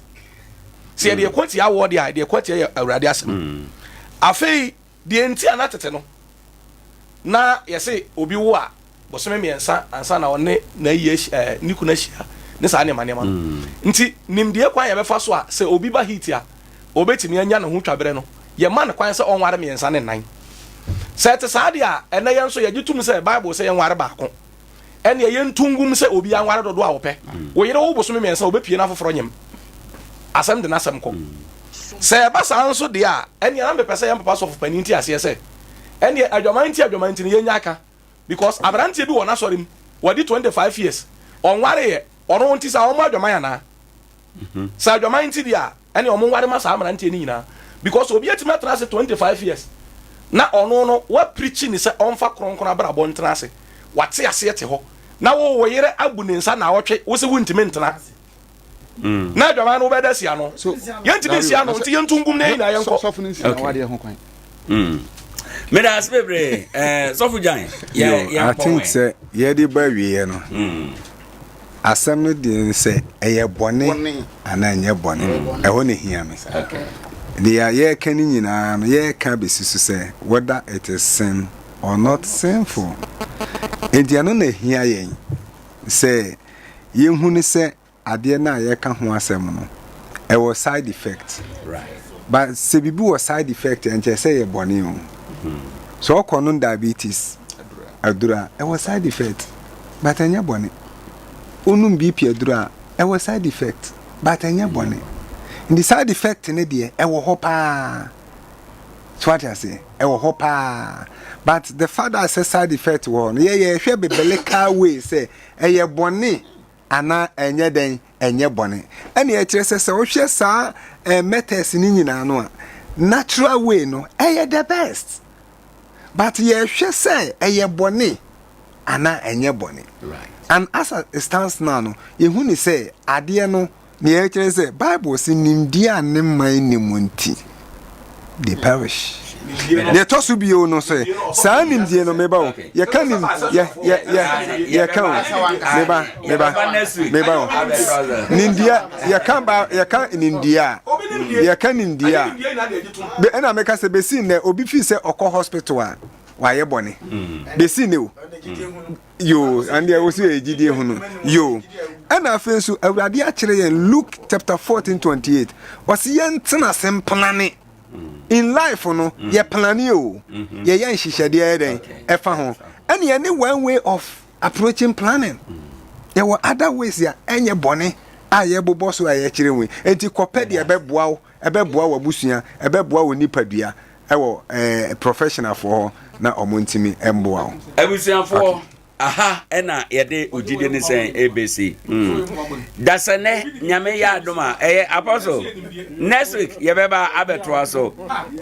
Sɛ yɛde ɛko atia awoɔ deɛ a yɛde ɛko atia yɛ Awurade asɛm. Mm. Afei deɛ nti a na tete no na yɛse obi wo a bosome mmiɛnsa ansa na ɔne n'ayi ahyia ɛɛ ne kunu ahyia ne saa nneɛma nneɛma no mm. nti nimdeɛ kwan yɛbɛfa so a sɛ obi ba heat a obetumi anya ne ho twaberɛ no yɛma no kwan sɛ ɔnware mmiɛnsa ne nnan sɛ ɛte saa deɛ a ɛnɛ yɛn nso yɛgye tom sɛ bible sɛ yɛnware baako ɛnneɛ yɛntu ngum sɛ obi anware dodoɔ a wɔpɛ mm. wo yere wo bosome mmiɛnsa obɛpie no afoforɔ nyem asɛm de n'asɛm kɔ mm. sɛ ɛba saa nso deɛ a ɛnneɛ na mepɛ sɛ yɛn papa sɔfo panin ti aseɛ sɛ ɛnneɛ adwaman nti adwaman nti no yɛnya aka Because abranteɛ bi wɔ n'asɔre mu wadi 25 years ɔnwareeɛ ɔno nti saa ɔmmɔ adwaman anaa? Sɛ adwaman nti deɛ a ɛne ɔmo nware ma saa mmeranteɛ no nyinaa because obi atumi atena ase 25 years na ɔno no waprikyi ne sɛ ɔmfa kronkron abrabɔ ntena ase wate aseɛ te hɔ na wo wo yere abu ne nsa naawɔtwe wo sɛ wontumi ntena. Na adwaman no wobɛda si ano. Yɛntumi nsi ano nti yɛntu ngum na yɛn nyinaa yɛnkɔ. Sɔfo no nsi awadeɛ ho kwan. Meda ase bebree. Sɔfo Gyan, yɛ I think sɛ yɛde ba awieɛ no, asɛm no deɛ sɛ ɛyɛ bɔne anaa ɛnyɛ bɔne, ɛhɔ na hia me. Deɛ yɛreka no nyinaa no, yɛreka bɛsi so sɛ whether it is sin or not sinful. Enti ɛno na ɛhia yɛn sɛ yɛhu ne sɛ adeɛ no a yɛreka ho asɛm no, ɛwɔ side effect. But sɛ biribi wɔ side effect a, nkyerɛ sɛ ɛyɛ bɔne o. Sɛ ɔkɔ nom diabetes aduro a, ɛwɔ side effect, but ɛnyɛ bɔne. Wonom BP aduro a, ɛwɔ side effect, but ɛnyɛ bɔne. Nti side effect no deɛ, ɛwɔ hɔ paa. So wate aseɛ? Ɛwɔ hɔ paa. But the fact that sɛ side effect wɔ hɔ no, yɛ yɛhwɛ biblical way sɛ ɛyɛ bɔne anaa ɛnyɛ dɛn, ɛnyɛ bɔne. Ɛna ɛkyerɛ sɛ sɛ wohwɛ saa eh, methods no nyinaa no a, natural way no ɛyɛ the best. But yɛhwɛ sɛ ɛyɛ bɔne anaa ɛnyɛ bɔne. And as it stands now no, yɛhu ne sɛ adeɛ no Nea ɛkyerɛ sɛ, Bible se nimdeɛ a ne man nni mu nti, they perish. Nea ɛtɔ so bio no sɛ, saa nimdeɛ no, meba o, yɛka nim, yɛ, yɛ, yɛ, yɛka o, meba, meba, meba o. Nimdeɛ, yɛka ba, yɛka nimdeɛ a, yɛka nimdeɛ a, be, ɛna meka sɛ besi nnɛ, obi fi sɛ ɔkɔ hospital a, wayɛ bɔne. Besi nnɛ o. Yoo, ɛndeɛ wo so yɛ gyidie hunu. Yoo. Ɛna afei nso, Awurade akyerɛ yɛn Luke chapter 14 28. Ɔsi yɛn tena ase mplane. In life no, mm. yɛ plane o. Mm-hmm. Yɛyɛ nhyehyɛdeɛ yɛ dɛn ɛfa ho. Ɛna yɛne one way of approaching planning. Mm. Yɛwɔ other ways a ɛnyɛ bɔne a yɛbobɔ so a yɛkyerɛ mu. Enti kɔpɛ deɛ ɛbɛboa wo, ɛbɛboa w'abusua, ɛbɛboa wo nipadua. ɛwɔ ɛɛ professional foɔ hɔ na wɔn ntumi mboa wo. Abusuafoɔ, aha ɛna yɛde ogyidie ne sɛn ɛbɛsi. Mm. Dasɛnɛ nyame yɛ adom a ɛyɛ apostle next week yɛbɛba abɛtoa so.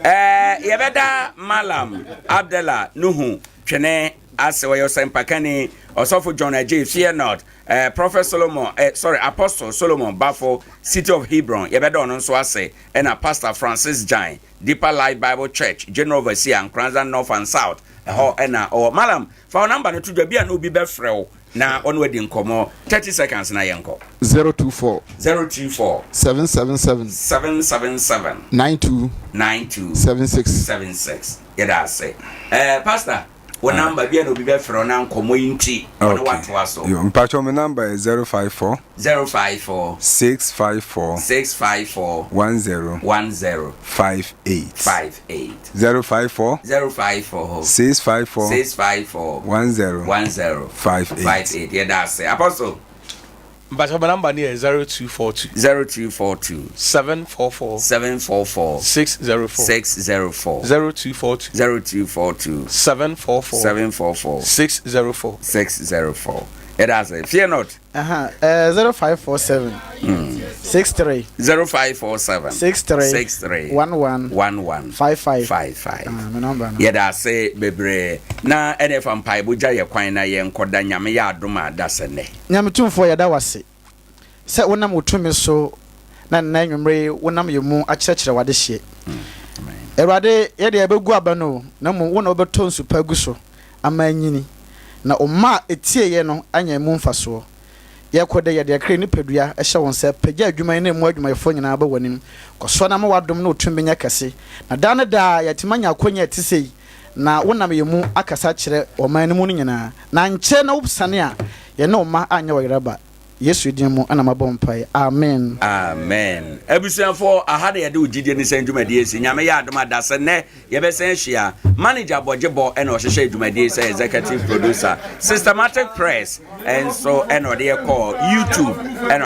Ɛɛ yɛbɛda Malam Abdallah Nuhu Twene ase ɔyɛ ɔsɛmpakani ɔsɔfo John Adjei Fear Not eh, Prophet Solomon eh, sorry Apostle Solomon Bafo City of Hebron yɛbɛda ɔno nso ase ɛna Pastor Francis Gyan Deeper Life Bible Church, General Overseer, Nkoranza North and South, ɛhɔ na ɔwɔ. Mallam, fa wo number no to dwa, bi a na obi bɛfrɛ wo na ɔne wo adi nkɔmmɔ. 30 seconds na yɛnkɔ. 024. 024. 777. 777. 92. 92. 76. 76. Yɛda ase. Eh, Pastor. Wo number bi a na obi bɛfrɛ wo na nkɔmmɔ yi nti ɔne watoa so. Yo, mpakyɛw me number yɛ 054. 054. 654. 654. 10. 10. 58. 58. 054. 054. 654. 654. 10. 10. 58. 58. Yɛda ase. Apostle. Mpakyɛw me number no yɛ 0242. 0242. 744. 744. 604. 604. 0242. 0242. 744. 744. 604. 604. Yɛda ase. Fear not. Aha, eh, 0547. 63. 0547. 63. 63. 11. 11. 55. 55. Ah, me number no. Yɛda ase bebree. Na ɛna ɛfa mpaebɔ gya yɛ kwan na yɛnkɔda Nyame yɛ adom a da sɛ nnɛ. Nyame Tumfoɔ yɛda wo ase sɛ wonam wo tumi so na nnɛ anwummere yi wonam yɛn mu akyerɛkyerɛ w'adehyeɛ. Awurade yɛdeɛ yɛbɛgu aba no o, na mmom wo na wobɛtɔ nsu pa agu so ama anyini, na wo mma a ɛtieeɛ no anya emu mfasoɔ. Yɛkɔ dɛ yɛde yɛn kra nipadua hyɛ wo nsa, pagya adwuma yi ne emu adwumayɛfoɔ nyinaa ba w'anim. Kɔ so na ma w'adom ne wo tumi nyɛ kɛse, na daa ne daa yɛatumi anya akwanya a ɛte sei na wonam yɛn mu akasa akyerɛ ɔman no mu no nyinaa, na ankyɛ na wosiane a, yɛne wo mma anyɛ ɔyeraba. Yesu din mu na mabɔ mpae. Amen. Amen. Abusuafoɔ, aha na yɛde wo gyidie ne sɛn dwumadie asi. Nyame yɛ adom a, dasɛ nnɛ yɛbɛsan ahyia. Manager Bɔgyebɔ na ɔhyehyɛ dwumadie sɛ executive producer. Systematic Press nso na ɔde yɛ kɔɔ YouTube.